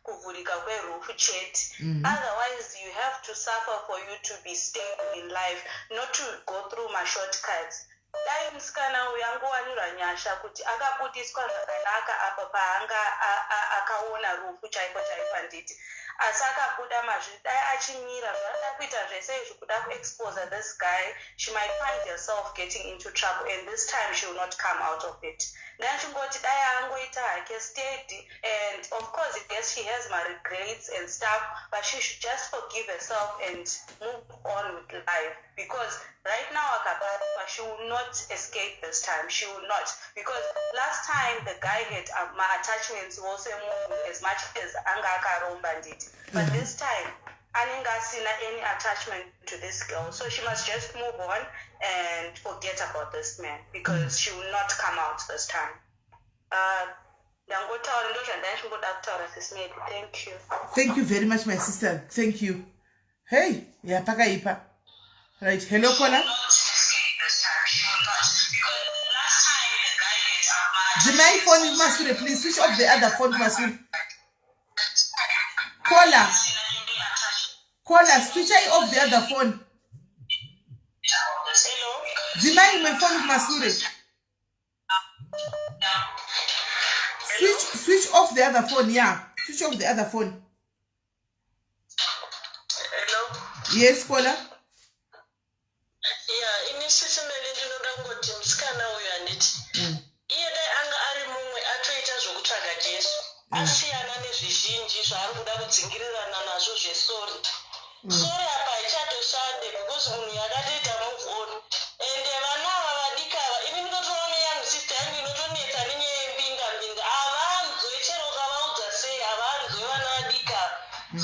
kuvhurika kweroof chete. Otherwise you have to suffer for you to be stable in life, not to go through mashortcuts. Dai musikana uyu angowanirwa nyasha kuti akabudiswa zvakanaka apa paanga akaona rufu chaipo chaipo, handiti? Asi akabuda mazviri, dai achimira zvaada kuita zvese izvi, kuda kuexposa this guy, she might find herself getting into trouble, and this time she will not come out of it. Ndachingoti dai angoita hake steady, and of course, yes, she has maregrets and stuff, but she should just forgive herself and move on with life, because right now akabatwa, she will not escape this time. She will not, because last time the guy had ma-attachments wose munhu, as much as anga akaromba, nditi, but this time anenge asina any attachment to this girl. So she must just move on and forget about this man, because she will not come out this time. Ndangotaura ndo zvandandichingoda kutaura, Sis Mary. Thank you. Thank you very much, my sister. Thank you. Hey, ya, pakaipa. Right, hello, caller. Dzimai phone kumasure, please. Switch off the other phone kumasure. Caller, caller, switchai off the other phone. Hello. Dzimai imwe phone kumasure. Switch off the other phone. Yeah, switch off the other phone. Hello. Yes, caller. Ya, ini, Sis Mary, ndinoda kungoti musikana uyu, handiti, iye dai anga ari mumwe atoita zvokutsvaga Jesu, asiyana nezvizhinji zvaari kuda kudzingirirana nazvo zvesorry. Sorry apa haichatoshande, because munhu yakatoita move on. Ende vana ava vadiki ava, ini ndinotoona young sister yangu inotonetsa nenyaya yembinga mbinga. Havanzwe, chero ukavaudza sei, havanzwe vana vadiki ava.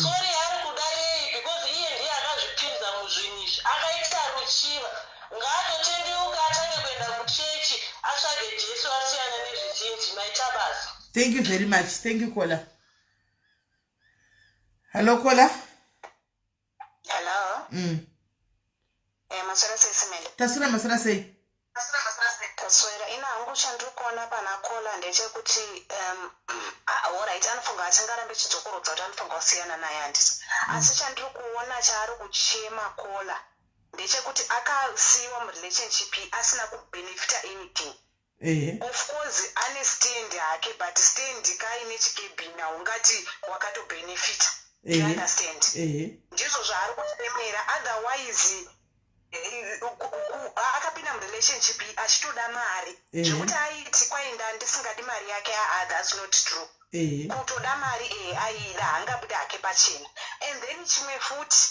Sorry ari kuda yei? Because iye ndiye akazvipinza muzvinhu izvi, akaita ruchiva. Ngaatotendeuka, atange kuenda kuchechi, atsvage Jesu, asiyana nezvizhinji. Maita basa. Thank you very much. Thank you, caller. Hello, caller. Hello. Maswera sei, Sis Mary? Taswera, maswera sei? Taswera. Ina hangu chandiri kuona pana caller ndechekuti alright, anofunga achingarambe chidzokorodza kuti anofunga kusiyana naye, handiti? Asi chandiri kuona chaari kuchema caller ndechekuti akasiyiwa murelationship iyi asina kubenefita anything. Of course ane stand hake, but stand kaine chikebhini, haungati wakatobenefita. You understand? Ehe. Ndizvo zvaari kuchemera. Otherwise Akapinda murelationship achitoda mari. Zvekuti aiti kwainda ndisingadi mari yake, aa, that's not true. Kutoda mari aida, haangabuda hake pachena. And then chimwe futi,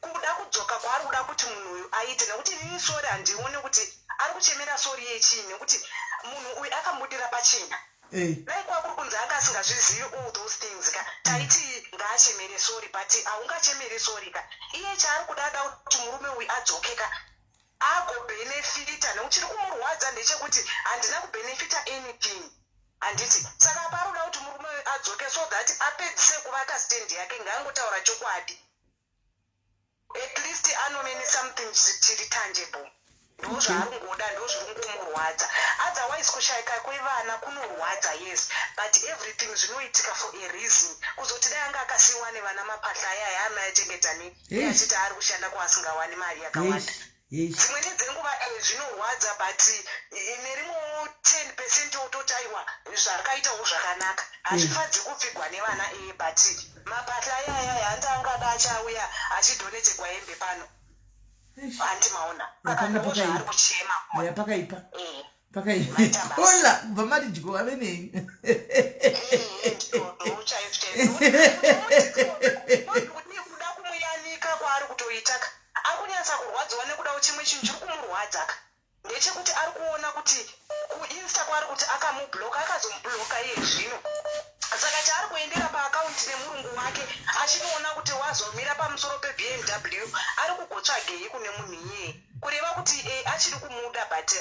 kuda kudzoka kwaari kuda kuti munhu uyu aite, nekuti inini sorry handioni kuti ari kuchemera sorry yechii, nekuti munhu uyu akambudira pachena. Dai kwakuri kunzi anga asingazvizivi all those things ka, taiti ngaachemere sorry, but haungachemeri sorry ka. Iye chaari kuda, ada kuti murume uyu adzoke ka, agobhenefita, nekuti chiri kumurwadza ndechekuti handina kubhenefita anything, handiti? Saka apa ari kuda kuti murume uyu adzoke so that apedzise kuvaka stand yake. Ngaangotaura chokwadi, at least anomene something chiri tangible. Ndo zvaari kungoda, ndo zviri kungomurwadza. Otherwise kushayika kwevana kunorwadza, yes, but everything zvinoitika for a reason. Kuzoti dai anga akasiyiwa nevana, mapahla ayaya amaiachengeta nei? Achiti ari kushanda kwaasingawani mari yakawanda. Dzimweni dzenguva zvinorwadza, but nerimwewo 10% wototi aiwa, zvakaitawo zvakanaka. Hazvifadzi kupfigwa nevana, but mapahla ayaya handi angada achauya achidonetegwa hembe pano, handi maona? Saka ndo zvaari kuchema. Ya, pakaipa. Pakaipa. Kola kubva mati dyo ave nei. Ndo chaizvo chaizvo kuda kumuyanika kwaari kutoita ka. Ari kunyatsa kurwadziwa nekuda chimwe chinhu chiri kumurwadza ka, ndechekuti ari kuona kuti kuInsta kwaari kuti akamubloka, akazomubloka iye zvino. Saka chaari kuendera paakaunti nemurungu wake achinoona kuti wazomira pamusoro peBMW, ari kugotsvagei kune munhu iyeye? Kureva kuti achiri kumuda, but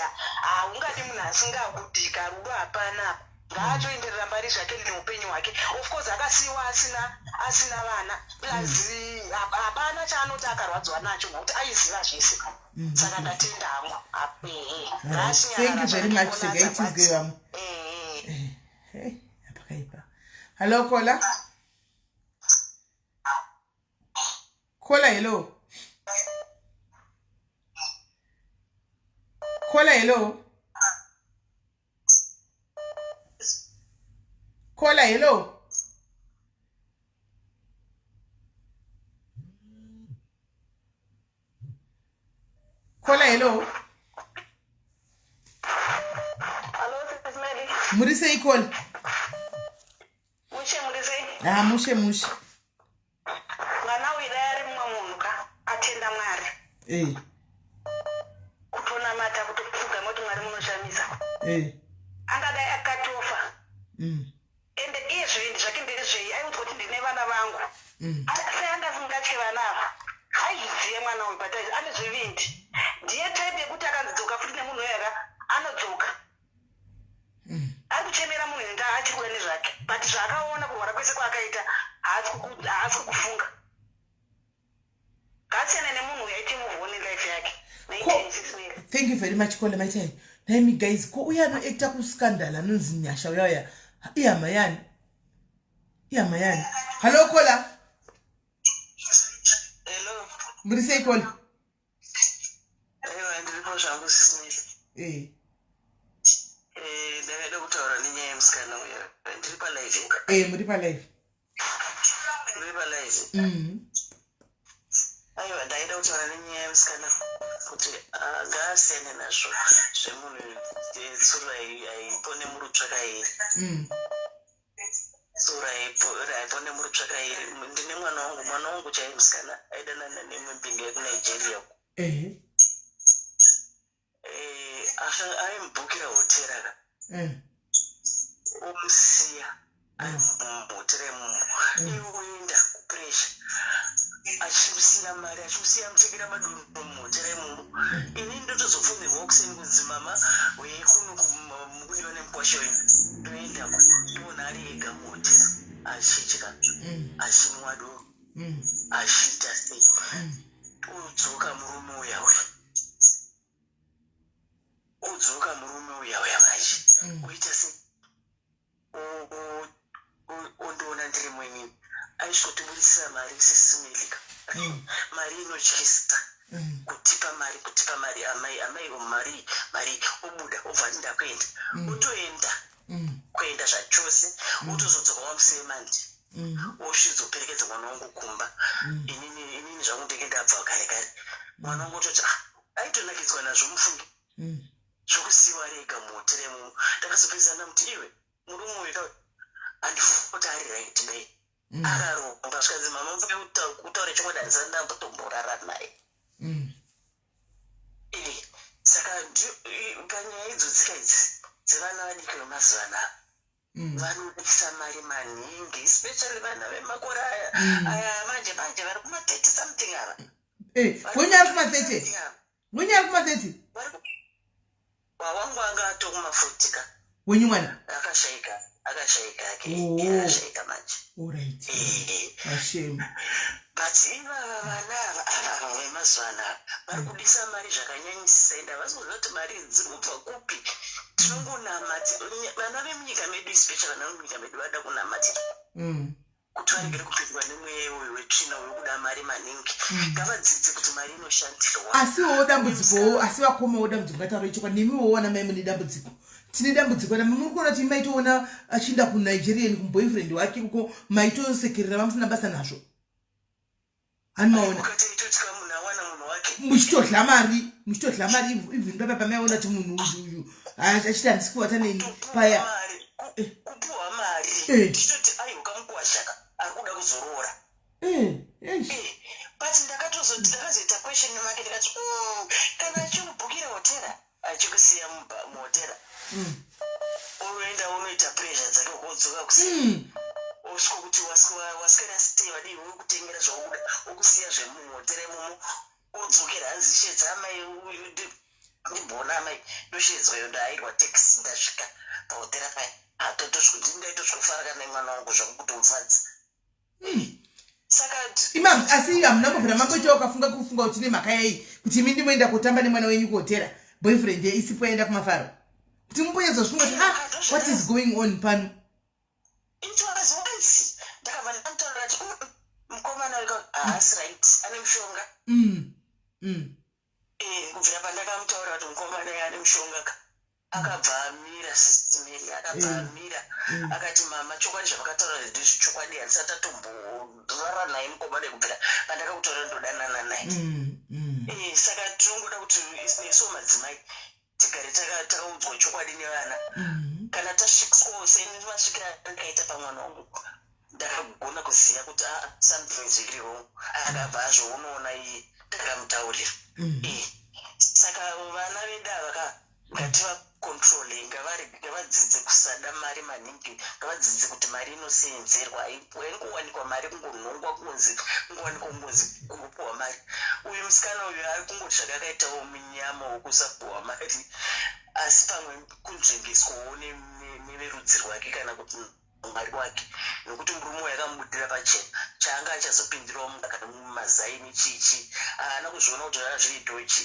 haungadi munhu asingakudika. Rudo hapana. Ngaatoenderera mbari zvake neupenyu hwake. Of course akasiyiwa asina vana, plus hapana chaanoti akarwadziwa nacho, nokuti aiziva zvese. Saka ndatenda hangu. Thank you very much. Regai tizwe vamwe. Pakaipa. Hello, caller. Caller, hello. Caller, hello. Caller, hello. Caller, hello. Hello, Sis Melly. Muri sei, caller? Mushe, muri sei? Ah, mushe mushe. Mwana uyu dai ari mumwe munhu ka, atenda Mwari. Kutonamata, kutopfugama kuti Mwari munoshamisa. Angadai akatofa. Ende iye zvivindi zvake ndezvei? Aiudzwa kuti ndine vana vangu. Sei anga asingatye vana ava? Aizviziva mwana uyu, but ane zvivindi. Ndiye type yekuti akanzi dzoka futi nemunhu uyo aka, anodzoka. Ari kuchemera munhu enda achiri kuda nezvake, but zvaakaona kurwara kwese kwaakaita haasi kukufunga. Ngaasiyane nemunhu uyu, aite move on nelife yake. Thank you very much, caller. Maitai naimi guys. Ko uye anoacta kuScandal anonzi Nyasha uya uya, ihama yani? Ihama yani? Hallo, caller. Hello. Muri sei, caller? Aiwa, ndiripo zvangu, Sis Melly. Ndakaida kutaura nenyaya yemusikana uya. Ndiri palive? Muri palive. Ndiri palive. Aiwa, ndaida kutaura nenyaya yemusikana kuti ngaasiyane nazvo zvemunhu. Tsuro haipone murutsvakairi. Tsuro haipone murutsvakairi. Ndine mwana wangu, mwana wangu chaiye musikana aidanana nemwe mbinga yekuNigeria uko. Aimubhukira hotera ka, omusiya ari muhotera imomo, iye oenda kupressure, achimusiyira mari, achimusiya, amutengera madoro muhotera imomo. Ini ndotozopfumirwa kuseni kunzi, "Mama, uyai kuno, mukudiwa nemukwasha wenyu." Ndoendako, ndoona ari ega muhotera, achidya, achinwa doro, achiita sei. Udzoka murume uya uya, udzoka murume uya uya manje, oita sei? Ondoona ndiri mwenini, aisvikotiburisira mari, Sis Melly ka. Mari inotyisa. Kutipa mari, kutipa mari, amai, amai, mari, mari. Obuda, obva ati ndakuenda, otoenda, kuenda zvachose, otozodzoka wamuseye manje, osvizoperekedza mwana wangu kumba. Inini zvangu ndenge ndabva kare kare. Mwana wangu ototi, ah, aitonakidzwa nazvo, mufunge. Zvokusiyiwa rega muhotera imomo. Ndakazopedzisa ndamuti, iwe, murume uyu ka, handifungi kuti ari right dai akaromba. Zvikanzi, mama, mufunge, kutaura chokwadi, handisati ndambotomborara naye. Saka panyaya idzodzika idzi dzevana vadiki vemazuva anaya, vanodisa mari maningi, especially vana vemakore aya aya manje manje vari kuma-30 something ava. Wenyu ari kuma-30? Wenyu ari kuma-30? Wangu anga ato kuma-40 ka. Wenyu mwana? Akashaika, akashaika ake. Oh. Akashaika manje. Alright, ashame. But ivava vana ava ava ava vemazuva anaya vari kudisa mari zvakanyanyisisa, ende havasi kuziva kuti mari idzi dziri kubva kupi. Tinongonamati vana vemunyika medu, especially vana vemunyika medu vada kunamatira kuti varegere kupindwa nemweya iwoyo wetsvina wekuda mari maningi. Ngavadzidze kuti mari inoshandirwa. Asiwo dambudzikowo, asi vakomawo dambudziko, ngataura ichokwadi, nemiwo wana mai mune dambudziko, tine dambudziko nami. Muri kuona kuti maitoona achiinda kuNigerian kuboyfriend wake uko, maitosekerera vamusina basa nazvo, hani maona? Ukati aitotya munhu awana munhu wake. Muchitodla mari, muchitodla mari, even papa pamaiona kuti munhu uyu uyu achiti handisi kuvata neni paya. Mari, kupuhwa mari, tichitoti aiwa, kamukwashaka ari kuda kuzoroora. Eish. But ndakatozoti, ndakazoita question make, ndikati, kana achikubhukira hotera, achikusiya muhotera, unoenda unoita pressure dzake, wodzoka kusiya, osvika kuti waswera sei, wadii, wokutengera zvaukuda, wokusiya zvemuhotera imomo, odzokera, hanzi shedza amai uyu, ndimboona amai, ndoshedzwa iyo, ndaairwa taxi, ndasvika pahotera paya, ndaitosvikofara kana nemwana wangu zvangu, kutomufadza. Saka Ima, asi hamuna mbobvira mamboitawo kafunga kufunga kuti nemhaka yei kuti imi ndimoenda kotamba nemwana wenyu kuhotera, boyfriend isipo, yaenda kumafaro, kuti mumbonyatsofunga kuti, ah, what is going on pano? It was once ndakabva ndamutaurira kuti, mukomana uyu haasi right, ane mushonga." Kubvira pandakamutaura kuti mukomana uyu ane mushonga ka, akabva amira, Sis Mary, akabva amira. Akati, mama, chokwadi zvavakataura ndezvi chokwadi, handisati atomborara naye mukomana kubvira pandakakutaura ndodanana naye. Saka tinongoda kuti nesuwo madzimai tigare takaudzwa chokwadi nevana. Kana tasvikiswawo seni masvikira andikaita pamwana wangu, ndakagona kuziva kuti aa, something is very wrong. Akabva azvoonoona iye ndakamutaurira. Saka vana vedu ava ka, ngativakontrole, ngavadzidze kusada mari maningi, ngavadzidze kuti mari inosenzerwa, haingowanikwa mari kungonhongwa kunzi, kungowanikwa kungonzi kungopuhwa mari. Uyu musikana uyu ari kungoti zvakakaitawo munyama wekusapuhwa mari, asi pamwe kunzvengeswawo neverudzi rwake kana kuti mwari wake, nokuti murume uyu akamubudira pachena chaanga achazopindirawo mukati mumazai nechichi, haana kuzviona kuti zvanga zviri dodgy.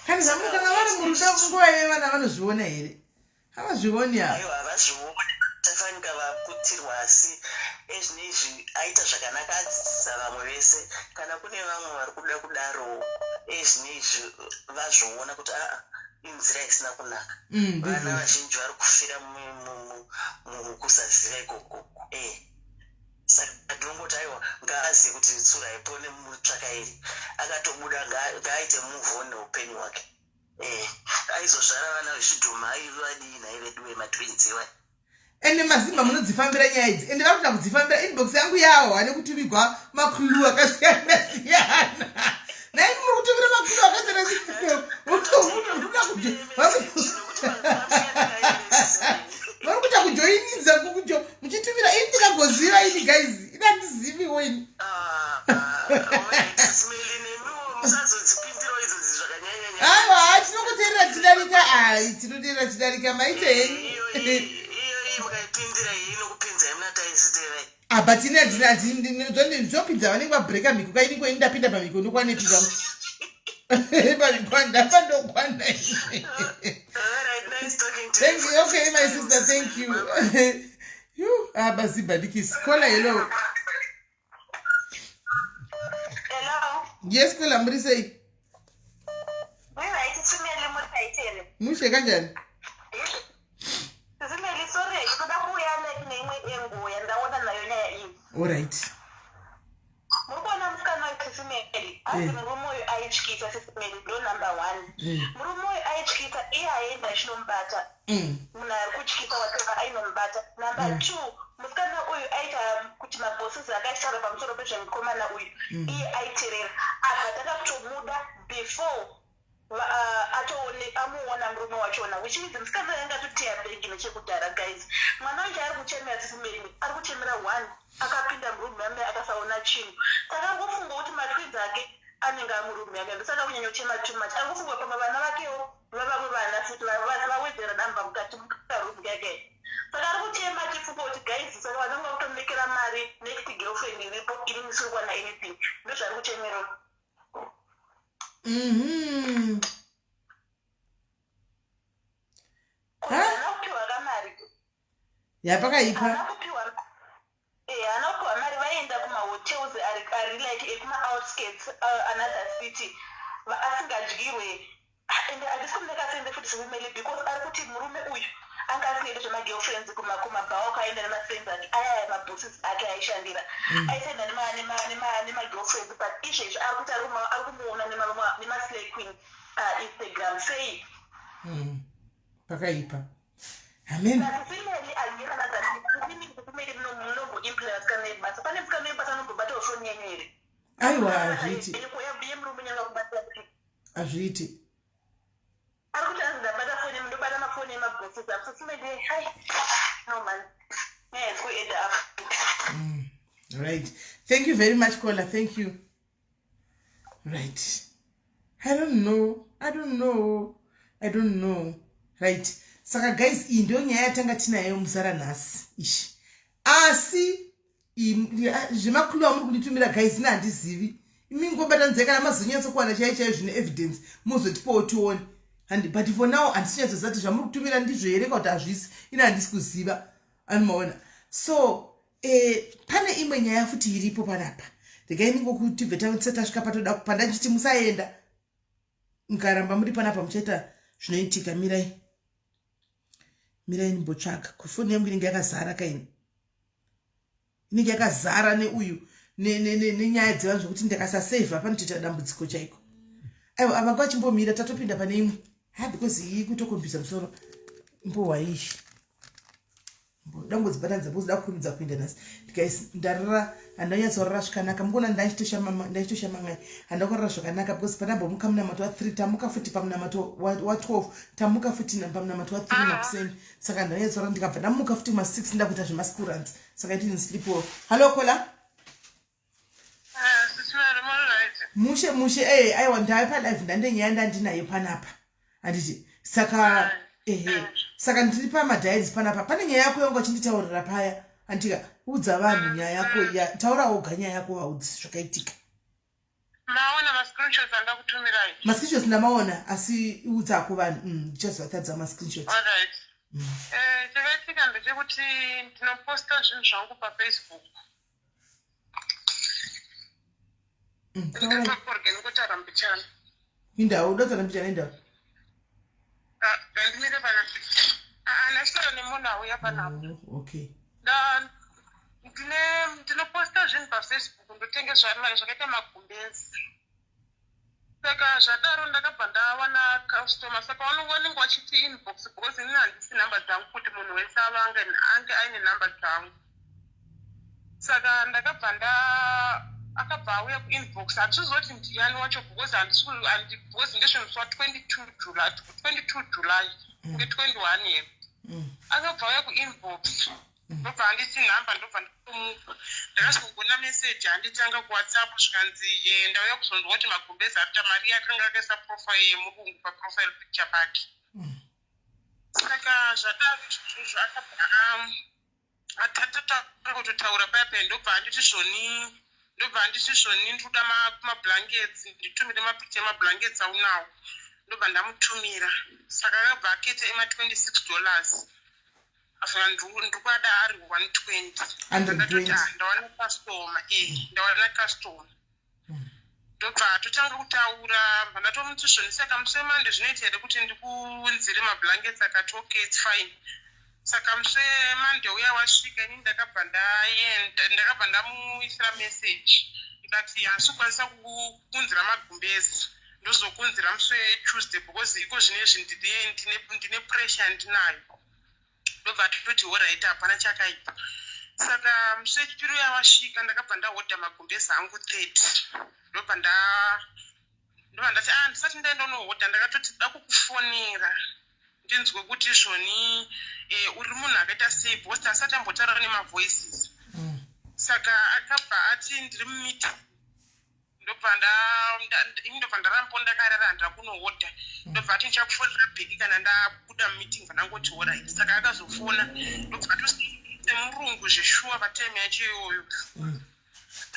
Kana zvamuno, kana vari murudo nguva yevana, vanozviona here? Havazvioni ava. Aiwa, havazvioni, tafanika vaputirwa. Asi ezvinezvi aita zvakanaka, adzidzisa vamwe vese. Kana kune vamwe vari kuda kudarowo, ezvinezvi vazvoona kuti aa, inzira isina kunaka. Vana vazhinji vari kufira mukusaziva ikoko. Saka ndinongoti aiwa, ngaazive kuti tsura haipone mutsvakairi. Akatobuda, ngaaite move on neupenyu hwake. Aizozvara vana vezvidhoma, aivadii nhai veduwe, matwins iwai? Ende mazimba munodzifambira nyaya idzi, ende vari kuda kudzifambira. Inbox yangu yawo ane kutumigwa maclue akasiyana siyana. Nai muri kutumira maclue akasiyana siyana, vari kuita kujoinidza kujo muchitumira. Ini ndikagoziva ini, guys, ini handiziviwo ini. Musazodzipindirawo idzodzi zvakanyanyanya. Aiwa, tinokuteerera tichidarika. Ai, tinoteerera tichidarika, maite henyu. Iyoyi mukaipindira iyi inokupinzai muna taisiterai. Apa tine zopinza vanenge vabhureka mhiko kaini kweni, ndapinda pamhiko, ndokwanepi zvangu pamhiko, ndapa ndokwana. Alright, nice talking to Thank you. you. Okay, my sister, thank you. You ah, bazibadikisi. Caller, hello. Hello. Yes, caller, muri sei? Muri right, Sis Melly, muri right here? Mushe, kanjani? Sis Melly, sorry, ndinoda kuuya neimwe engo yandaona nayo nyaya iyi. Alright. Muri kuona musikana weSis Melly, hanzi murume uyu aityisa Sis Melly ndo number one. Murume uyu aityisa iye aienda achinomubata. Munhu ari kutyisa whatever ainomubata. Number two, musikana uyu aita kuti mabosses ake achitaura pamusoro pezvemukomana uyu iye aiterera. Abva tanga kutomuda before atoone amuona murume wachona which means musikana uyu anga atoteya bhegi nechekudhara guys. Mwana uyu chaari kuchemera Sis Melly ari kuchemera one akapinda muroom yamai akasaona chinhu saka ari kufunga kuti matwins ake anenge amuroom yamai ndosaka kunyanya kuchema too much ari kufunga pamwe vana vakewo vavamwe vana futi vawedzera namba mukati mukaroom kake saka ari kuchema achifunga kuti guys saka vana vanga kutomekera mari next girlfriend iripo ini ndisiri kuwana anything ndozvaari kuchemera. Haana kupiwa kamari. Yapakaipa. Haana kupiwa eh, haana kupiwa mari vaienda kumahotels ari, ari like ekuma-outskirts another city asingadyirwe. Ende handisi kumeka sense futi Sis Melly because ari kuti murume uyu anga asingaiti zvemagirlfriends kumabhawa kwaenda nemafriends ake aya aya mabosses ake aishandira aisaenda nemagirlfriends but izvezvi ari kuti ari kumuona nemaslay queen paInstagram sei. Pakaipa amen. Sis Melly agiranaaimimi munomboimplaya vasikana vebasa pane musikana webasa anombobatawo foni yenyu here? Aiwa, hazviiti. Yemurume nyanga kubata. Hazviiti. Ari kuti anzi ndabata foni, ndobata mafoni emabosses apo. Sis Melly hai, no man, nyaya dzikuenda up. Right, thank you very much, caller. Thank you. Right, I don't know, I don't know, I don't know. Right, saka guys, iyi ndio nyaya yatanga tinayo musara nhasi ishi asi zvemaclue amuri kunditumira guys ina handizivi. Imi ngobatanzai kana mazonyatsokuwana chaiyo chaiyo zvine evidence muzotipawo tione. But for now handisi kunyatsoziva kuti zvamuri kutumira ndizvo here kana kuti hazvisi. Ina handisi kuziva anomaona. So pane imwe nyaya futi iripo panapa. Regai ningokuti tibve tisati tasvika patoda pandachiti musaenda. Mukaramba muri panapa muchaita zvinoitika. Mirai, mirai ndimbotsvaga. Kufoni yangu inenge yakazara kaini, inenge yakazara neuyu nenyaya dzevanhu zvokuti ndakasasevha panotoita dambudziko chaiko. Aiwa, ava vachimbomira tatopinda pane imwe ha because iyi kutokombisa musoro mbohwa iyi dangodzibatanidza because da kukurumidza kuenda nhasi. Guys, ndarara, handanyatsorara zvakanaka. Mukuona ndachitoshamangai, handakurara zvakanaka because pandambomuka munamato wa3, tamuka futi pamunamato wa12, tamuka futi pamunamato wa3 makuseni. Saka handanyatsorara, ndikabva ndamuka futi ma6 ndakuita zvemaschool saka I didn't sleep well. Hallo caller. Mushe mushe. Aiwa, ndave palive, ndande nyaya ndandinayo panapa handiti? Saka ehe, saka ndiri pamadiaries panapa. Pane nyaya yako yanga uchinditaurira paya handika? Udza vanhu nyaya yako iya, taura woga nyaya yako, vaudzi zvakaitika. Maona mascreenshots andakutumirai? Mascreenshots ndamaona, asi udzako vanhu. Ndichazovatadza mascreenshots. Alright. Chakaitika ndechekuti ndinoposta zvinhu zvangu paFacebook. Taurai. Ndikapakorge kutaura mbichana. Indawo udotaura mbichana, indawo. Ngandimire pana ndachitaura nemunhu auya panapa. Oh, okay. Ndine ndinoposta zvinhu paFacebook, ndotengesa zvakaita magumbezi. Saka zvadaro ndakabva ndawana customer, saka vanenge vachiti inbox because inini handisi nhamba dzangu kuti munhu wese avange ange aine nhamba dzangu. Saka ndakabva nda akabva auya kuinbox. Handisizoti ndiani wacho because handisi because ndezvemusi wa22 July, 22 July kunge 21 here. Akabva auya kuinbox, ndobva handiti nhamba, ndobva ndatomupa. Ndakazongoona meseji handitanga kuWhatsApp zvikanzi ndauya kuzonzwa kuti magumbezi arita mari. Akanga akaisa profile yemurungu paprofile picture pake. Saka zvadaro izvozvo akabva atatataura kutotaura paya paya, ndobva anditi zvoni ndikuda mablankets, nditumire mapicha emablankets aunawo. Ndobva ndamutumira. Saka akabva aketa ema$26, saka ndikuada ari 120. Ndatoti 120. Ah, ndawana customer, ndawana customer. Ndobva totanga kutaura, bva ndatomuti zvoni saka musi weMonday zvinoita here kuti ndikuunzire mablankets? Akati okay, it's fine. Saka musi weMonday uya wasvika, inini ndakabva ndaenda, ndakabva ndamuisira message ndikati handisi kukwanisa kuunzira magumbezi. Ndozokunzira musi weTuesday because iko zvino izvi ndine pressure yandinayo. Ndobva atoti alright, hapana chakaipa. Saka musi wechipiri uya wasvika, ndakabva ndahodha magumbezi angu 30. Ndobva ndati, "Ah, ndisati ndaenda unohodha, ndakatoti da kukufonera ndinzwe kuti zvoni uri munhu akaita sei, because asati ambotaura nemavoices." Saka akabva ati, "Ndiri mumeeting." Ndobva ini ndobva ndarambo ndakarara, handira kunohodha. Ndobva ati, "Ndichakufonera back kana ndabuda mumeeting." Bva ndangoti alright. Saka akazofona, ndobva atosemurungu zveshuwa patime yacho iyoyo.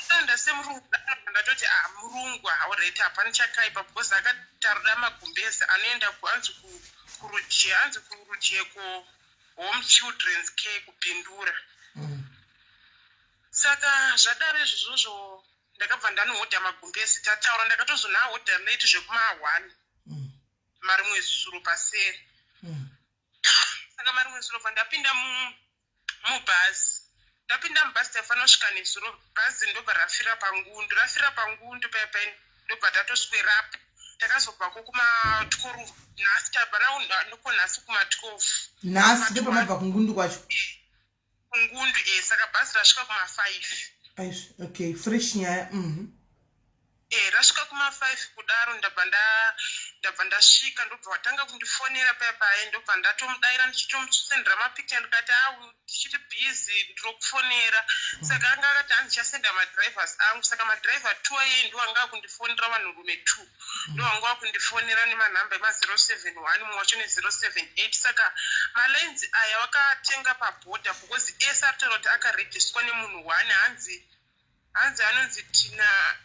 Anda semurungu, ndatoti, "Ah, murungu, alright, hapana chakaipa," because akataruda magumbezi anoenda hanzi kurujie, hanzi kuRujeko Home Children's Care kuBindura. Saka zvadaro izvozvozvo, ndakabva ndanohodha magumbezi. Tataura, ndakatozonahodha late zvekuma1 marimwe zuro paseri. Saka marimwe zuro bva ndapinda mubhazi. Ndapinda mubhazi, taifanira kusvika nezuro. Bhazi ndobva rafira paNgundu. Rafira paNgundu paya pai, ndobva tatoswerapo. Takazobvako kuma12 nhasi. Tabva nako nhasi kuma12. Nhasi ndopamabva kuNgundu kwacho? KuNgundu, e. Saka bhazi rasvika kuma5. Aizvi, okay, fresh nyaya. E, rasvika kuma5 kudaro, ndabva ndasvika. Ndobva watanga kundifonera paya paya. Ndobva ndatomudayira, ndichitomusendera mapicture. Ndikati, "Au, ndichiri busy, ndinokufonera." Saka anga akati hanzi chasenda madrivers angu. Saka madriver two ayei ndo anga akundifonera, vanhurume two ndo vanga vakundifonera nemanhamba ema071, mumwe wacho ne078. Saka malines aya vakatenga pabhodha, because ese aritaura kuti akarejistwa nemunhu one. Hanzi anonzi Tina.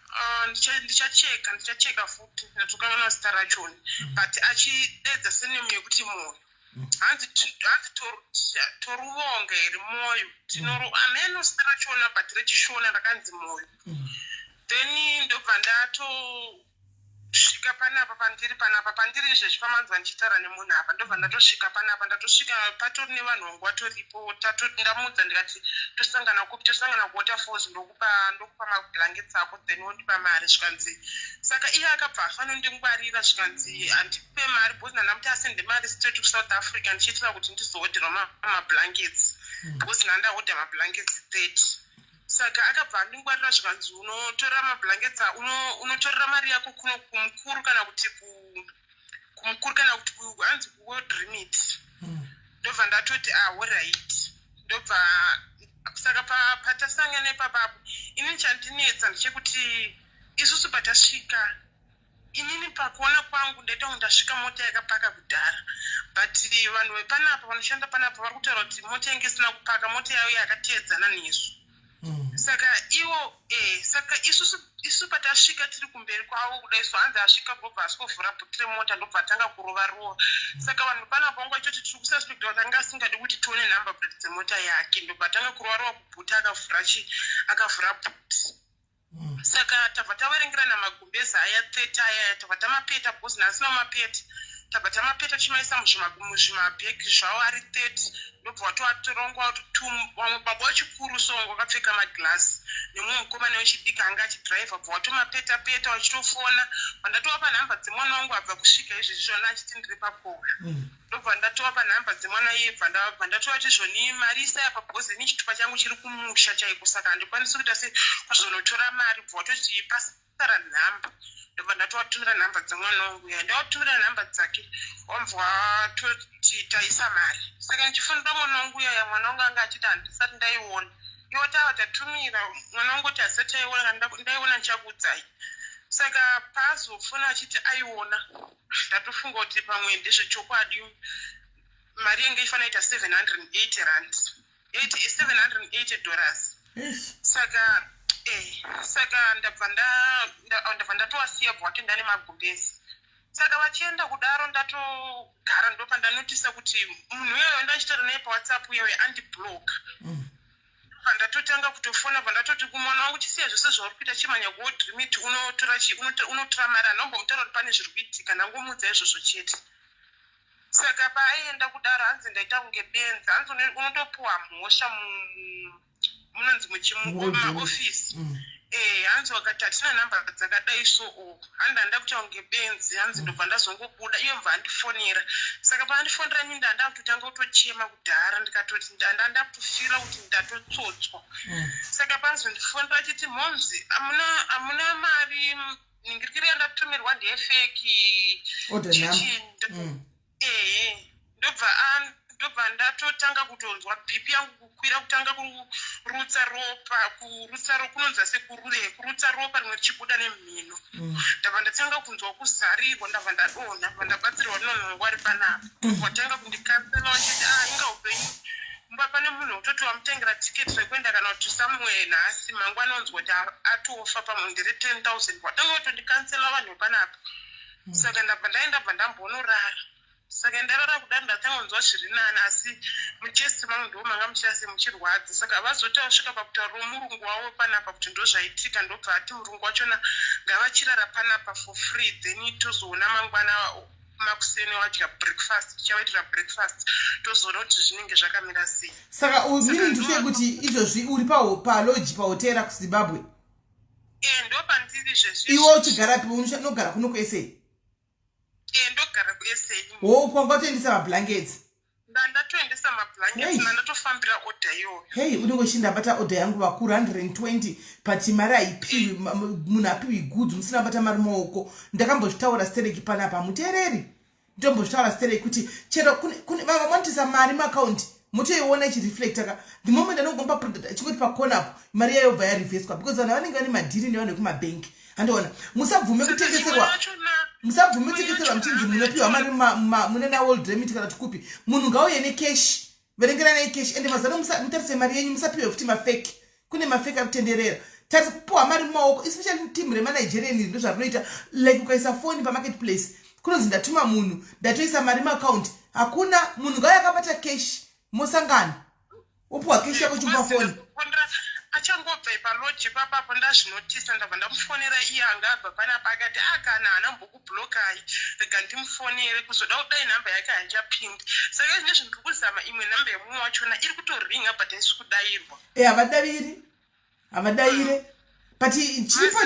Ndichacheka futi, ndatokanganwa zita rachoni, but achidedza surname yekuti Moyo. Hanzi Toruvonga here, Moyo, tinoro ameno zita rachona, but rechishona rakanzi Moyo. Then ndobva ndatosvika panapa pandiri, panapa pandiri izvezvi, pamanzwa ndichitaura nemunhu apa. Ndobva ndatosvika panapa, ndatosvika patori nevanhu vangu vatoripo. Ndamuudza ndikati, "Tosangana kupi?" "Tosangana kuWaterfalls, ndokupa mablankets ako, then wondipa mari." Zvikanzi, saka iye akabva afanondingwarira. Zvikanzi handipe mari because ndandamuti asende mari straight kuSouth Africa, ndichiitira kuti ndizohodherwa mablankets, because ndandahodha mablankets 30. Saka akabva andingwarira. Zvikanzi, "Unotorera mablankets, unotorera mari yako kuno kumukuru, kana kuti kumukuru, kana kuti hanzi kuWorld Remit." Ndobva ndatoti, "Alright." Ndobva saka patasangana ipapapo, inini chandinetsa ndechekuti isusu patasvika, inini pakuona kwangu ndaita kunge ndasvika mota yakapaka kudhara, but vanhu vepanapa vanoshanda panapa vari kutaura kuti mota yange isina kupaka, mota yavo yakateedzana nesu. Saka ivo saka isusu patasvika tiri kumberi kwavo kudai so, hanzi asvika ndobva asvikovhura bhuti remota, ndobva atanga kurova rova. Saka vanhu panapa vanga vachitoti tiri kususpecta kuti anga asingadi kuti tione number plate dzemota yake. Ndobva atanga kurova rova kubhuti, akavhura chi, akavhura bhuti. Saka tabva taverengerana magumbezi aya 30 aya, tabva tamapeta, because nhasina mapeta. Tabva tamapeta, tichimaisa muzvimabhegi zvavo ari 30. Ndobva watoatorongwa vamwe baba wechikuru so wanga wakapfeka magirasi, nemumwe mukomana wechidiki anga achidhiraivha. Bva watomapeta peta, wachitofona. Vandatovapa nhamba dzemwana wangu abva kusvika izvezvi zvona, achiti, "Ndiri pakoka." Ndobva ndatovapa nhamba dzemwana iye. Bva ndatovati, "Zvoni mari isai apa, because ini chitupa changu chiri kumusha chaiko, saka handikwanisi kuita se kuzonotora mari." Bva watoti, "Pasara nhamba." Ndobva ndatovatumira nhamba dzemwana wangu uya. Ndavatumira nhamba dzake, wabva watoti taisa mari. Saka ndichifonera mwana wangu uyaya, mwana wangu anga achiti, "Handisati ndaiona." Iwo tava tatumira, mwana wangu kuti, "Hasati aiona, ndaiona ndichakuudzai." Saka paazofona achiti aiona, ndatofunga kuti pamwe ndezvechokwadi. Mari yenge ifanira kuita 780 rand, $780. Saka saka ndabva ndatowasiya. Bva watoenda nemagumbezi. Saka vachienda kudaro, ndatogara, ndopandanotisa kuti munhu iyoyo ndachitaura naye paWhatsApp iyoyo andiblock. Ndatotanga kutofona. Bva ndatoti kumwana wangu, "Chisiya zvose zvauri kuita, chimhanya kuWorld Remit, unotora mari." Handambomutaura kuti pane zviri kuitika, ndangomuudza izvozvo chete. Saka paaienda kudaro, hanzi ndaita kunge benzi. Hanzi unotopiwa mhosva munonzi mumaofisi. Eh, hanzi wakati hatina nhamba dzakadai so o hanzi ndanda kuita kunge benzi hanzi ndobva ndazongobuda iye mva andifonera saka paandifonera ini ndanda kutotanga kutochema kudhara ndikatoti ndanda ndakutofira kuti ndatotsotswa mm. saka paazondifonera achiti momzi amuna amuna mari ningirikiri yandatumirwa ndeyefeki chichi mm. Ehe ndobva ndobva ndatotanga kutonzwa BP yangu kukwira kutanga kurutsa ropa kurutsa kunonzwa sekurure kurutsa ropa rimwe richibuda nemhino mm. ndabva ndatanga kunzwa kuzarirwa ndabva ndadonha ndabva ndabatsirwa nonhongwa ari panapa mm. watanga kundikansela wachiti ah inga upenyu mumba pane munhu wekutoti wamutengera ticket rekuenda kana kuti somewhere nhasi mangwana onzwa kuti atofa pamwe ndere 10000 watanga kutondikansela vanhu vepanapa mm. saka ndabva ndaenda bva ndambonorara saka ndarara kudaro ndatanga kunzwa zviri nani asi muchest mangu ndo manga muchirase muchirwadza saka vazoti vasvika pakutaurira murungu wavo panapa kuti ndozvaitika ndobva ati murungu wachona ngavachirara panapa for free then tozoona mangwana makuseni wadya breakfast tichavaitira breakfast tozoona kuti zvinenge zvakamira sei saka meaning to say kuti izvozvi uri paloji pahotera kuzimbabwe Eh, ndopandiri zvezvi iwe uchigara pi unogara kuno kusa eh, ndogara kusa wo kwanga utoendesa mablankets ndatoendesa mablankets ndandatofambira order iyoyo hei unenge uchindabata order yangu vakuru 120 but mari haipiwi munhu apiwi goods musina bata mari maoko ndakambozvitaura stereki panapa muteereri ndombozvitaura stereki kuti chero vamwe vanotisa mari muakaunti motoiona ichireflecta ka the moment anogomba product achingoti pakona apo mari yayo yobva yarevheswa because vanhu vanenge vane madhiri nevanhu vekumabhenki handiona musabvume kutengeserwa musabvume kutengeserwa muchinzi munopiwa mari munana world remit kana kuti kupi munhu ngauye necash verengeranai cash ende mazano mutarise mari yenyu musapiwe futi mafeki kune mafeki ari kutenderera tarisa kupiwa mari mumaoko especially team remanigerian iri ndozvarinoita like ukaisa foni pamarket place kunonzi ndatuma munhu ndatoisa mari muaccount hakuna munhu ngauye akabata cash mosangana wopiwa cash yako chimupa foni achangobva paloji papapo ndazvinotisa ndabva ndamufonera iye anga abva panapa akati akana ah, haana mbokublokai rega ndimufonere kuzoda kudai nhamba yake haichapindi saka izvinezvi ndiri kuzama imwe nhamba yemumwe wachona iri kutoringa but haisi kudairwa e havadaviri havadaire but chiripo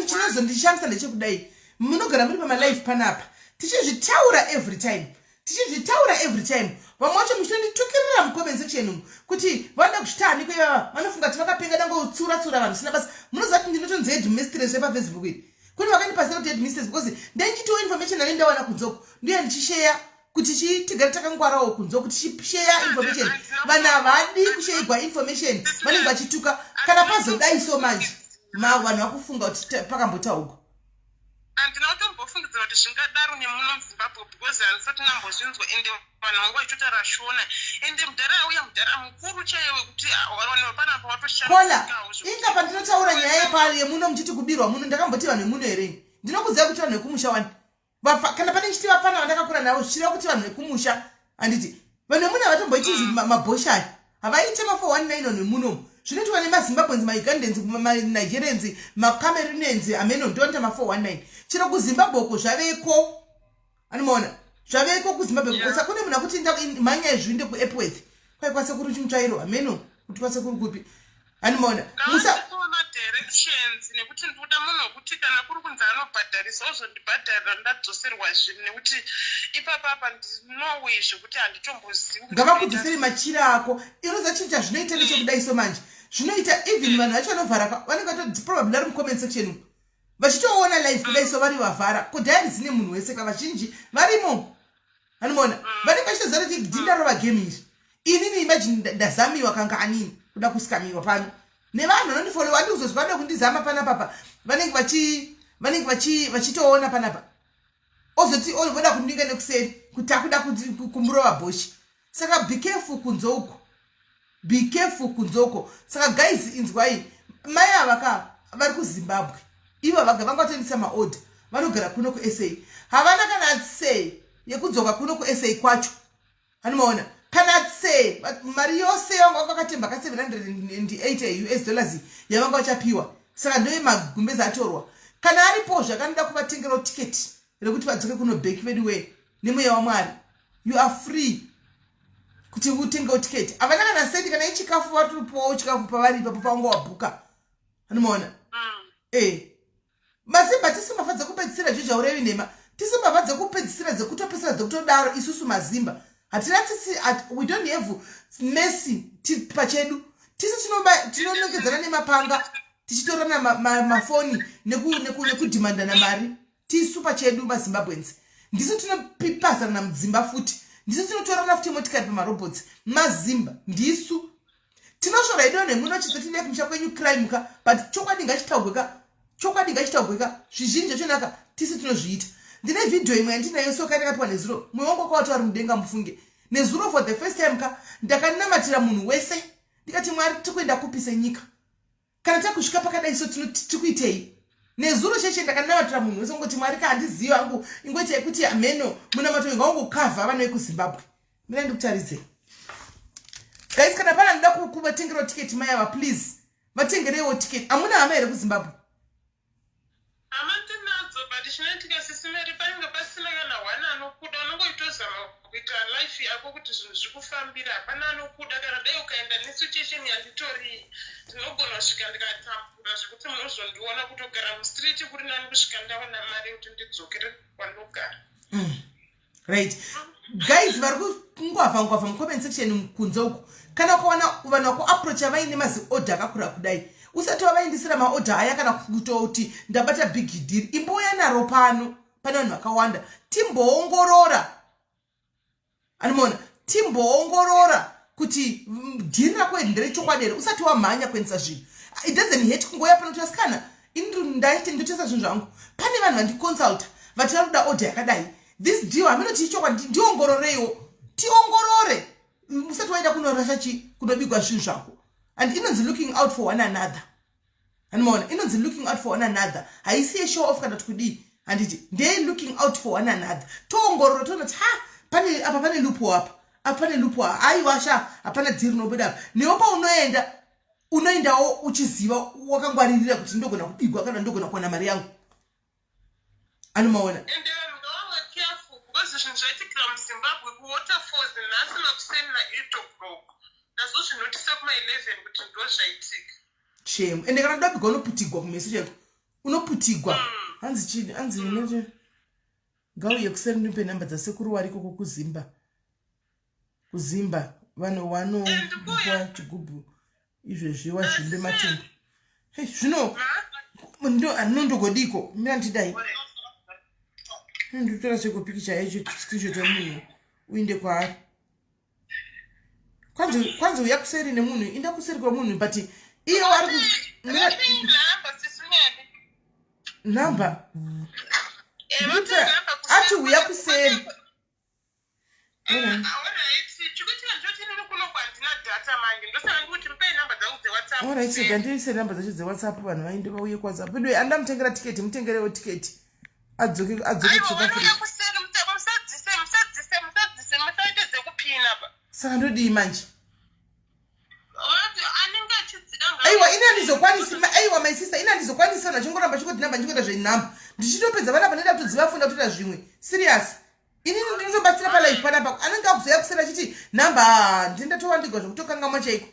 chinozondishamisa ndechekudai munogara muri pamalife panapa tichizvitaura every time tichizvitaura every time vamwe vacho muchitonditukirira mucomment section umu kuti vanoda kuzvita haniko ivava vanofunga kuti vakapenga dangotsura tsura vanhu sina basa munoziva kuti ndinotonzi headmistress wepafacebook iri kune vakandipasira kuti headmistress because ndendichitiwo information ane ndawana kunzoko ndiye ndichisheya kuti chii tigare takangwarawo kunze kuti chisheya information vanhu havadi kusheigwa information vanenge vachituka kana pazodai so manje ma vanhu vakufunga kuti pakambotaugwa handina kutombofungidzira kuti zvingadaro nemuno muzimbabwe because handisati ndambozvinzwa ende vanhu vanga vachitotaura shona ende mudhara auya mudhara mukuru chaiye wekuti vanhu vepanapa watoshakola inga pandinotaura nyaya yepari yemuno muchiti kubirwa muno ndakamboti vanhu vemuno here ndinokuziva kuti vanhu vekumusha wani kana pane chiti vapfana vandakakura navo zvichireva kuti vanhu vekumusha handiti vanhu vemuno havatomboiti izvi mabhosha aya havaite ma 419 vanhu vemunomu zvinoitwa nemazimbabweans maugandans manigerians macameroonians hameno ndionoita ma 419 chero kuzimbabwe uko zvaveko anomaona zvaveko kuzimbabwe yeah. Saka kune munhu akuti mhanya izvi uinde kuepworth kwai kwasekuru chimutsvairo hameno kuti kwasekuru kupi anomaona musa directions nekuti ndikuda munhu wekuti kana kuri kunzi anobhadharisa ozondibhadharira ndadzoserwa zvinhu nekuti ipapa apa ndinowe zvekuti handitombozivi ngavakudzosere machira ako inoza chinhu chazvinoita nechekudai so manje zvinoita even vanhu vacho vanovhara vanenge vato probably vari mucomment section umu vachitoona live kudai so vari vavhara ko diary dzine munhu wese ka vazhinji varimo anomaona mm. vanenge vachitoziva kuti dhindarova game iri inini imagine ndazamiwa kanga anini kuda kusikamiwa pano nevanhu vanondifolowa andikuzozwa vanoda kundizama panapapa vanenge vachi vanenge vachi vachitoona panapa ozoti voda kundinga nekuseri kuti akuda kumurova bhoshi saka be careful kunze uko be careful kunze uko saka guys inzwai mai ava ka vari kuzimbabwe ivo vaga vanga vatoendesa maorder vanogara kuno kusa havana kana tsee yekudzoka kuno kusa kwacho anomaona kana tsee mari yose yavanga vakatemba ka 780 us dollars yavanga vachapiwa saka ndoye magumbezi atorwa kana aripo zvakanoda kuvatengerawo tiketi rekuti vadzoke kuno back veduwee nemweya wamwari you are free kuti utengewo tiketi havana kana sendi kana ichikafu vatiripowo chikafu pavari ipapo pawanga wabhuka anomaona mm. Eh. Mazimba tisi mbavha dzekupedzisira zhizha urevi nhema. Tisi mbavha dzekupedzisira dzekutopedzisira dzekutodaro isusu mazimba. Hatina tsitsi we don't have mercy pachedu. Tisi tinonongedzana nemapanga tichitorana mafoni nekudhimandana mari. Tisu pachedu maZimbabweans. Ndisu tinopipazana mudzimba futi. Ndisu tinotorana futi motikari pamarobots. Mazimba ndisu tinosvora hedu vanhu vemuno chizo tine kumusha kwenyu crime ka but chokwadi ngachitaugwe ka chokwadi ngachitaugwe ka zvizhinji zvachonaka tisi tinozviita ndine vhidhiyo imwe yandinayo so kaita kapiwa nezuro mwoyo wangu wakawati vari mudenga mufunge nezuro for the first time ka ndakanamatira munhu wese ndikati mwari tiri kuenda kupi senyika kana takusvika pakadai so tikuitei nezuro cheche ndakanamatira munhu wese kungoti mwari ka handizivi hangu ingoitai kuti hameno munamato uyu ngaungokavha vana vekuzimbabwe mira ndikutaridzei guys kana pane anoda kuvatengerawo tiketi mai ava please vatengereiwo tiketi hamuna hama here kuzimbabwe Hama tinadzo but chinoitika sisi Mary panenge pasina kana one anokuda unongoitozama kuita life yako kuti zvinhu zvikufambire hapana anokuda kana dai ukaenda nesituation yanditori ndinogona kusvika ndikatambura zvekuti munozondiona kutogara mustreet kuri nani kusvika ndawana mari yekuti ndidzokere kwandogara mm. Right guys vari kungwavha ngwavha mucomment section kunze uku kana ukawana vanhu vakuapproacha vaine maziodha akakura kudai usati wavaindisira maodha aya kana kutoti ndabata big deal imbouya naro pano pane vanhu vakawanda timboongorora animoona timboongorora kuti dhiri rako iri nderechokwadi here usati wamhanya kuendesa zvinhu it doesn't hurt kungouya pano kuti asikana ini ndaiti ndotesa zvinhu zvangu pane vanhu vandiconsulta vati vari kuda order yakadai this deal hameno chii chokwadi ndiongororeiwo tiongorore usati waenda kunorasha chi kunobigwa zvinhu zvako and inonzi looking out for one another Anomaona inonzi looking out for one another haisi yeshow off kana kuti kudii handiti ndeye looking out for one another toongorora toona kuti ha pane apa pane lupo apa apa pane lupo aiwa sha hapana dhiri rinobuda apa newe paunoenda unoendawo uchiziva wakangwaririra kuti ndogona kubigwa kana ndogona kuwana mari yangu anomaona ende vanhu ngavave careful because zvinhu zvaitikira muzimbabwe kuwaterfalls nhasi makuseni na8 o'clock ndazozvinotisa kuma11 kuti ndo zvaitika shame ende kana ndabigwa unoputigwa kumeso chaiko unoputigwa mm. hanzi chii hanzi mm. ngauye kuseri ndipe nhamba dzasekuru wariko kukuzimba kuzimba vanhu wanopa chigubhu izvezvi wazvimbe matumbu hey, zvino anondogodiko mira ndidai ndotora seko pikicha yacho screenshot yemunhu uinde kwaari kwanzi kwanzi uya kuseri nemunhu inda kuseri kwemunhu but iye wari nhamba ati uya kuseri Alright, rega ndiise namba dzacho dzewhatsapp vanhu vaende vauye kuwhatsapp veduwe andamutengera tiketi mutengerewo tiketi adzoke adzoke kuSouth Africa saka ndodii manje aiwa ini handizokwanisi aiwa my sister ini handizokwanisi vanhu vachingoramba chingoti namba ndichingoita zvenhamba ndichitopedza vana vanoenda kutodziva funda kutoita zvimwe serious inini ndinotobatsira palife panapa anenge akuzouya kusera achiti nhamba ndini ndatowandigwa zvekutokangamwa chaiko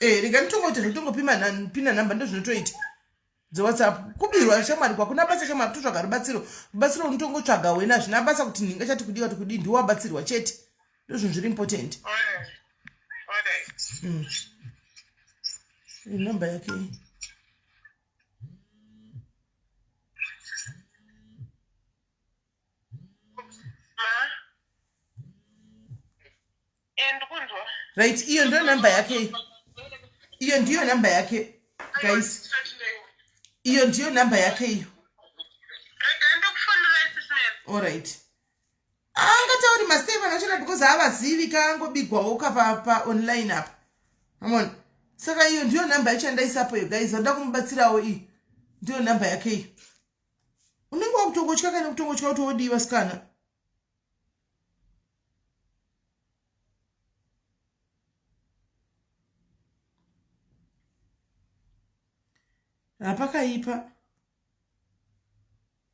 eh rega nditongoita zvekutongopima pina nhamba ndozvinotoita dzewhatsapp kubirwa shamwari kwakuna basa shamwari kutotsvaga rubatsiro rubatsiro unotongotsvaga wena hazvina basa kuti nhinga chati kudiwa kuti kudii ndiwo wabatsirwa chete ndozvinhu zviri important mm. nhamba yake Right, iyo ndiyo namba yake. Iyo ndiyo namba yake. Guys. Iyo ndiyo namba yake iyo. All right. Angatauri mastep anochena because haavazivi kaangobigwawo ka pa, pa online apa. Amona. Saka iyo ndiyo namba yacho yandaisapo iyo guys. Vanoda kumubatsirawo iyi. Ndiyo namba yake iyo. Unenge wakutongotya kana kutongotya kuti wodii vasikana. Hapakaipa.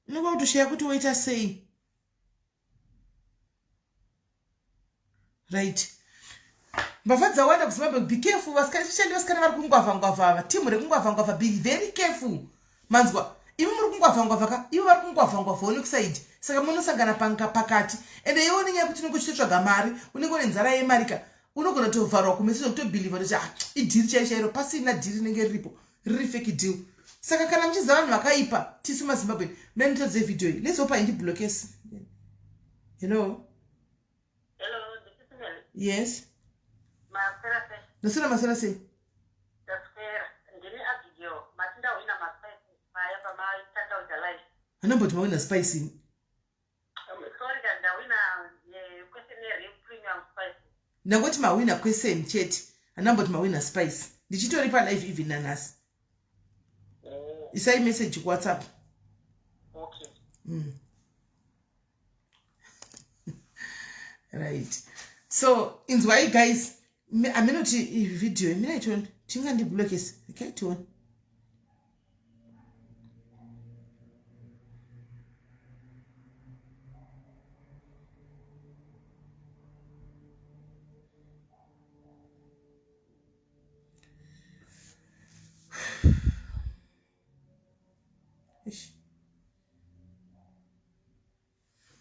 Unenge wakutoshaya kuti woita sei. Right. Mbavha dzawanda kuZimbabwe, be careful. Vasikana, especially vasikana vari kungwavha ngwavha ava, team rekungwavha ngwavha, be very careful. Manzwa? Imi muri kungwavha ngwavha ka, ivo vari kungwavha ngwavhawo nekusaidi. Saka munosangana panga pakati. Ende iwe une nyaya yekuti unenge uchitotsvaga mari, unenge une nzara yemari ka. Unogona kutovharwa kumeso zvekutobhilivha kuti ah, idhiri chairo chairo, pasina dhiri rinenge riripo, riri fake deal. Saka kana muchiziva vanhu vakaipa, tisu maZimbabwe, mira nditodze video iyi. Let's hope haindiblokesi. Hello? Hello, this is Nelly. Yes. Maswera sei? Ndaswera maswera sei? Ndaswera. Ndini Abigail. Mati ndahwina maspices paya pamaitanga kuita live. Anamboti mawina spice ini. Sorry ka ndahwina eh, question ye premium spices. Ndangoti mawina question chete. Anamboti mawina spice. Ndichitori pa live even nanhasi. Oh. Isai message ku WhatsApp. Okay. Right, so inzwai guys, aminoti video mina itione tingandiblokese ikaitione. Eish.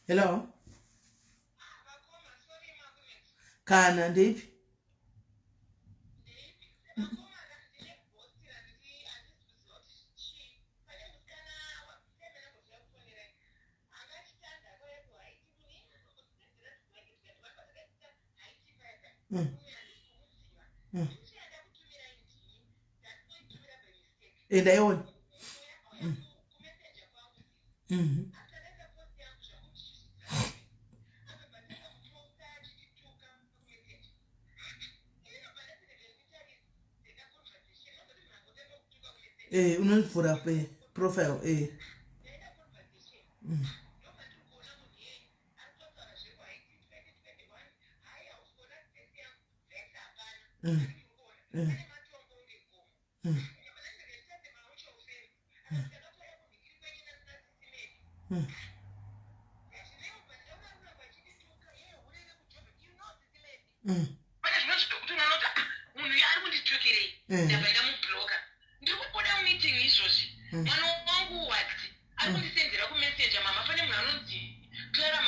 Hello? Kana ndeipi? Ndaiona. Eh, unovhura eh, profile eh. Pane zvimwe zvekuti unoona kuti ah, munhu uyu ari kunditukerei, ndabva ndamubloka. Ndiri kubuda mumeeting izvozvi, mwana wangu wadzi ari kundisendera kumessenger, mama, pane munhu anonzi Clara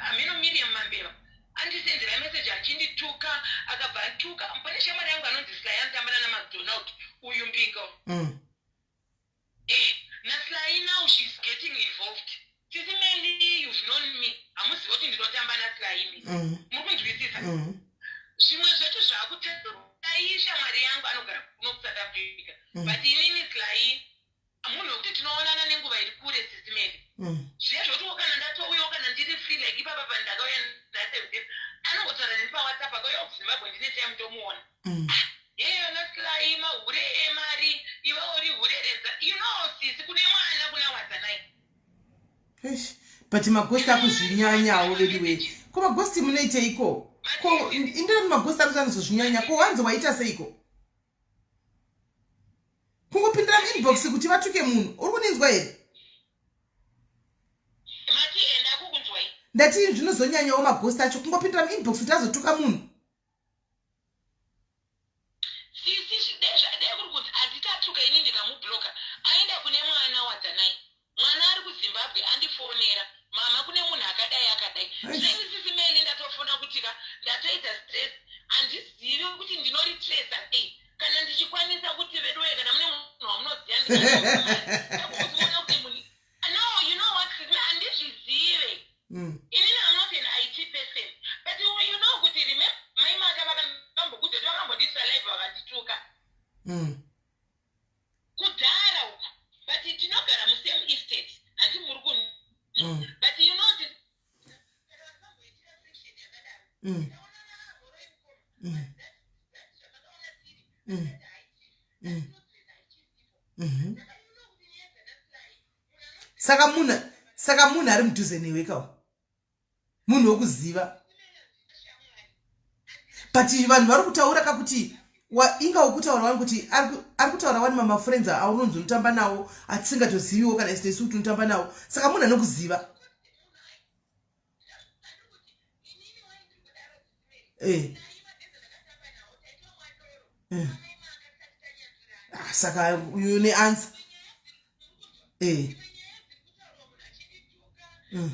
Ameno Miriam Mambeva andisendera message achindituka, akabva atuka. Pane shamwari yangu anonzi Sly anotambana naMacdonald uyu mbinga. Eh, naSly now she's getting involved. Sisi Melly, you've known me, hamuzivi kuti ndinotamba naSly imi. Muri kunzwisisa? Zvimwe zvacho zvakutai shamwari yangu anogara kuno kuSouth Africa, but inini Sly munhu wekuti tinoonana nenguva iri kure. Sisi Melly, zviya zvotiwo kana ndatouyawo, kana ndiri free like ipapa pandakauya naseven, anongotaura neni paWhatsApp, akauya kuZimbabwe ndine time ndomuona. Yeyo naSly mahure emari, iwe uri hure renza, you know, sisi, kune mwana kuna Wadzanai. Eish, but magosti akuzvinyanyawo veduwe. Ko magosti munoiteiko? Ko indani magosti anozi anozozvinyanya? Ko wanzi waita seiko kungopindira muinbox kuti vatuke munhu? Uri kundinzwa here? Mati enda kukunzwai. Ndati zvinozonyanyawo magosti acho kungopindira muinbox kuti azotuka munhu. Sisi, dai kuri kunzi handitatuka ini ndikamubloka, aenda kune mwana Wadzanai, mwana ari kuZimbabwe andifonera, mama, kune munhu akadai akadai. Zveni sisi Meli, ndatofona kuti ka ndatoita stress, handizivi kuti ndinoritresa sei. Kana ndichikwanisa kuti veduwe, kana mune munhu wamunoziva, ndikuona kuti munhu, no, you know what, sisi, handizvizive. Inini I'm not an IT person, but you know kuti remember mai Maka vakambokudza kuti vakambondisira live vakandituka kudhara uku, but tinogara musame estate, handi muri kun but you know this. Saka munhu ari mudhuze newe kawo, munhu wekuziva, but vanhu vari kutaura kakuti inga wokutaura wani kuti ari kutaura wani mamafriends aunonzi unotamba nawo atisingatoziviwo kana isu kuti unotamba nawo. Saka munhu anokuziva eh. Eh. Ah, saka uyu ne answer eh mm.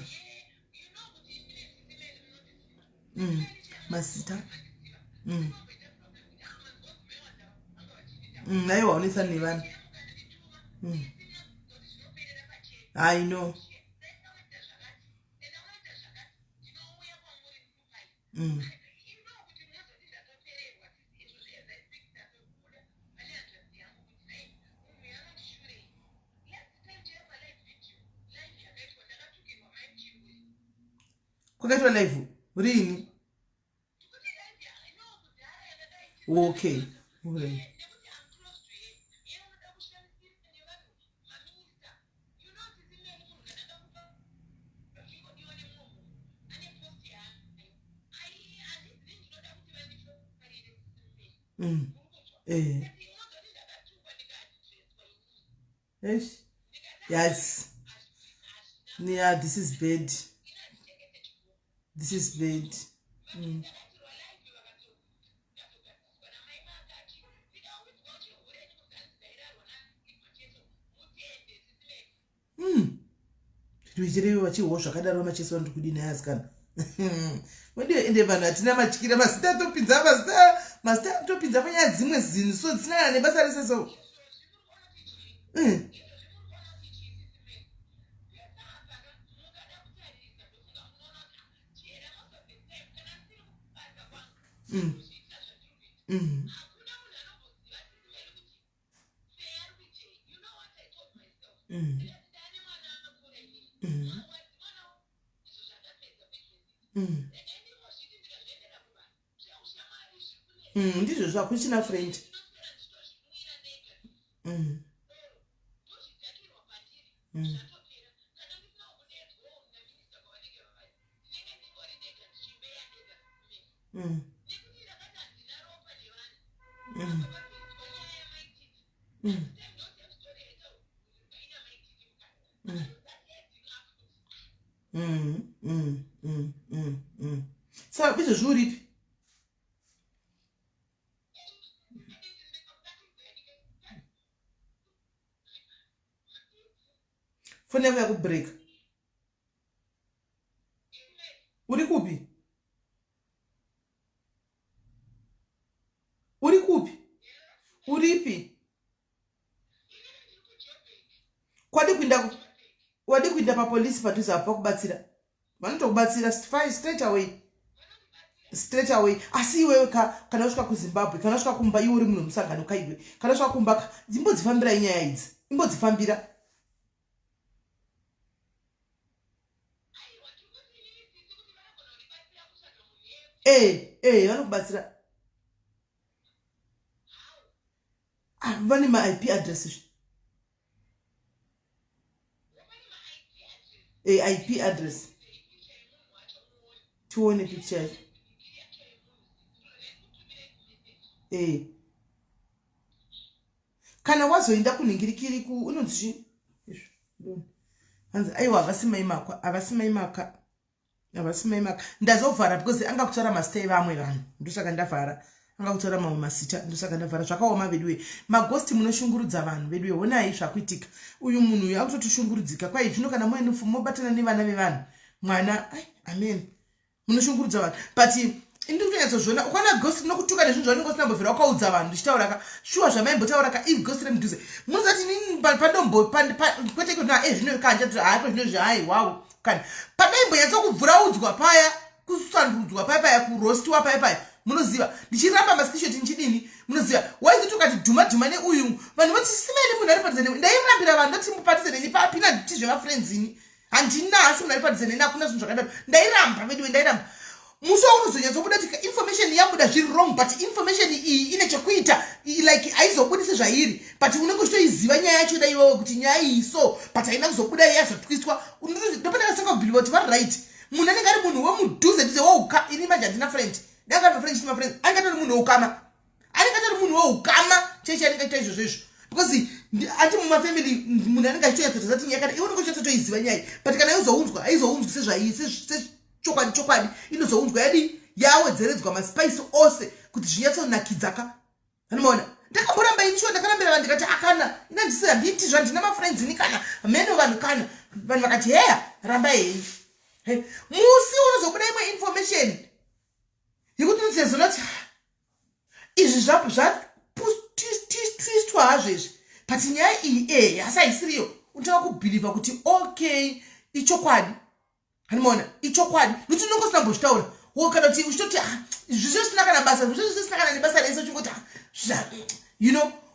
Mm. Mazita mm. Mm, aiwa unesani nevanhu mm. I know mm. Kwakaitwa live rini? Okay, okay. Mm. Eh. Eish. Yes. Yeah, this is bad. This is bad. Mm. Mm. Tichirewe vachihwo zvakadaro macheso vanoti kudini asikana. Wende ende vanhu hatina matyira mazita atopinza mazita mazita atopinza panyaya dzimwe zinhu so dzisina kana nebasa rese so. Mm. Mm. Mm. Mm. Mm. Mm. Mm, ndizvozvo hakuchina friend mm. Mm. Mm. Mm. Mm. Mm. Mm, mm, mm, mm, mm. Saka izvozvi uripi? Foni yako yakubreak. Uri kupi? Uri kupi? Uripi? Kwadi kuinda wadi kuinda papolisi padhuze apo pakubatsira. Vanotokubatsira straight away. Straight away. Asi iwewe ka kana usvika kuZimbabwe, kana usvika kumba iwe uri munhu wemusangano ka iwe. Kana usvika kumba ka imbodzifambirai nyaya idzi. Imbodzifambira. Eh, eh, vanokubatsira. Ah, vane maip address izvi eh, ip address tione picture yacho eh. Kana wazoenda kunhingirikiri ku unonzi chii izvo hanzi aiwa havasi mai makwa havasi mai maka havasi mai maka ndazovhara because anga kutaura mazita evamwe vanhu ndosaka ndavhara anga kutaura mamwe mazita ndosaka ndavhara zvakaoma veduwe magosti munoshungurudza vanhu veduwe honai zvakuitika uyu munhu uyu akutotishungurudzika kwai zvino kana mobatana nevana vevanhu mwana ai amen munoshungurudza vanhu but ini ndikutonyatsozviona ukaona ghost rinokutuka nezvinhu zvaunenge usina mbovhera wakaudza vanhu ndichitaura ka shuwa zvamaimbotaura ka ii ghost remudhuze munoziva kuti inini pandombo kwete kuti e zvino kanja kuti haako zvino zvaai wawo kani pandaimbonyatsokubvuraudzwa paya kusandudzwa paya paya kurostiwa paya paya munoziva ndichiramba maskishoti ndichidini munoziva waizoti ukati dhuma dhuma neuyu vanhu voti simaini munhu ari padhuze nemi ndairambira vanhu ndoti mupadhuze neni papina nditizvevafriends ini handina asi munhu ari padhuze neni hakuna zvinhu zvakadaro ndairamba veduwe ndairamba musi waunozonyatsobuda tika information yabuda zviri wrong but information iyi ine chekuita like haizobudi sezvairi but unenge uchitoiziva nyaya yacho da iwewe kuti nyaya iyi so but haina kuzobuda yazotwistwa ndopandakasanga kubhiliva kuti vari right munhu anenge ari munhu wemudhuze dhuze wouka ini manje handina friend ndanga ari mafriend chiti mafriend anenge atori munhu weukama anenge atori munhu weukama chaicho anenge achiita izvozvo izvo because ati mumafamily munhu anenge achitonyatsotoza ti nyaya kana iwe unenge uchinyatsotoiziva nyaya but kana yozounzwa haizounzwi sezvai sechokwadi chokwadi inozounzwa yadii yawedzeredzwa maspice ose kuti zvinyatsonakidza ka. Anomaona ndakamboramba ini shuwa, ndakarambira vanhu ndikati akana ina ndisi handiiti zvandina mafriends ini kana mheno vanhu kana vanhu vakati heya ramba henyu. Musi unozobuda imwe information yekuti unozoona kuti izvi zvatwistwa hazvo izvi, but nyaya iyi asi haisiriyo. Unotanga kubhilivha kuti okay, ichokwadi. Anomaona ichokwadi nokuti unonge usina kumbozvitaura wo, kana kuti uchitoti ah, zvisvo zvisina kana basa, zvisvo zvisina kana nebasa rese, uchingoti ah,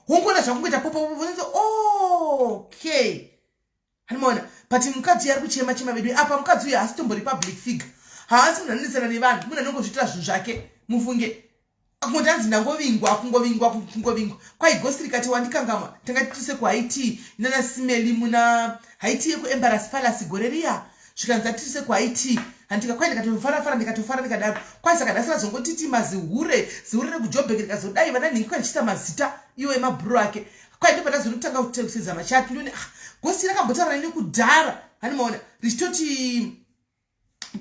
wongoona zvakungoita popo, okay. Anomaona, but mukadzi uyu ari kuchema chema vedu apa. Mukadzi uyu haasi tombori public figure, haasi munhu anonetsana nevanhu, munhu anongozviitira zvinhu zvake mufunge. Akungoti anzi ndangovingwa, kungovingwa, kungovingwa. Kwai ghost rikati wandikangamwa. Tanga tituse kuHIT nana Simeli muna HIT yekuEmbarasi Palace gore riya, zvikanzi atituse kuHIT handika. Kwai ndikatofarafara, ndikatofara, ndikadaro. Kwai saka nhasi razongotiti mazihure, zihure rekuJobhek, rikazodai vana nhingi, kwai ndichiisa mazita iwo emabhuru ake. Kwai ndo pandazonotanga kusedza machati, ndione ah, ghost rakambotaura neni kudhara. Handimaona richitoti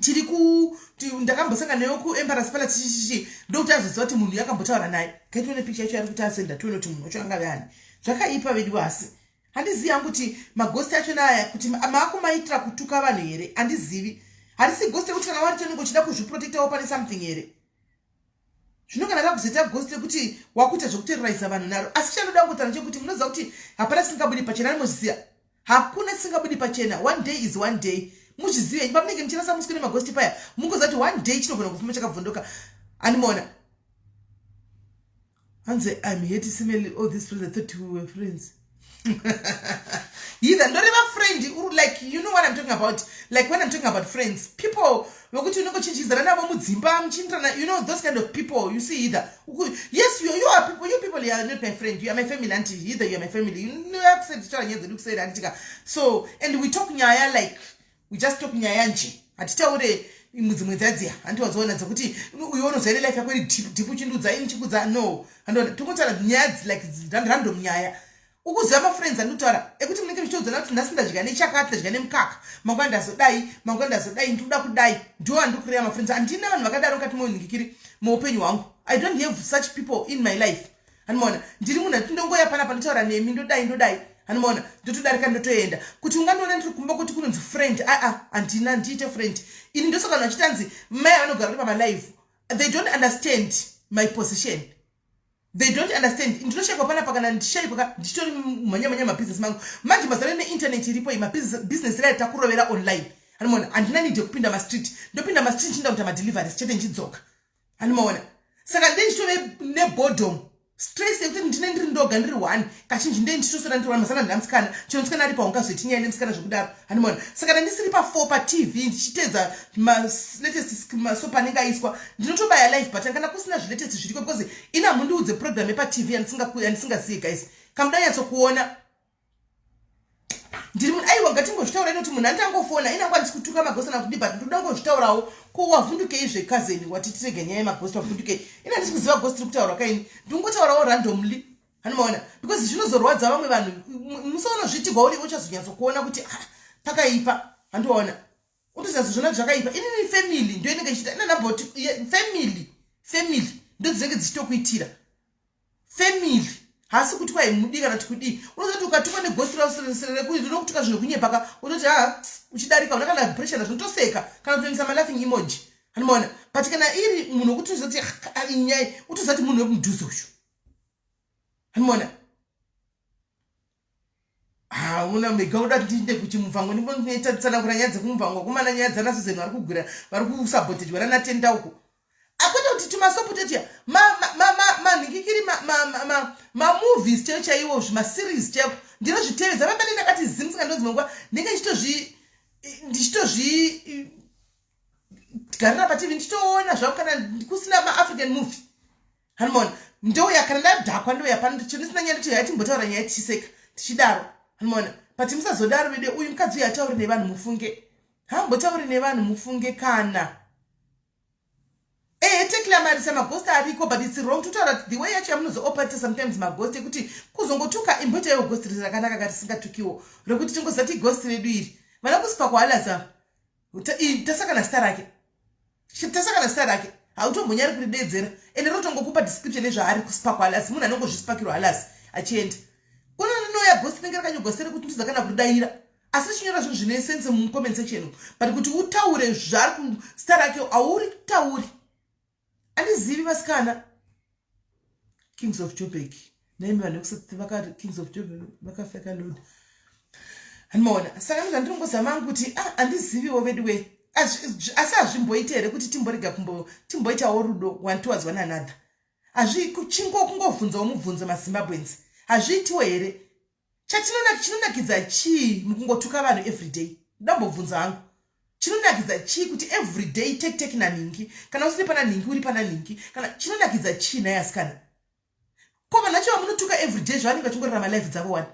tiri ku ndakambosangana nayo kuEmbarasi Palace chichichi, ndokuti azoziva kuti munhu yakambotaura naye. Kaitione picha yacho ari kuti asenda, tione kuti munhu wacho angave ani. Zvakaipa vedu, asi handizivi hangu kuti maghost achona aya kuti maakumaitira kutuka vanhu here. Handizivi, harisi ghost rekuti kana wari tonenge uchida kuzviprotectawo pane something here. Zvino kana rakuzoita ghost rekuti wakuita zvekuterroriza vanhu naro. Asi chanoda kungotaura chekuti munoziva kuti hapana chisingabudi pachena, animoziziva hakuna chisingabudi pachena. One day is one day, muzvizive. Pamunenge muchirasa muswe nemaghost paya, mungoziva kuti one day chinogona kufamba chakabvondoka. Animoona hanzi I'm here to smell all these friends. I thought we were friends either. Ndoreva friend like, you know what I'm talking about, like when I'm talking about friends, people vekuti unenge uchidyidzana navo mudzimba, muchiindirana, you know those kind of people you see either. Yes, you are people, you people, you are not my friend, you are my family. Anti either you are my family, you know, tichitaura nyaya dzedu kuseri, handitika? So, and we talk nyaya, like we just talk nyaya nje, hatitaure dzimwe dzadziya, handiwadzoona dzekuti uyo unoziva nelife yako iri deep deep, uchindudza ini chikudza. No, handiona tingotaura nyaya like random nyaya. Ukuziva mafriends andinotaura ekuti munenge muchitodzana kuti nhasi ndadya nechakati, ndadya nemukaka, mangwana ndazodai, mangwana ndazodai, ndikuda kudai. Ndo andiri mafriends. Handina vanhu vakadaro mukati monhingikiri muupenyu hwangu. I don't have such people in my life. Handimaona ndiri munhu ati ndongoya panapa, ndotaura nemi, ndodai, ndodai, handimaona ndotodarika, ndotoenda. Kuti ungandiona ndiri kumba kuti kunonzi friend, aa, handina, ndiite friend ini. Ndosaka vanhu vachitanzi mai vanogara uri pamalive, they don't understand my position, they don't understand. Ndinoshayikwa panapa, kana ndishayikwa ndichitori mhanya mhanya mabhizinesi mangu. Manje mazana neinternet iripo iyi, mabhizinesi raya takurovera online. Handimaona handina need yekupinda mastreet, ndopinda mastreet ndichinda kuita madeliveries chete, ndichidzoka. Handimaona saka ndee ndichitove neboredom, stress yekuti ndine ndiri ndoga, ndiri one. Kazhinji ndee ndichitoswera ndiri one. Mazana handina musikana, chero musikana aripo haungazoiti nyaya nemusikana zvekudaro. Handimaona saka ndandisiri pa4 paTV ndichiteedza malatest masoap anenge aiswa, ndinotobaya live button kana kusina zvilatest zviriko, because ini hamundiudze program yepaTV yandisingazive. Guys, kamuda nyatsokuona ndiri munhu, aiwa, ngatingozvitaura inoti munhu andangofona ina kwanisi kutuka maghost kana kudi, but ndoda ngozvitaurawo. Ko wavhundukei zvekazeni wati tirege nyaya yemaghost? Wavhundukei? Ina handisi kuziva ghost iri kutaurwa kaini, ndingotaurawo randomly. Handimaona because zvinozorwadza vamwe vanhu. Musaona zviitigwa uri uchazonyatsokuona kuti ah, pakaipa. Handiona utozonyatsozviona zvakaipa. Inini family ndo inenge ichiita ina namboti family, family ndo dzinenge dzichitokuitira. Family haasi kuti kwai mudi kana kuti kudii. Unozoti ukatukwa neghost rinokutuka zvinhu kunyepaka, unoti ha, uchidarika una kana pressure nazvo, unotoseka kana kutoendesa malaughing emoji. Handimaona, but kana iri munhu wekuti uzoti inyai, utoziva kuti munhu wekumudhuze uyu. Handimaona hauna mega uda ndiinde kuchimubvango, ndimboitsanangura nyaya dzekumubvango kumana nyaya dzana Susan vari kugwira, vari kusabhotejwa ranatenda uko. Akwete kuti tumasoap tetiya, manhingikiri, mamovies chaiwo chaiwo, zvimaseries chaiko ndinozvitevedza. Vamene ndakati zimusingandonzi nguva ndinge ndichitozvi garira paTV, ndichitoona zvangu kana kusina maAfrican movie. Hanimona ndouya kana ndadhakwa, ndouya pano ndisina nyaya, nditi hatimbotaura nyaya, tichiseka tichidaro. Hanimona, but musazodaro vede. Uyu mukadzi uyu atauri nevanhu mufunge, hambotauri nevanhu mufunge. Kana ehe teclamarisa maghost ariko, but it's wrong totaura the way yacho yamunozooperata sometimes. Maghost ekuti kuzongotuka, imboitaiwo ghost rakanaka katisingatukiwo, rekuti tingoziva ti ghost redu iri vana kusipa kuhalaza. Tasakana zita rake, tasakana zita rake. Hautombonyari kurideedzera ende rotongokupa description yezvaari kuspakwa alasi. Munhu anongozvispakirwa alasi achienda. Kuno rinouya ghost rinenge rakanyogwa sere kuti ndidza kana kuridaira. Asi richinyora zvinhu zvine sense mucomment section. But kuti utaure zvaari kuzita rake hauritauri. Andizivi vasikana. Kings of Joburg. Naimi vanhu vekusati vaka Kings of Joburg vakafeka load. Handimaona. Saka ndozvandinongozama hangu kuti ah andiziviwo veduwe. Asi hazvimboite here kuti timborega kumbo timboitawo rudo one towards one another. Hazvi chingo kungovhunzawo mubvunzo maZimbabweans. Hazviitiwo here? Chatinonaki chinonakidza chii mukungotuka vanhu everyday? Ndambobvunza hangu. Chinonakidza chii kuti everyday take take nanhingi kana usiri pana nhingi uri pana nhingi kana chinonakidza chii nhai asikana? Ko vanhu vacho vamunotuka everyday zvavanenge vachingorarama life dzavo wani?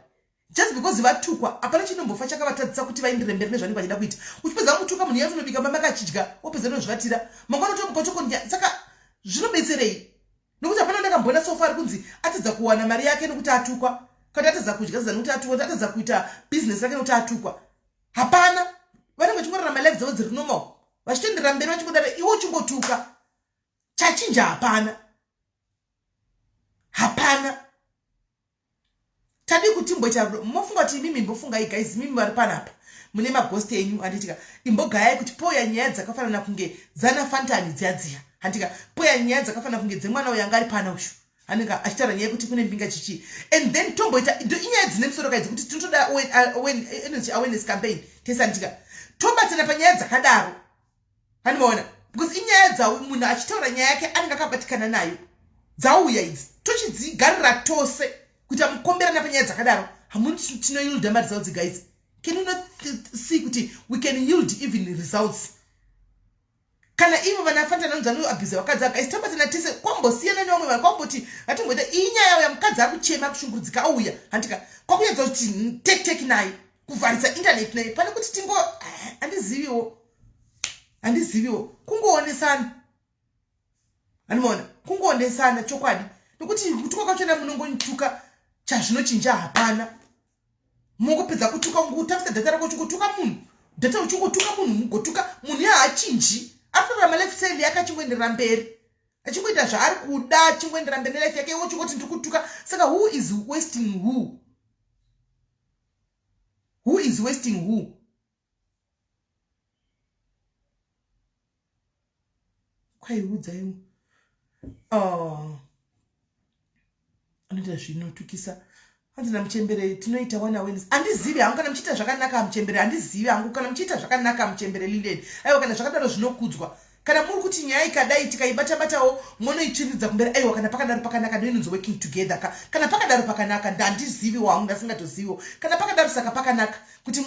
Just because vatukwa hapana chinombofa chakavatadzisa kuti vaenderere mberi nezvanenge vachida kuita. Uchipedza kumutuka munhu iye atonobika mama akachidya wopedza nozvivatira mangwana otomuka otokonya saka zvinobetserei? Nokuti hapana ndakamboona so far kunzi atadza kuwana mari yake nokuti atukwa kana atadza kudya sadza nokuti atukwa atadza kuita business rake nokuti atukwa. Hapana. Vanenge vachingorarama life dzavo dziri normal vachitoenderera mberi vachingodaro iwe uchingotuka. Chachinja hapana. Hapana. Tadii kuti timboita mofunga kuti imimi imbofungai guys imimi vari panapa mune maghost enyu handitika imbogayai kuti pouya nyaya dzakafanana kunge dzana fantani dziya dziya handika pouya nyaya dzakafanana kunge dzemwana uyo anga ari pana uyu handika achitaura nyaya yekuti kune mbinga chichii and then tomboita inyaya dzine musoro kaidzi kuti tinotoda awareness campaign tese handitika tobatsana panyaya dzakadaro Handimaona because inyaya dzau munhu achitaura nyaya yake anenge akabatikana nayo dzauya idzi tochidzigarira tose kuita mukomberana panyaya dzakadaro hamuni tinoyielda maresults guys can you not see kuti we can yield even results kana ivo vana fanta vanonzi vanoabhiza vakadzi ava guys tobatana tese kwambosiyana nevamwe vanhu kwamboti ngatimboita iyi nyaya yauya mukadzi ari kuchema kushungurudzika auya handika kwakunyatsa kuti tek tek naye kuvharisa internet naye pane kuti tingo handiziviwo handiziviwo kungoonesana handimaona kungoonesana chokwadi nokuti kutuka kwachona munongotuka chazvinochinja hapana mongopedza kutuka kutambisa data rako uchingotuka munhu data uchingotuka munhu mugotuka munhu yahaachinji atorarama lifestyle yake achingoenderera mberi achingoita zvaari kuda achingoenderera mberi nelife yake iwe uchingoti ndiri kutuka saka who is wasting who who is wasting who kwaiudza iwe oh. Anoita zvinotukisa hanzi namuchembere tinoita one awareness handizivi hangu kana muchiita zvakanaka muchembere handizivi hangu kana muchiita zvakanaka muchembere lilian aiwa kana zvakadaro zvinokudzwa kana muri kuti nyaya ikadai tikaibata-batawo monoitsviridza kumberi aiwa kana pakadaro pakanaka ndoinonzi working together ka kana pakadaro pakanaka ndandiziviwo hangu ndasingatoziviwo kana pakadaro saka pakanaka kuti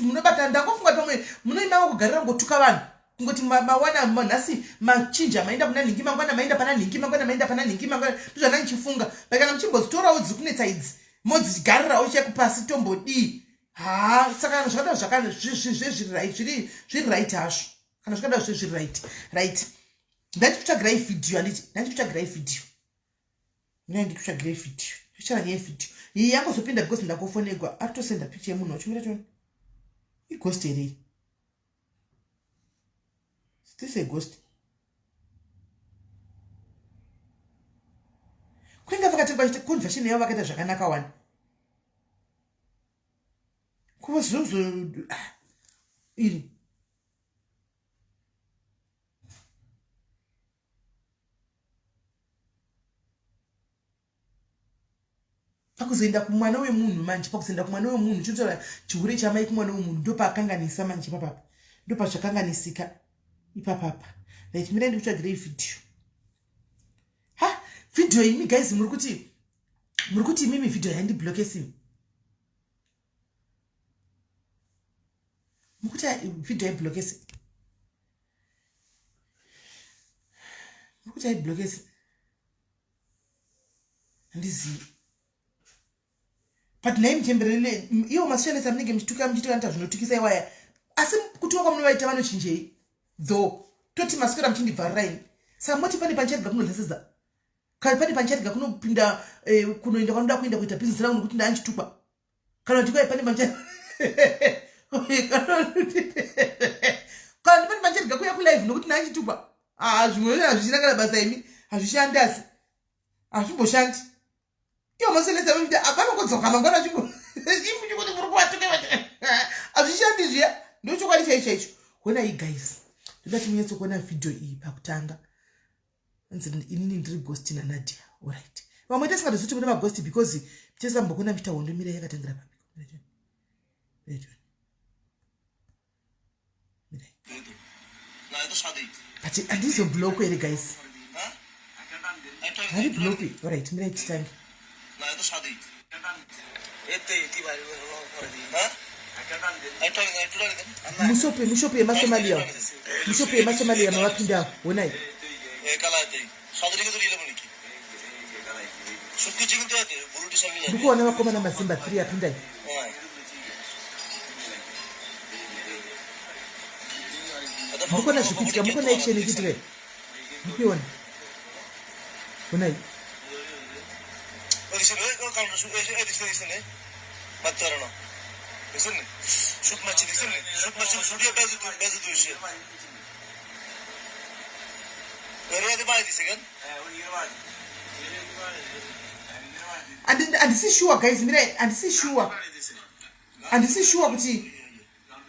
munobata ndangofunga pamwe munoimawo kugarira kungotuka vanhu kungoti mawana nhasi machinja maenda kuna nhingi mangwana maenda pana nhingi mangwana maenda pana nhingi mangwana ndozvanda ndichifunga but kana muchimbozitorawo dziri kunetsa idzi modzigarirawo chekupasi tombodii haa saka kana zvakadaro zviri right hazvo kana zvakadaro zvezviri right right ndachikutsvagirai vhidhiyo handiti ndachikutsvagirai vhidhiyo ndai ndikutsvagirai vhidhiyo ichara nyaya yevhidhiyo iyi yangozopinda because ndakofonegwa atosenda picture yemunhu wachimira tione ighost here iyi is this a ghost kuinga vakatengwa conversion yavo vakaita zvakanaka wani kuva zvozo ah, iri pakuzoenda kumwana wemunhu manje pakuzoenda kumwana wemunhu chinotaura chihure chamai kumwana wemunhu ndopakanganisa manje ipapapa ndopazvakanganisika ipapapa right mirai ndikutsvagirei vhidhiyo ha vhidhiyo imi guys muri kuti muri kuti imimi vhidhiyo yandiblokesini mukuti vhidhiyo aiblokesi mukuti aiblokesi handizivi but nhai muchemberele iwo masocialist amunenge muchituka muchiti vanoita zvinotukisa iwaya asi kutuka kwamunovaita vanochinjei though toti maswera muchindibvarira ini saka moti pane panicharega kunodlasedza kana pane panicharega kunopinda eh, kunoenda kwanoda kuenda kuita bhizinesi rangu nokuti ndaanchitukwa kana kuti kwai pane pancha kana pane pancharega kuya kulive nokuti ndaanchitukwa. Aa zvimwe zvacho hazvichina kana basa imi, hazvishandi asi hazvimboshandi. Ivo maselesa vanoita vanongodzoka mangwana chimbochimbochikuti muri kuvatuka hazvishandi zviya. Ndochokwadi chaicho chaicho. Honai guys, ndoda timunyatso kuona video iyi pakutanga. Hanzi inini ndiri ghost naNadia. Alright. Vamwe tisingatozivi kuti mune maghost because tisambokuona muchiita hondo mira yakatangira papi. But handizoblockwe here guys? Handiblockwe. Alright, mirai titange. Mushope, mushope yemaSomalia. Mushope yemaSomalia mavapinda. Honai. Ndikuona vakomana mazimba 3 apindai. Mukuona zvikuitika, mukuona action ikuitika iyi. Mukuiona. Honai. Handisi sure guys, mirai, handisi sure. Handisi sure kuti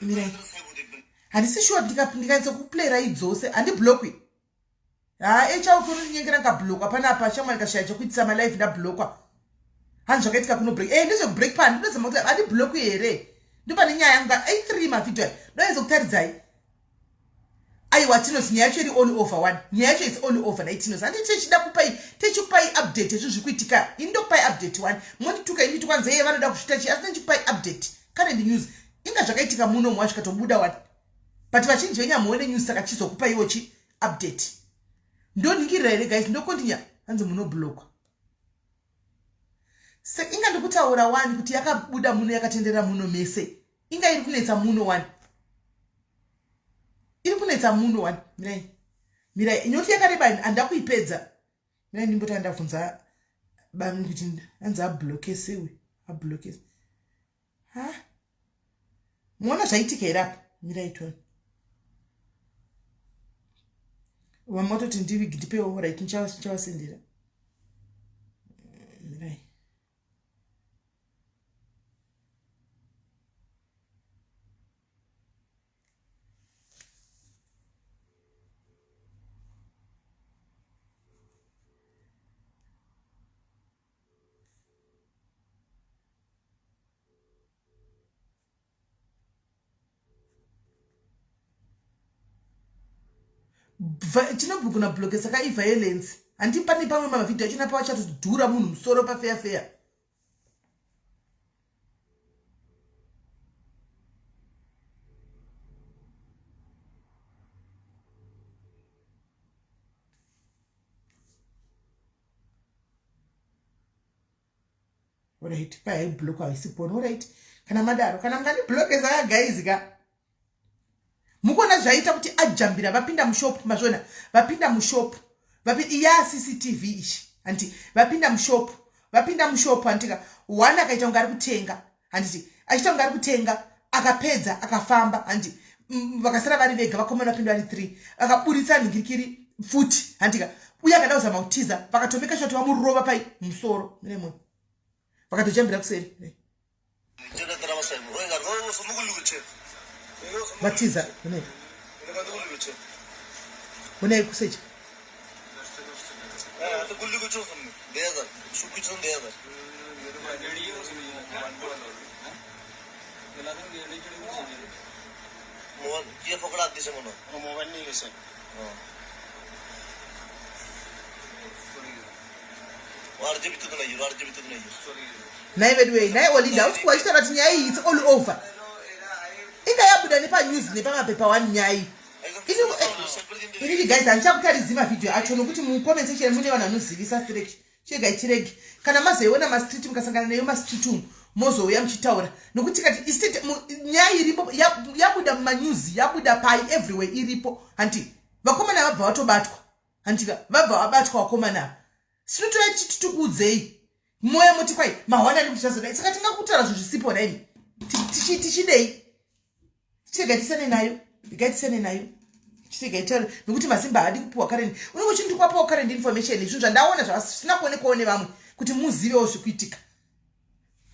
mirai. Handisi sure ndikanyatsa kuplayera idzose, handiblockwi. Haa echauke unondinyengera ndikablokwa panapa shamwari kashaya chekuitisa malife ndablokwa. Hanzi zvakaitika kuno break. Eh ndezvekubreak pani ndinozama kuti handiblokwi here. Ndopane nyaya yangu ka a3 mavideo aya. Ndoenza kutaridzai. Aiwa Tinos nyaya yacho iri all over one. Nyaya yacho is all over nhai Tinos. Handi tichida kupai tichikupai update yezvinhu zviri kuitika. Ini ndokupai update one. Mondituka imi tukwanze yeye vanoda kuzviita chii asi ndichikupai update. Current news. Inga zvakaitika muno mwa zvikatobuda one. But vazhinji venyu hamuone news saka chizokupaiwo chi update. Ndoningirira here guys ndokontinya hanzi munoblockwa. Se inga ndikutaura wani kuti yakabuda muno yakatenderera muno mese. Inga iri kunetsa muno wani. Iri kunetsa muno wani. Mirai. Mirai. Nyoti yakareba handida kuipedza. Mirai ndimboti andabvunza bamni kuti hanzi ablokesewe. Ablokese. Ha? Muona zvaitika here apa? Mirai tione. Vamwe vatoti ndivigi ndipewo right ndichavasendera. Mirai. Chinobhukuna bloke saka iviolence handi pane pamwe mavhidhiyo achona pavachatodhura munhu musoro pafeya feya. Alright, kwai block haisi pona. Alright. Kana madaro, kana mukandibloke saka guys ka. Mukuona zvaita kuti ajambira vapinda mushop mazvona vapinda mushop vapi iya CCTV ichi hanti vapinda mushop vapinda mushop hantika one akaita kunge ari kutenga handiti achiita kunge ari kutenga akapedza akafamba hanti vakasara vari vega vakomana vapinda vari 3 akaburitsa nhingirikiri futi handika uye akada kuzama kutiza vakatomeka shoti vamurova pai musoro mine munhu vakatojambira kuseri vatiza mune mune kusecha Nhai veduwee nhai Olinda hausi kuwa ichitaura kuti nyaya iyi it's all over inga yabuda nepanews nepamapepa one nyaya iyi inini guys handichakutaridzi mavhidhiyo acho nokuti mucomment section mune vanhu vanozivisa streki Chiregai tirege. Kana mazoiona mastreet mukasangana nayo mastreet umu mozouya muchitaura nokuti tikati instead nyaya iripo yabuda mumanews yabuda pai everywhere iripo hanti vakomana vabva vatobatwa hantika vabva vabatwa vakomana ava sinotoya tichiti tikuudzei moya moti kwai mahwana ari kuti zvazodai saka tingakutaura zvinhu zvisipo naimi tichidei chirega tisane nayo regai tisane nayo. Chirega itaure nekuti masimba haadi kupiwa current. Unenge uchindi kwapiwa current information zvinhu zvandaona zvasina kuonekwawo nevamwe kuti muzivewo zvikuitika.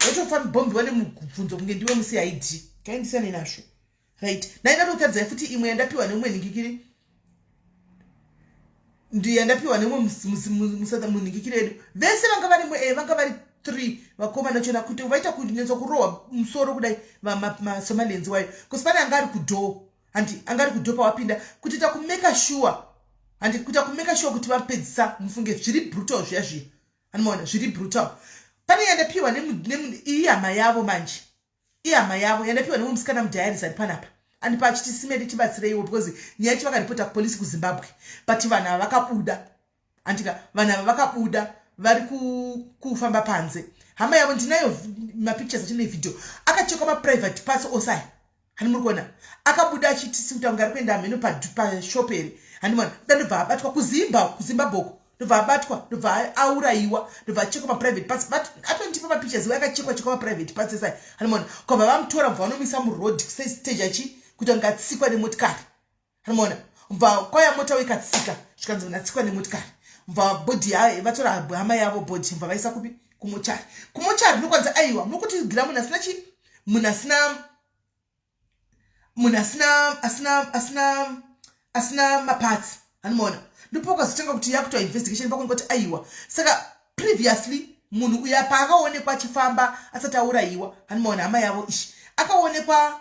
Wotofambombiwa nemubvunzo kunge ndiwe muCID. Kaindisane nazvo. Right. Ndaida kutaridzai futi imwe yandapiwa neumwe nhingikiri. Ndiyandapiwa neumwe munhingikiri edu. Vese vanga varimo eh vanga vari 3 vakomana chona kuti vaita kunetsa kurohwa musoro kudai maSomalians wayo. Because pane anga ari kudoor. Handi anga ari kudoor pawapinda kutoita kumeka sure. Handi kuita kumeka sure kuti vapedzisa mufunge zviri brutal zviya zviya. Anomaona zviri brutal. Pane yandapiwa nemu iyi hama yavo manje. Ihama yavo yandapiwa nemumwe musikana mudiaries ari panapa andipa achiti simedi tibatsireiwo because nyaya yacho vakaripota kupolisi kuzimbabwe but vanhu ava vakabuda andika vanhu ava vakabuda vari kufamba panze hama yavo ndinayo mapictures acho nevideo akachekwa maprivate parts ose aya hani muri kuona akabuda achiti sikuta kunge ari kuenda hameno pashop here handimona da ndobva abatwa kuzimba kuzimbabwe uko ndobva abatwa ndobva aurayiwa ndobva achekwa maprivate parts but atondipa mapictures iwe akachekwa chekwa maprivate parts esai handimona kwabva vamutora bva vanomisa muroad stage achi kuita kunge atsikwa nemotikari handimona bva kwaya mota ikatsika zvikanzi munhu atsikwa nemotikari bva bhodhi vatora hama yavo bhodhi bva vaisa kupi kumochari kumochari ndokwanzi aiwa muri kutigira munhu asina chi munhu asina munhu asina asina asina asina maparts anomaona ndipo ukazotanga kuti yakuitwa investigation pakuoneka kuti aiwa saka previously munhu uya paakaonekwa achifamba asati aurayiwa anomaona hama yavo ishi akaonekwa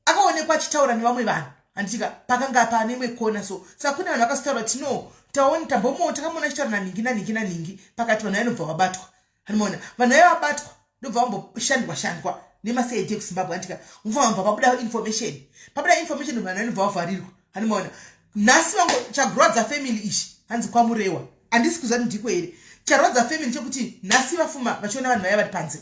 akaonekwa achitaura nevamwe vanhu handitika pakanga pane imwe kona so saka kune vanhu vakazotaura kuti no taona tambomuona takamuona achitaura nanhingi nanhingi nanhingi pakati vanhu vainobva vabatwa Anomaona vanhu vaiva vabatwa ndobva vamboshandwa shandwa nemaCID ekuZimbabwe andika mufamba pabuda information pabuda information vanhu vanobva vavharirwa anomaona nhasi vango chagurwadza family ichi hanzi kwamurewa handisi kuziva kuti ndiko here charwadza family chekuti nhasi vafuma vachiona vanhu vaya vari panze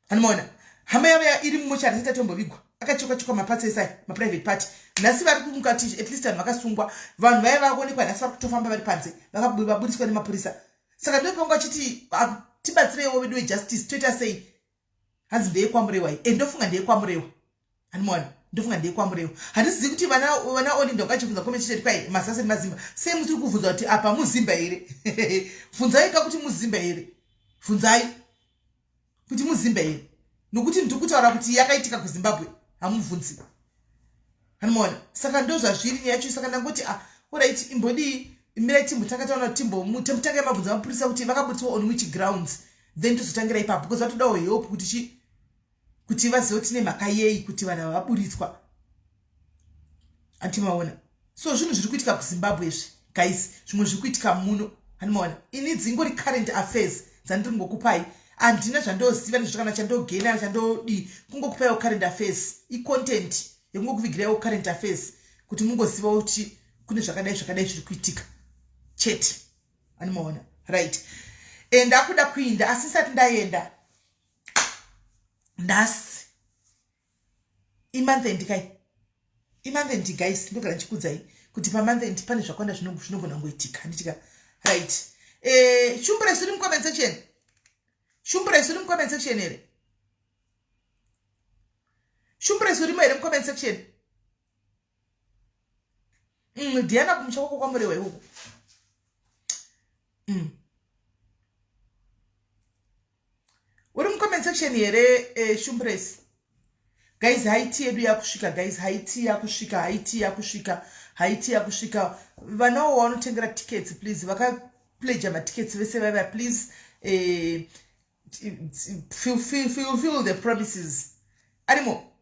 anomaona hama yavo iri mumochari isati yatombovigwa akachekwa chekwa mapatsi esai maprivate party nhasi vari kumukati at least vanhu vakasungwa vanhu vaya vakuonekwa nhasi vari kutofamba vari panze vakaburiswa nemapurisa saka ndopanga vachiti tibatsireiwo vedu wejustice toita sei hanzi ndeyekwamurewa iyi and ndofunga ndeyekwamurewa handimaona ndofunga ndeyekwamurewa handizivi kuti vana vana olinda vakachibvunza comment chete kwai masase nemazimba sei musiri kubvunza kuti apa muzimba here bvunzai ka kuti muzimba here bvunzai kuti muzimba here nokuti ndiri kutaura kuti yakaitika kuzimbabwe hamubvunzi anomaona saka ndo zvazviri nyaya yacho saka ndangoti ah orit imbodii mirai timbotanga taona timbotanga mabvunza mapurisa kuti vakaburitswa on which grounds then tozotangira ipapo because vatodawo help kuti chi kuti vazive kuti nemhaka yei kuti vanhu ava vaburitswa antimaona so zvinhu zviri kuitika kuzimbabwe izvi guys zvimwe zviri kuitika muno andimaona ini dzingori current affairs dzandiri ngokupai handina zvandoziva nezvo kana chandogena chandodii kungokupaiwo current affairs icontent yekungokuvigiraiwo current affairs kuti mungoziva kuti kune zvakadai zvakadai zviri kuitika chete andimaona right and akuda kuinda asi isati ndaenda nhasi imonth end kai imonth end guys ndogara ndichikuudzai kuti pamonth end pane zvakawanda zvinogona kungoitika handitika right eh, shumbura isiri mucomment section shumbura isiri mucomment section here shumbura isurimo here mucomment section mm, diana kumusha kwako kwamurewa ikoko mm. uri mucomment section here eh, shumbres guys haiti yedu yakusvika guys haiti yakusvika haiti yakusvika haiti yakusvika vanawo vanotengera tickets please vakapledja matickets vese vaiva please eh, fulfill, fulfill the promises arimo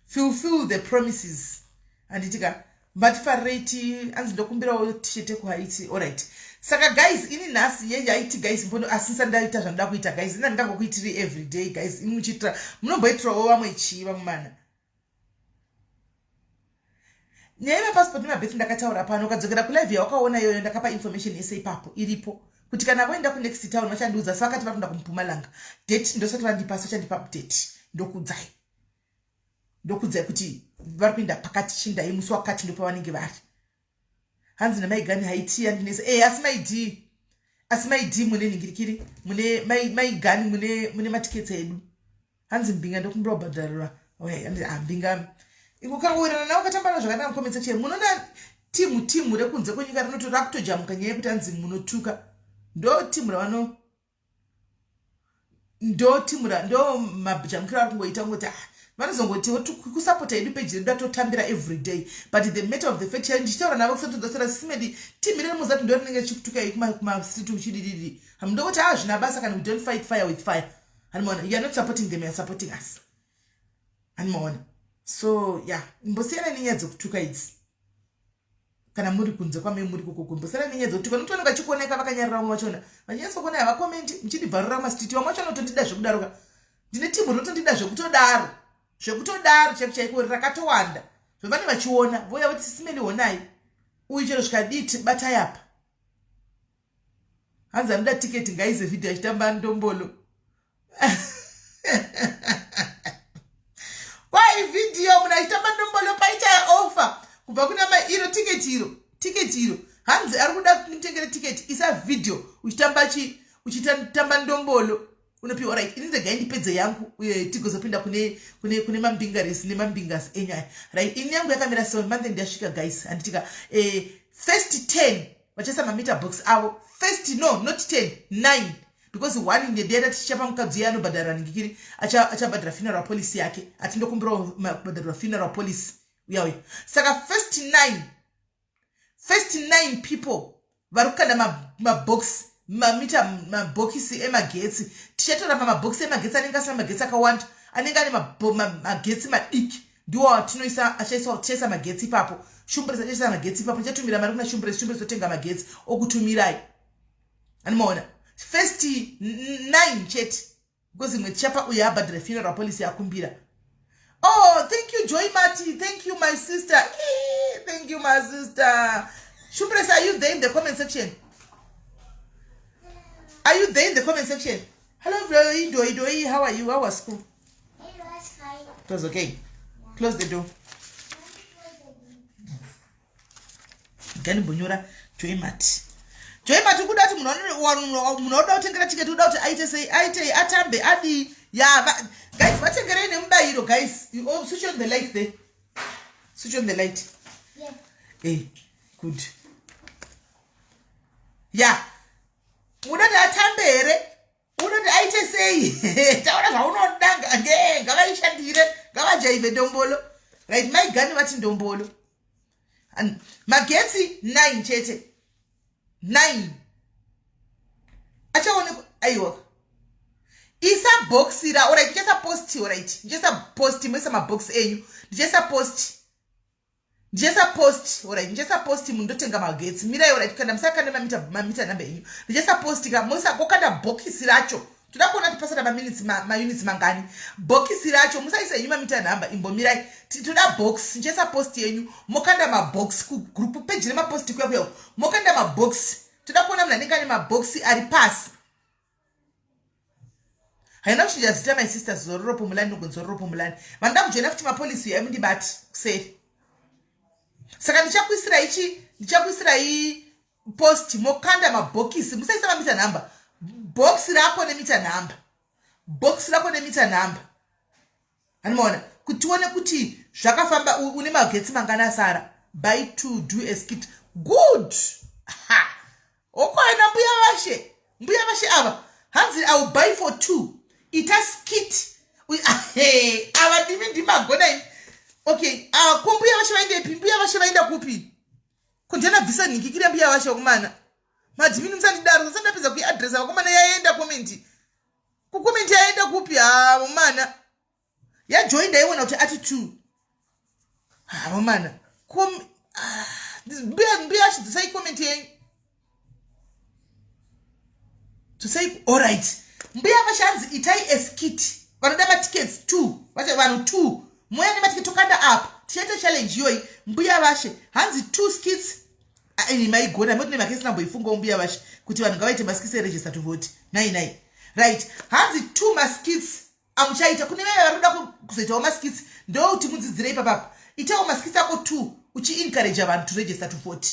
fulfill the promises handiti ka matifarirei ti anzi ndokumbirawo tichete kuhaiti alright saka guys ini nhasi yehaiti guys mbono asi ndisati ndaita zvandoda kuita guys ini handingangokuitiri everyday guys ini muchiitira munomboitirawo vamwe chii vamwe mana nyaya yemapassport nemabirth ndakataura pano ukadzokera kulive yawakaona iyoyo ndakapa information yese ipapo iripo kuti kana voenda kunext town vachandiudza asi vakati vari kuenda kumpumalanga date ndosati vandipa asi vachandipa update ndokuudzai ndokuudzai kuti vari kuenda pakati chindai musi wakati ndopavanenge vari hanzi namaigani haiti yandinetsa e asi maidii asi maidii mune nhingirikiri mune maigani mune mune matiketsi edu hanzi mbinga ndokumbira kubhadharirwa Mbinga ukawirirana navo ukatamba navo zvakanaka mucomment section munoona timu timu rekunze kwenyika rinoto rakutojamuka nyaya yekuti anzi munotuka ndo timu ravano ndo timu ra ndo majamukiro ari kungoita kungoti ah, vanozongoti kusapota yedu peji redu atotambira every day but the matter of the fact chai ndichitaura navo kusatodzosera simedi timu riri muzati ndo rinenge richikutukai kumastreet uchidididi hamudokoti hazvina ah, basa kana we don't fight fire with fire handimaona you are not supporting them you are supporting us handimaona so yeah imbosiyana nenyaya dzekutuka idzi kana muri kunze kwame muri kokoko imbosiyana nenyaya dzekutuka nokuti vanenge vachikuoneka vakanyarira vamwe vachona vanyatsokuona havakomenti muchindibvarura mastiti vamwe vacho vanotondida zvekudaroka ndine timu rinotondida zvekutodaro zvekutodaro chaiko chaiko rakatowanda zvavane vachiona vouya voti simeli honai uyu chero zvikadii batai apa hanzi anoda tiketi ngaize vhidhiyo achitamba ndombolo kwai vhidhiyo munhu achitamba ndombolo paita ofa kubva kuna mai iro tiketi iro tiketi iro hanzi ari kuda mutengere tiketi isa vhidhiyo uchitamba chi uchitamba ndombolo unopiwa right ini regai ndipedze yangu uye tigozopinda kune kune kune mambingaris nemambingas enyaya right ini yangu yakamira so month end yasvika guys handitika eh, first 10 vachaisa mameter box avo first no not 10 9 because one ndedera tichichapa mukadzi uye anobhadhara ningikiri achabhadhara funeral policy yake atindokumbirawo kubhadharirwa funeral policy uya uya saka first 9 first 9 people vari kukanda mabox mamita mabhokisi emagetsi tichatora pamabhokisi emagetsi anenge asina magetsi akawanda anenge ane magetsi madiki ndiwo atinoisa achaiswa tichaisa magetsi ipapo shumbresi achaisa magetsi ipapo tichatumira mari kuna shumbresi shumbresi totenga magetsi okutumirai animaona first 9 chete because imwe tichapa uyo abhadhara funeral policy akumbira oh thank you joy mati thank you my sister eh, thank you my sister shumbres are you there in the comment section are you there in the comment section hello doi doi doi how are you how was school It was fine. It was okay close the door Ganimbonyora Joy Mati. Joy Mati kuda kuti munhu anoda kutengera tiketi kuda kuti aite sei aitei atambe adii ya va, guys vatengerei nemubayiro guys you, oh, switch on the light there switch on the light yeah. hey, eh, good ya yeah. muda kuti atambe here unoti aite sei taura zvaunoda nge ngavaishandire ngavajaivhe ndombolo right mai gani vati ndombolo magetsi 9 chete 9 achaonekwa aiwa isa boxi ra orit ndichaisa post orit ndichaisa post moisa mabox enyu ndichaisa post ndichaisa post orit ndichaisa post munhu ndotenga magetsi mirai orit kana musakande mamita mamita number enyu ndichaisa post ka moisa kokanda bhokisi racho toda kuona kuti pasara maminutes maunits mangani bhokisi racho musaisa henyu mamita number imbomirai toda box ndichaisa post yenyu mokanda mabox kugroup page remapost kuya kuya mokanda mabox toda kuona munhu anenge ane maboxi ari pasi haina kuchinja zita my sister zororo pomulani nogonzi zororo pomulani vanoda kujoina futi mapolisi uyo aimundibati kuseri saka ndichakuisirai chi ndichakuisirai post mokanda mabhokisi musaisa mamita nhamba bhokisi rako nemita nhamba bhokisi rako nemita nhamba Anomaona kuti tione kuti zvakafamba une magetsi mangani asara buy to do a skit good ha okwana mbuya vashe mbuya vashe ava hanzi i will buy for two ita skit ava ndimi ndimagona imi okay uh, ko mbuya vashe vaendepi mbuya vashe vaenda kupi ko ndianabvisa nhingikira mbuya vashe vakomana madhimini musandidaro sasandapedza kuiadresa vakomana yaenda komenti kukomenti yaenda kupi havo mana yajoy ndaiona kuti ati two havo mana ah, mbuya mbuya chidzosai komenti yenyu dzosai allright mbuya vashanzi itai eskit vanoda matickets two vanhu two moya nematiketi tokanda apa tichaita challenge iyoyi mbuya vashe hanzi two skits Ah, ini maigona moti nemakesi namboifungawo mbuya vashe kuti vanhu ngavaite maskits eregister to vote nai nai right hanzi two maskits amuchaita kune vaya vari kuda kuzoitawo maskits ndouti mudzidzire ipapapa itawo maskits ako two uchiencourage vanhu to register to vote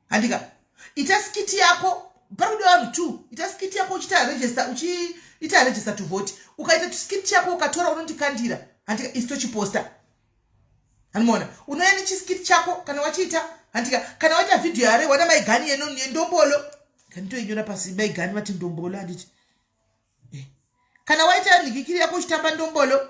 handika ita skit yako pari kudiwa vanhu two ita skit yako uchiita register uchiita register to vote ukaita skit yako ukatora unondikandira Handika isu tochiposta. Handimaona unouya nechiskit chako kana wachiita handika kana waita vhidhiyo yarehwa namaigani yendombolo kanditoinyora pasi maigani vati ndombolo handiti eh. Kana waita nhikikiri yako uchitamba ndombolo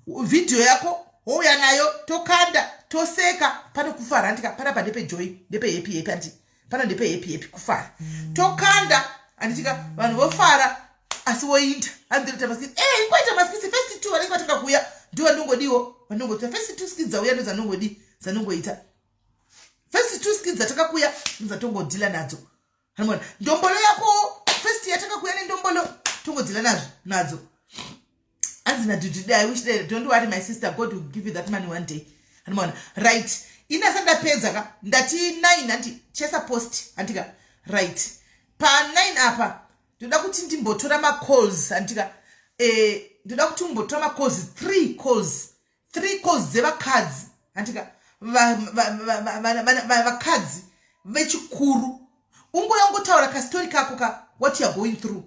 vhidhiyo yako wouya nayo tokanda toseka pano kufara handika panapa ndepejoy ndepehappy happy handi pano ndepehappy happy kufara tokanda handitika vanhu vofara asi woinda handiroita maskits e eh, ingoita maskits first two vanenge vatanga kuuya ndiwo vandongodiwo vandongoita first two skits dzauya ndo dzanongodi dzanongoita first two skits dzatanga kuuya ndodzatongodhila nadzo Hanimona ndombolo yako first yatanga kuuya nendombolo tongodzila nazvo nadzo. Anzi na dudu I wish that don't worry my sister God will give you that money one day. Hanimona right. Ina sandapedza ka ndati 9 hanti chesa post hantika right. Pa 9 apa ndoda kuti ndimbotora ma calls hantika eh ndoda kuti umbotora ma calls 3 calls 3 calls dzevakadzi handika vakadzi vechikuru ungoya ungotaura kastori kako ka what youare going through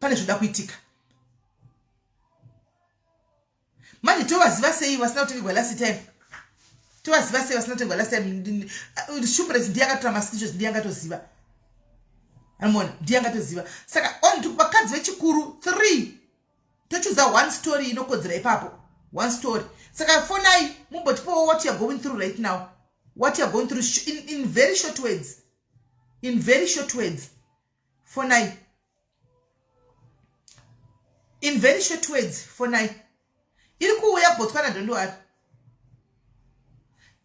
pane zvoda kuitika manje tovaziva sei vasina kutengerwa last time tovaziva sei vasina kutengerwa last time shumbres ndiye akatora mascreenshots ndiye angatoziva amona ndiye angatoziva saka on vakadzi vechikuru 3 tochuza one story inokodzera ipapo one story saka fonai mumbotipowo what youare going through right now what youare going through in very short words in very short words fonai in very short words fonai iri kuuya botswana dondoari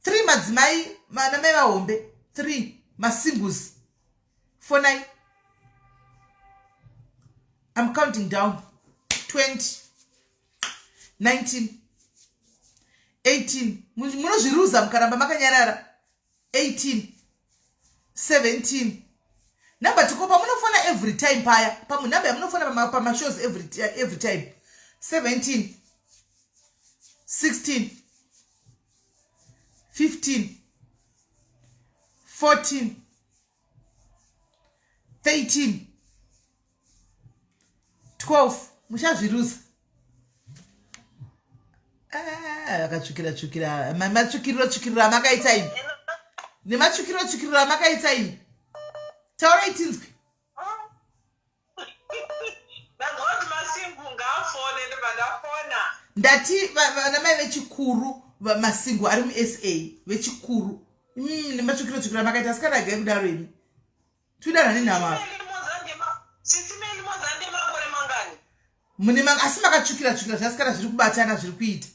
3 madzimai vanamai vahombe 3 masingles fonai I'm counting down 20 19 18 munozviruza mukaramba makanyarara 18 17 number tikopa munofona every time paya pamunumber yamunofona pamashows every time 17 16 15 14 13 12 muchazviruza ah, akatsvukira tsvukira matsvukiriro tsvukiriro amakaita imi nematsvukiriro tsvukiriro amakaita imi taurai tinzwe ndati vanamai vechikuru masingu ari musa vechikuru mm, nematsvukiro tsvukiro amakaita asikana agai kudaro imi Tudana nenhama. Mune mang asi makatsvukira tsvukira zvasikana zviri kubatana zviri kuita.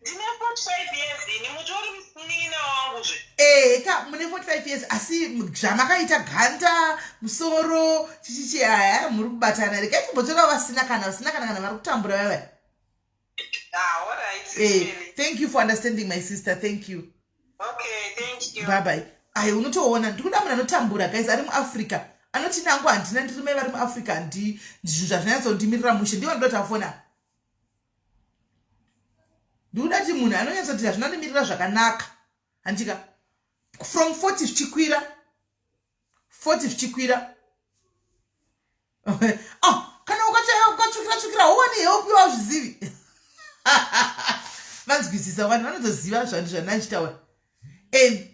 Ndine 45 years ini mutori munin'ina wangu zve. Eh ka mune 45 years asi zvamakaita ganda musoro chichichi aya muri kubatana regai timbotora vasina kana vasina kana kana vari kutambura vaya. Ah, all right. Eh, thank you for understanding my sister. Thank you. Okay, thank you. Bye bye. Ayi unotoona ndikuda munhu anotambura guys ari muAfrica. Anoti nangu handina ndiri mai vari muAfrica handi zvinhu zvazvinyatsondimirira mushe ndivo ndinoda kuti afona. Ndikuda kuti munhu anonyatsoti hazvinandimirira zvakanaka. Handika from 40 zvichikwira 40 zvichikwira ah, kana ukatsvukira tsvukira hauwani help iwa zvizivi vanzwisisa vanhu vanotoziva zvanhu zvanachitaura e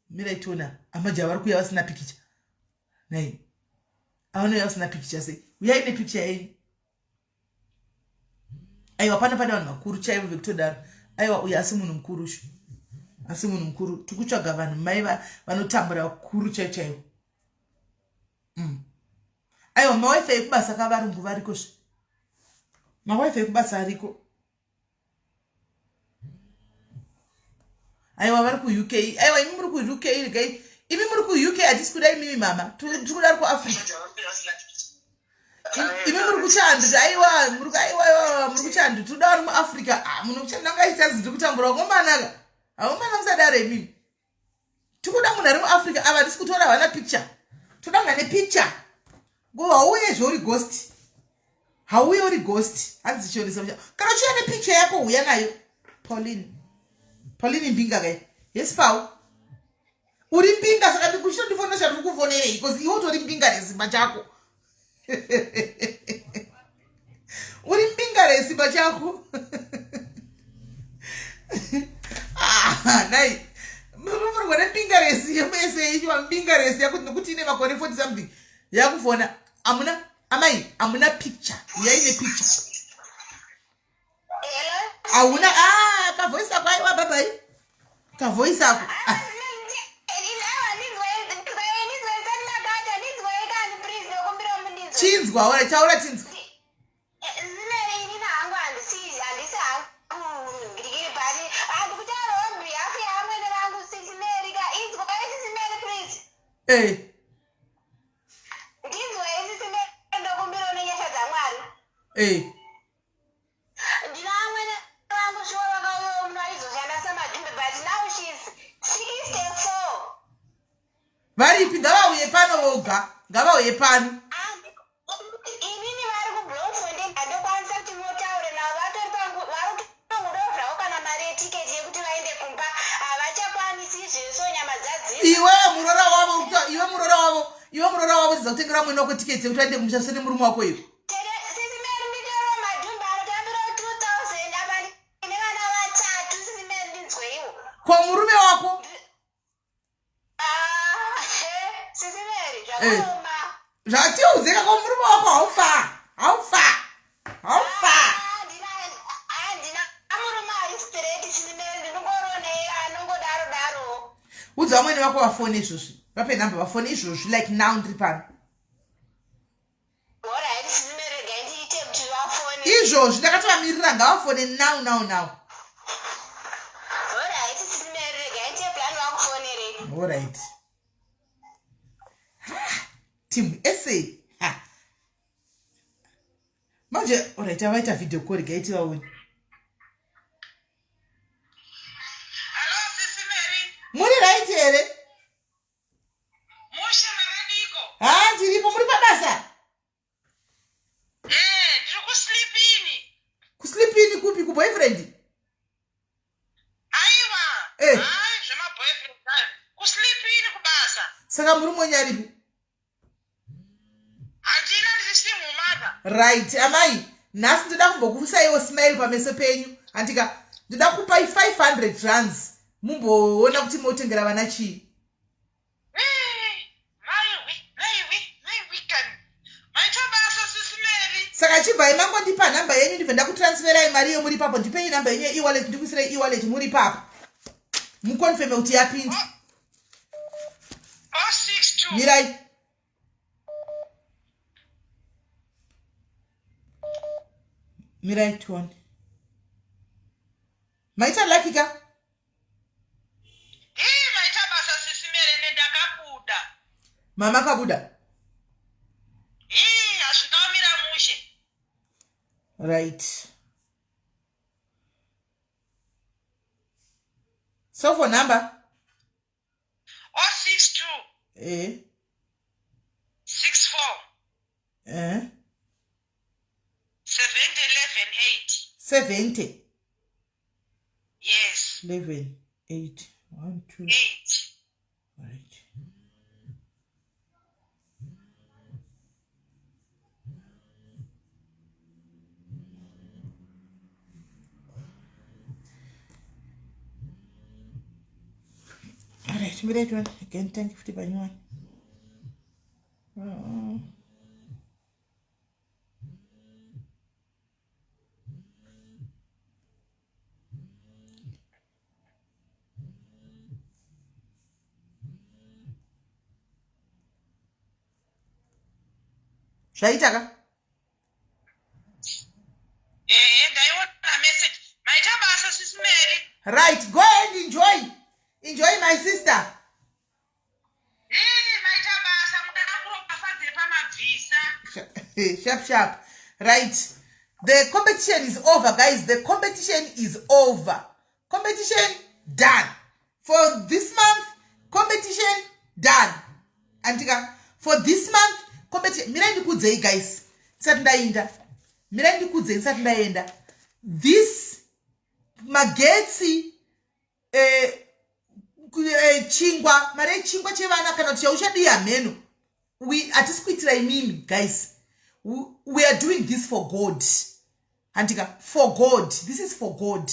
mirai tiona amaja vari kuuya vasina pikicha nai avanouya vasina pikicha sei uyai nepikicha yenyu aiwa pana pane vanhu vakuru chaivo vekutodaro aiwa uyu asi munhu mukuru shu asi munhu mukuru tikutsvaga vanhu mai vanotambura vakuru chaivo chaivo mm. aiwa mawifi ekubasa kavarungu variko zve mawifi ekubasa ariko aiwa vari kuuk aiwa imi muri kuuk regai imi muri kuuk hatisi kuda imimi mama tiri kuda ari kuafrica imi muri kuchando aiwa aiwa aiwa muri kuchando tiri kuda vari muafrica ah, munhu kuchando anga achitanzi ndiri kutambura vakomanaka haumana musadaro imimi tikuda munhu ari muafrica ava hatisi kutora havana picture toda munhu ane picture ngo hauye zve uri ghost hauye uri ghost hanzi chionesa kana uchiya nepicture yako huya nayo pauline pauline mbinga kai yes pau uri mbinga saka ndikuchitondifonera chandiri kufonerei bcause iwe utori mbinga resimba chako uri mbinga resimba chako binga rese yakuti nokuti ine makore 40 something yakufona amuna amai amuna picture uyai nepicture hauna ah, kavoice ako aiwa babai kavoice ako ah. Chinzwa ora taura tinzwa. Eh. Eh. Ndina amwene vangu shuwa vakauyawo muno aizoshanda samadhumbe but now she's 64. Varipi ngavauye pano voga ngavauye pano. Inini vari kuBloemfontein handokwanisa kuti motaure navo vatori pangu vari kutongodawo zvavo kana mari yetiketi yekuti vaende kumba havachakwanisi izvezvo nyama dzadzimba. Iwe muroora wavo iwe muroora wavo iwe muroora wavo tiza kutengera mwene wako tiketi yekuti vaende kumusha zvese nemurume wako iwe. Tete sisi Mary nditoro madhumbe anotambirawo 2000 apa ndine vana vatatu sisi Mary ndinzweiwo. Ko murume wako? Ah, eh, sisi Mary Eh. zvakaoma. Zvatiudzeka ko murume wako haufa. Haufa. Haufa. Ah, ndina ah, ndina murume ari straight sisi Mary ndinongorona anongodaro daro. Udza vamwene vako vafone izvozvi. Vape number vafone izvozvi like now ndiri pano. Izvozvi ndakatovamirira ngavafone now now now. Alright. Team SA. Ha. Manje alright avaita video call regai tivaone. Muri right here? Mushe makadiko? Haa ndiripo muri pabasa? Eh, ndiri kuslipini. Kuslipini kupi kuboyfriend? Aiwa. Eh. Hayi zvemaboyfriend ayo. Kuslipini kubasa. Saka murume wenyu aripi? Handina ndiri single mother. Right, amai, nhasi ndoda kumbokusaiwo smile pameso penyu. Handika, ndoda kupai 500 rands mumboona kuti motengera vana chii. Saka chibvai mangondipa nhamba yenyu ndibve ndakutransferai mari iyo muri ipapo. Ndipei nhamba yenyu ye-ewallet ndikuisirei ewallet muri ipapo. Mukonfeme kuti yapinda. Mirai. Mirai tione. Maita lucky ka? Hii maita basa sisi Mere ndakabuda. Mama kabuda. Hii hazvina kumira mushe. Right. So for number? 062. Eh. 64. Eh. 70 11 8. 70. Yes. 11 8 1 2 8. Right. Alright, mirai tione again. Thank you futi panyuwani. Zvaita ka? Ehe, ndaiona message. Maita basa sisi Mary. Right, go and enjoy. Enjoy my sister. Hey, maita basa mukakuropafadze pamabvisa. Sharp sharp. Right. The competition is over, guys. The competition is over. Competition done. For this month, competition done. Andika, for this month, competition. Mirai ndikuudzei, guys. Ndisati ndaenda. Mirai ndikuudzei ndisati ndaenda. This magetsi chingwa, mari yechingwa chevana kana kuti chauchadii hameno. We hatisi kuitira imimi, guys. We are doing this for God. Andika, for God. This is for God.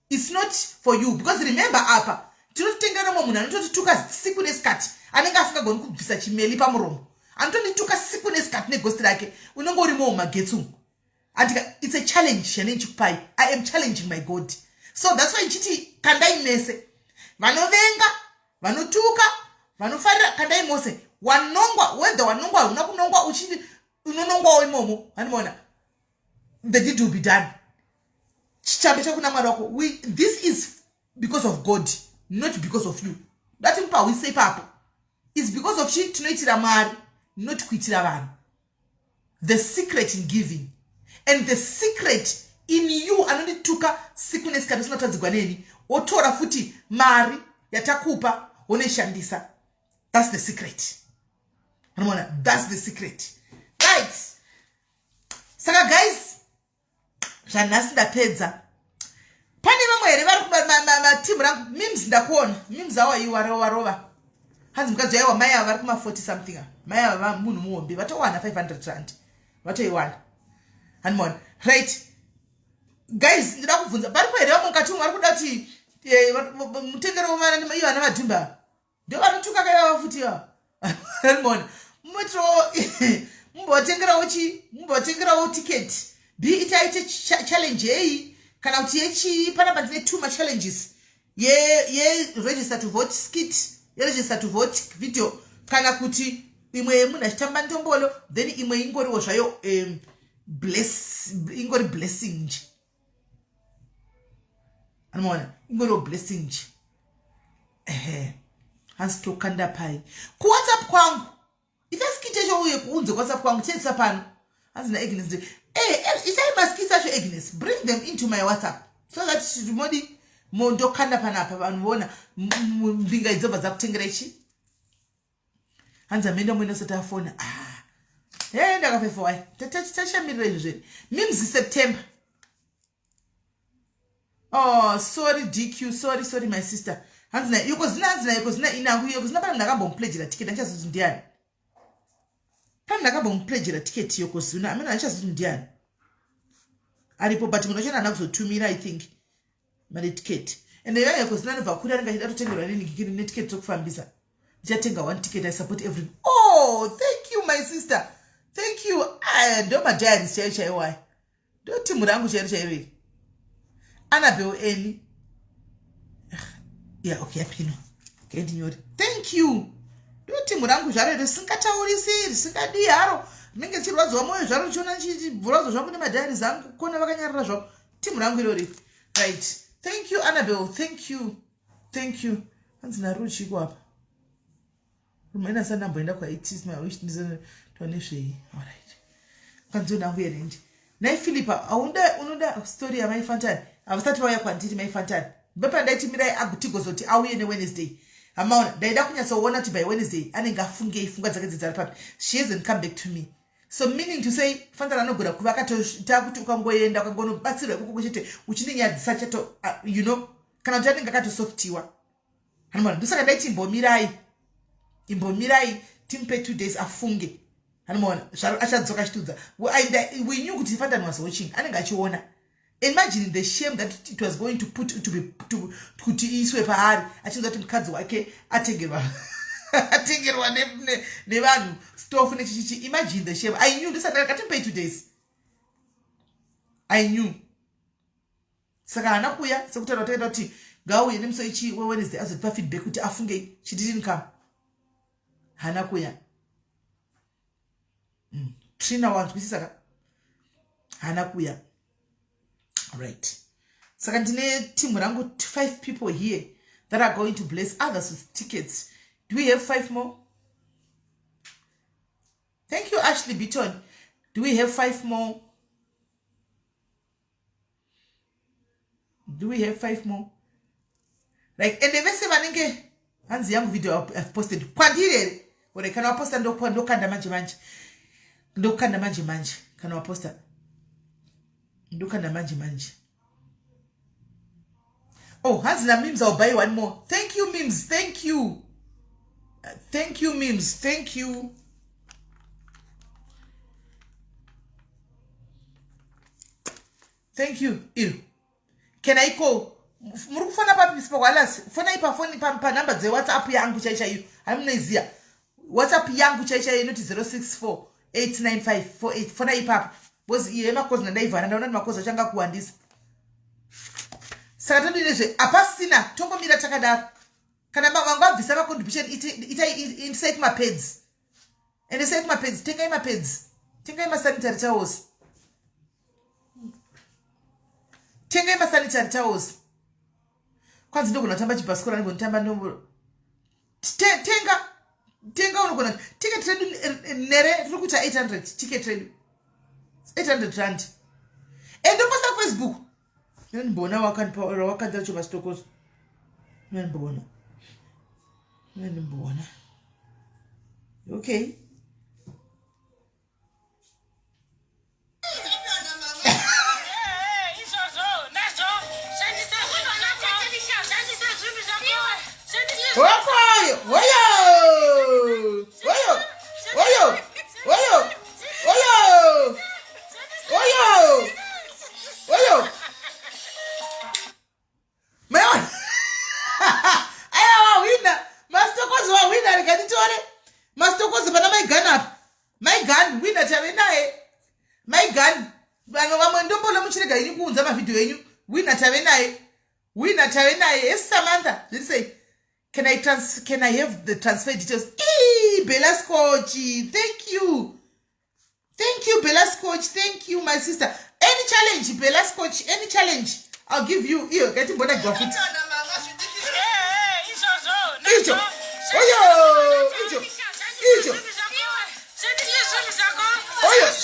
It's not for you. Because remember apa, tinototengera mumwe munhu anototituka siku nesikati. Anenge asingagoni kubvisa chimeli pamuromo. Anotondituka siku nesikati negosti rake. Unenge urimowo magetsi umu. Andika it's a challenge yanei chikupai. I am challenging my God. So that's why ndichiti kandai mese. Vanovenga, vanotuka, vanofarira kandai mose. Wanongwa whether wanongwa hauna kunongwa uchiti unonongwawo imomo. Handimaona. The deed will be done. Chichambe chakuna Mwari wako. We this is because of God, not because of you. Ndati mupahwise ipapo. It's because of chi tinoitira Mwari, not kuitira vanhu. The secret in giving and the secret in you anondituka siku nesikati usina kutadzigwa neni wotora futi mari yatakupa wonoishandisa. That's the secret. Unoona, that's the secret. Right. Saka guys, zvanhasi ndapedza. Pane vamwe here vari matimu rangu mims ndakuona mims awa iwa rova rova. Hanzi mukadzi aiwa mai ava vari kuma 40 something ava. Mai ava munhu muhombe vatowana 500 rand. Vatoiwana. Hanimona. Right. Guys, ndinoda kubvunza paripo here vamwe mukati umu vari kuda kuti mutengero wevana iyo vana vadhumba. Ndio vanotuka kaiva futi ivava. Hanimona. Muitiro mumbotengerawo chi mumbotengerawo ticket. Be it aite challenge yeyi kana kuti yechii panapa ndine two machallenges ye ye register to vote skit ye register to vote video kana kuti imwe yemunhu achitamba ndombolo then imwe ingoriwo zvayo bless ingori blessing nje. Anomaona ingoriwo blessing nje. Ehe. Hanzi tokanda pai kuWhatsApp kwangu. Ita skit yacho uye kuunze kuWhatsApp kwangu tiendesa pano. Hanzi naAgnes ndi isai maskits acho Agnes, bring them into my WhatsApp so that modi mondokanda panapa vanhu voona mbinga idzobva dzakutengera ichi. Hanzi amenda mwene usati afona. Hey, ndakafefa wai. Tachamirira izvo zvedi. Mims September. Oh, sorry DQ, sorry, sorry my sister. Hanzi na yuko zina hanzi na yuko zina inangu yuko zina pana ndakambomupledgera ticket andichazoti ndiani. Pana ndakambomupledgera ticket yuko zina amene andichazoti ndiani. Aripo but munhu wacho haana kuzotumira I think mari ticket. And iye yuko zina anobva kuri anenge achida kutotengerwa neni gigiri ne ticket dzokufambisa. Ndichatenga one ticket I support every. Oh, thank you my sister. Thank you. Ah, ndo ma diaries chaiyo chaiyo aya. Ndo timu rangu chairo chairo iri. Annabel Eni. Yeah, okay, yapinwa. Okay, ndinyore. Thank you. Ndo timu rangu zvaro risingataurisi, risingadii haro. Rinenge richirwadziwa mwoyo zvaro richiona ndichibvurwadzo zvangu nemadiaries angu kona vakanyarara zvavo. Timu rangu irori. Right. Thank you Annabel. Thank you. Thank you. Hanzi naruchiko apa. Rumene asati ndamboenda kwaitis my wish ndizonezvei. All right. Kanzi nangu yerendi. Nai Philippa, auda unoda story ya mai Fantani. Havasati vauya kwandiri mai Fantani. Ndopa ndaiti mirai agutigozoti auye ne Wednesday. Hamaona, ndaida kunyatsoona kuti by Wednesday anenge afungei pfungwa dzake dzedzari papi. She hasn't come back to me. So meaning to say Fantani anogona kuva akatoita kuti ukangoenda ukangonobatsirwa ikoko chete uchindinyadzisa chato you know kana kuti anenge akatosoftiwa. Hamaona, ndosaka ndaiti imbomirai. Imbomirai timupe 2 days afunge. Hanomaona zvaro achadzoka achitiudza. We knew kuti Fantani was watching. Anenge achiona. Imagine the shame that it was going to put to be to kuti iiswe paari achinzwa kuti mukadzi wake atengerwa atengerwa nevanhu stofu nechichichi. Imagine the shame. I knew ndisati ndakatimupe 2 days. I knew. Saka haana kuuya sekutaura takaita kuti ngauye nemusi wechi weWednesday azotipa feedback kuti afunge she didn't come. Haana kuuya. Trina wanzwisisa ka? Haana kuuya. Right. Saka ndine team rangu 5 people here that are going to bless others with tickets. Do we have 5 more? Thank you, Ashley Beaton. Do we have 5 more? Do we have 5 more? Like, and vese vanenge hanzi yangu video I've posted kwandiri here? Ore kana waposta ndokanda manje manje. Ndokanda manje manje kana waposta. Ndokanda manje manje. Oh, hanzi na Mims, I'll buy one more. Thank you, Mims. Thank you. Thank you, Mims. Thank you. Thank you. Ew. Can I call? Muri kufona papi Sipokwalasi? Fonai pafoni panhamba dzewhatsapp yangu chai chaiyo. Hamunoiziya whatsapp yangu chai chaiyo inoti 064 895 48. Fonai ipapo because iyo yemakozi ndandaivhara ndaona kuti makozi acho anga kuwandisa. Saka todii nezve hapasina tongomira takadaro. Kana vanga vabvisa macontribution itai indisai kumapads. Endesai kumapads, tengai mapads. Tengai masanitary towels. Tengai masanitary towels. Kwanzi ndogona kutamba chibhasikoro andigona kutamba ndombo. Tenga tenga unogona ticket redu nere riri kuita 800 ticket redu. 800 rand. Endoposta kuFacebook. Ndimboona wakandipa wakandipa cho masitokoso. Ndimboona. Ndimboona. Okay. Hokoyo, hoyo, hoyo, hoyo, hoyo, hoyo, hoyo, hoyo. Maiona? Aiwa wahwina. Masitokozi wahwina rega nditore. Masitokozi pana Maigani apa. Maigani wina tave naye. Maigani. Vanhu vamwe ndombolo muchirega ini kuunza mavhidhiyo enyu. Wina tave naye. Wina tave naye. Yes Samantha, zviri sei? Can I trans can I have the transfer details? Eee, Bella Scotch. Thank you. Thank you, Bella Scotch. Thank you, my sister. Any challenge, Bella Scotch, any challenge, I'll give you. Iyo, ngatimbona gwa futi. Icho. Oyo, icho. Icho. Oyo.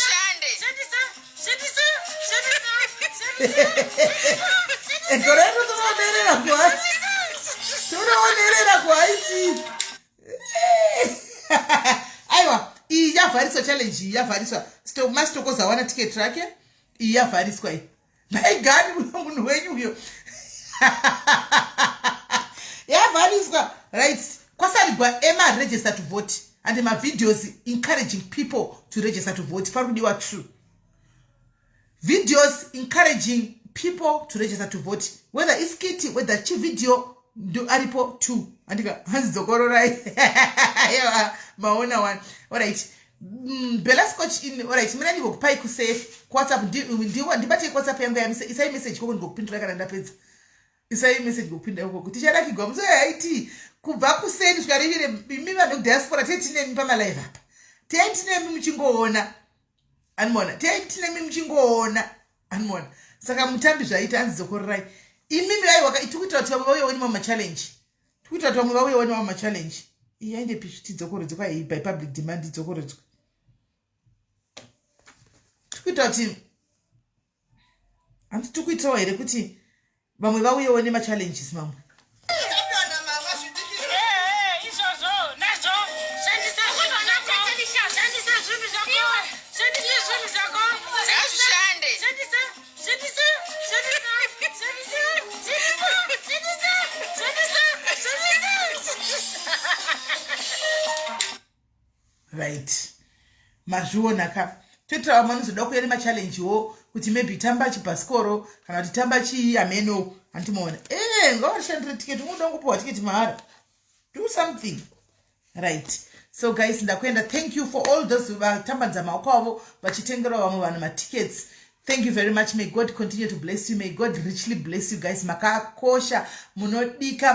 Gore rino tinoonerera kwa. Tinoonerera kwa isi. Aiwa, iyi yavhariswa challenge iyi yavhariswa. Masitokoza awana ticket rake. Iyi yavhariswa iyi. Maigani munhu wenyu uyo. Yavhariswa. Right. Kwasarigwa ema register to vote and ma videos encouraging people to register to vote. Pari kudiwa 2. Videos encouraging people to register to vote. Whether it's skit, whether chi video ndo aripo 2. Andika hanzi dzokororai. Maona one. All right. Bella Scotch in all right. Mina ndingokupai ku safe WhatsApp ndiwa ndibate WhatsApp yangu ya isai message koko ndingokupindura kana ndapedza. Isai message ngokupinda ikoko. Tichanakigwa musi haiti kubva kuseni kusvika rivire imi vanhu vekudiaspora tee tinemi pamalive apa. Tee tinemi muchingoona. Animoona. Tee tinemi muchingoona. Animoona. Saka mutambi zvaita anzi dzokororai. Imimi aiwa tikuitira kuti vamwe vauye wani mamwe challenge. Tikuitira kuti vamwe vauye wani mamwe challenge. Iyi yaendepi tidzokorodzwe kwa iyi by public demand idzokorodzwe. Tikuitira kuti hanti tikuitirawo here kuti vamwe vauyewo nemachallenges mamwe. Right, mazviona ka. Toitira vamwe vanozoda kuuya nemachallengewo kuti maybe tamba chibhasikoro kana kuti tamba chii hameno handimoona. Ngavashandire tiketi, unoda kungopiwa tiketi mahara. Do something. Right. So guys, ndakuenda. Thank you for all those vatambanza maoko avo vachitengera vamwe vanhu matickets. Thank you very much. May God continue to bless you. May God richly bless you guys. Makakosha, munodika,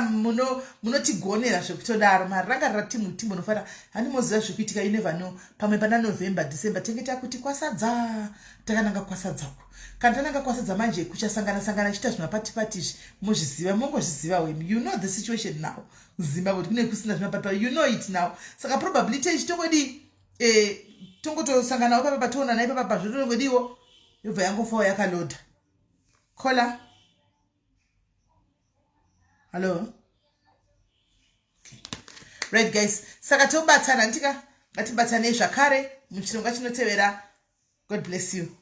munotigonera zvekutodaro. Marangarira timu timbonofara. Handimoziva zvekuitika, you never know. Pamwe pana November, December tenge takuti kwasadza. Takananga kwasadza uko. Kana tananga kwasadza manje kuchasangana sangana chiita zvimapatipati izvi. Mozviziva, mongozviziva wemi. You know the situation now. Zimbabwe kune kusina zvimapatipati. You know it now. Saka probably techitongodi tongotosanganawo papa patoonana ipapa pazvotongodiwo yobva yangofawo yakaloda. Caller. Hello. Okay. Right guys, saka tobatsana ndika ngatibatsanei zvakare muchirongwa chinotevera. God bless you.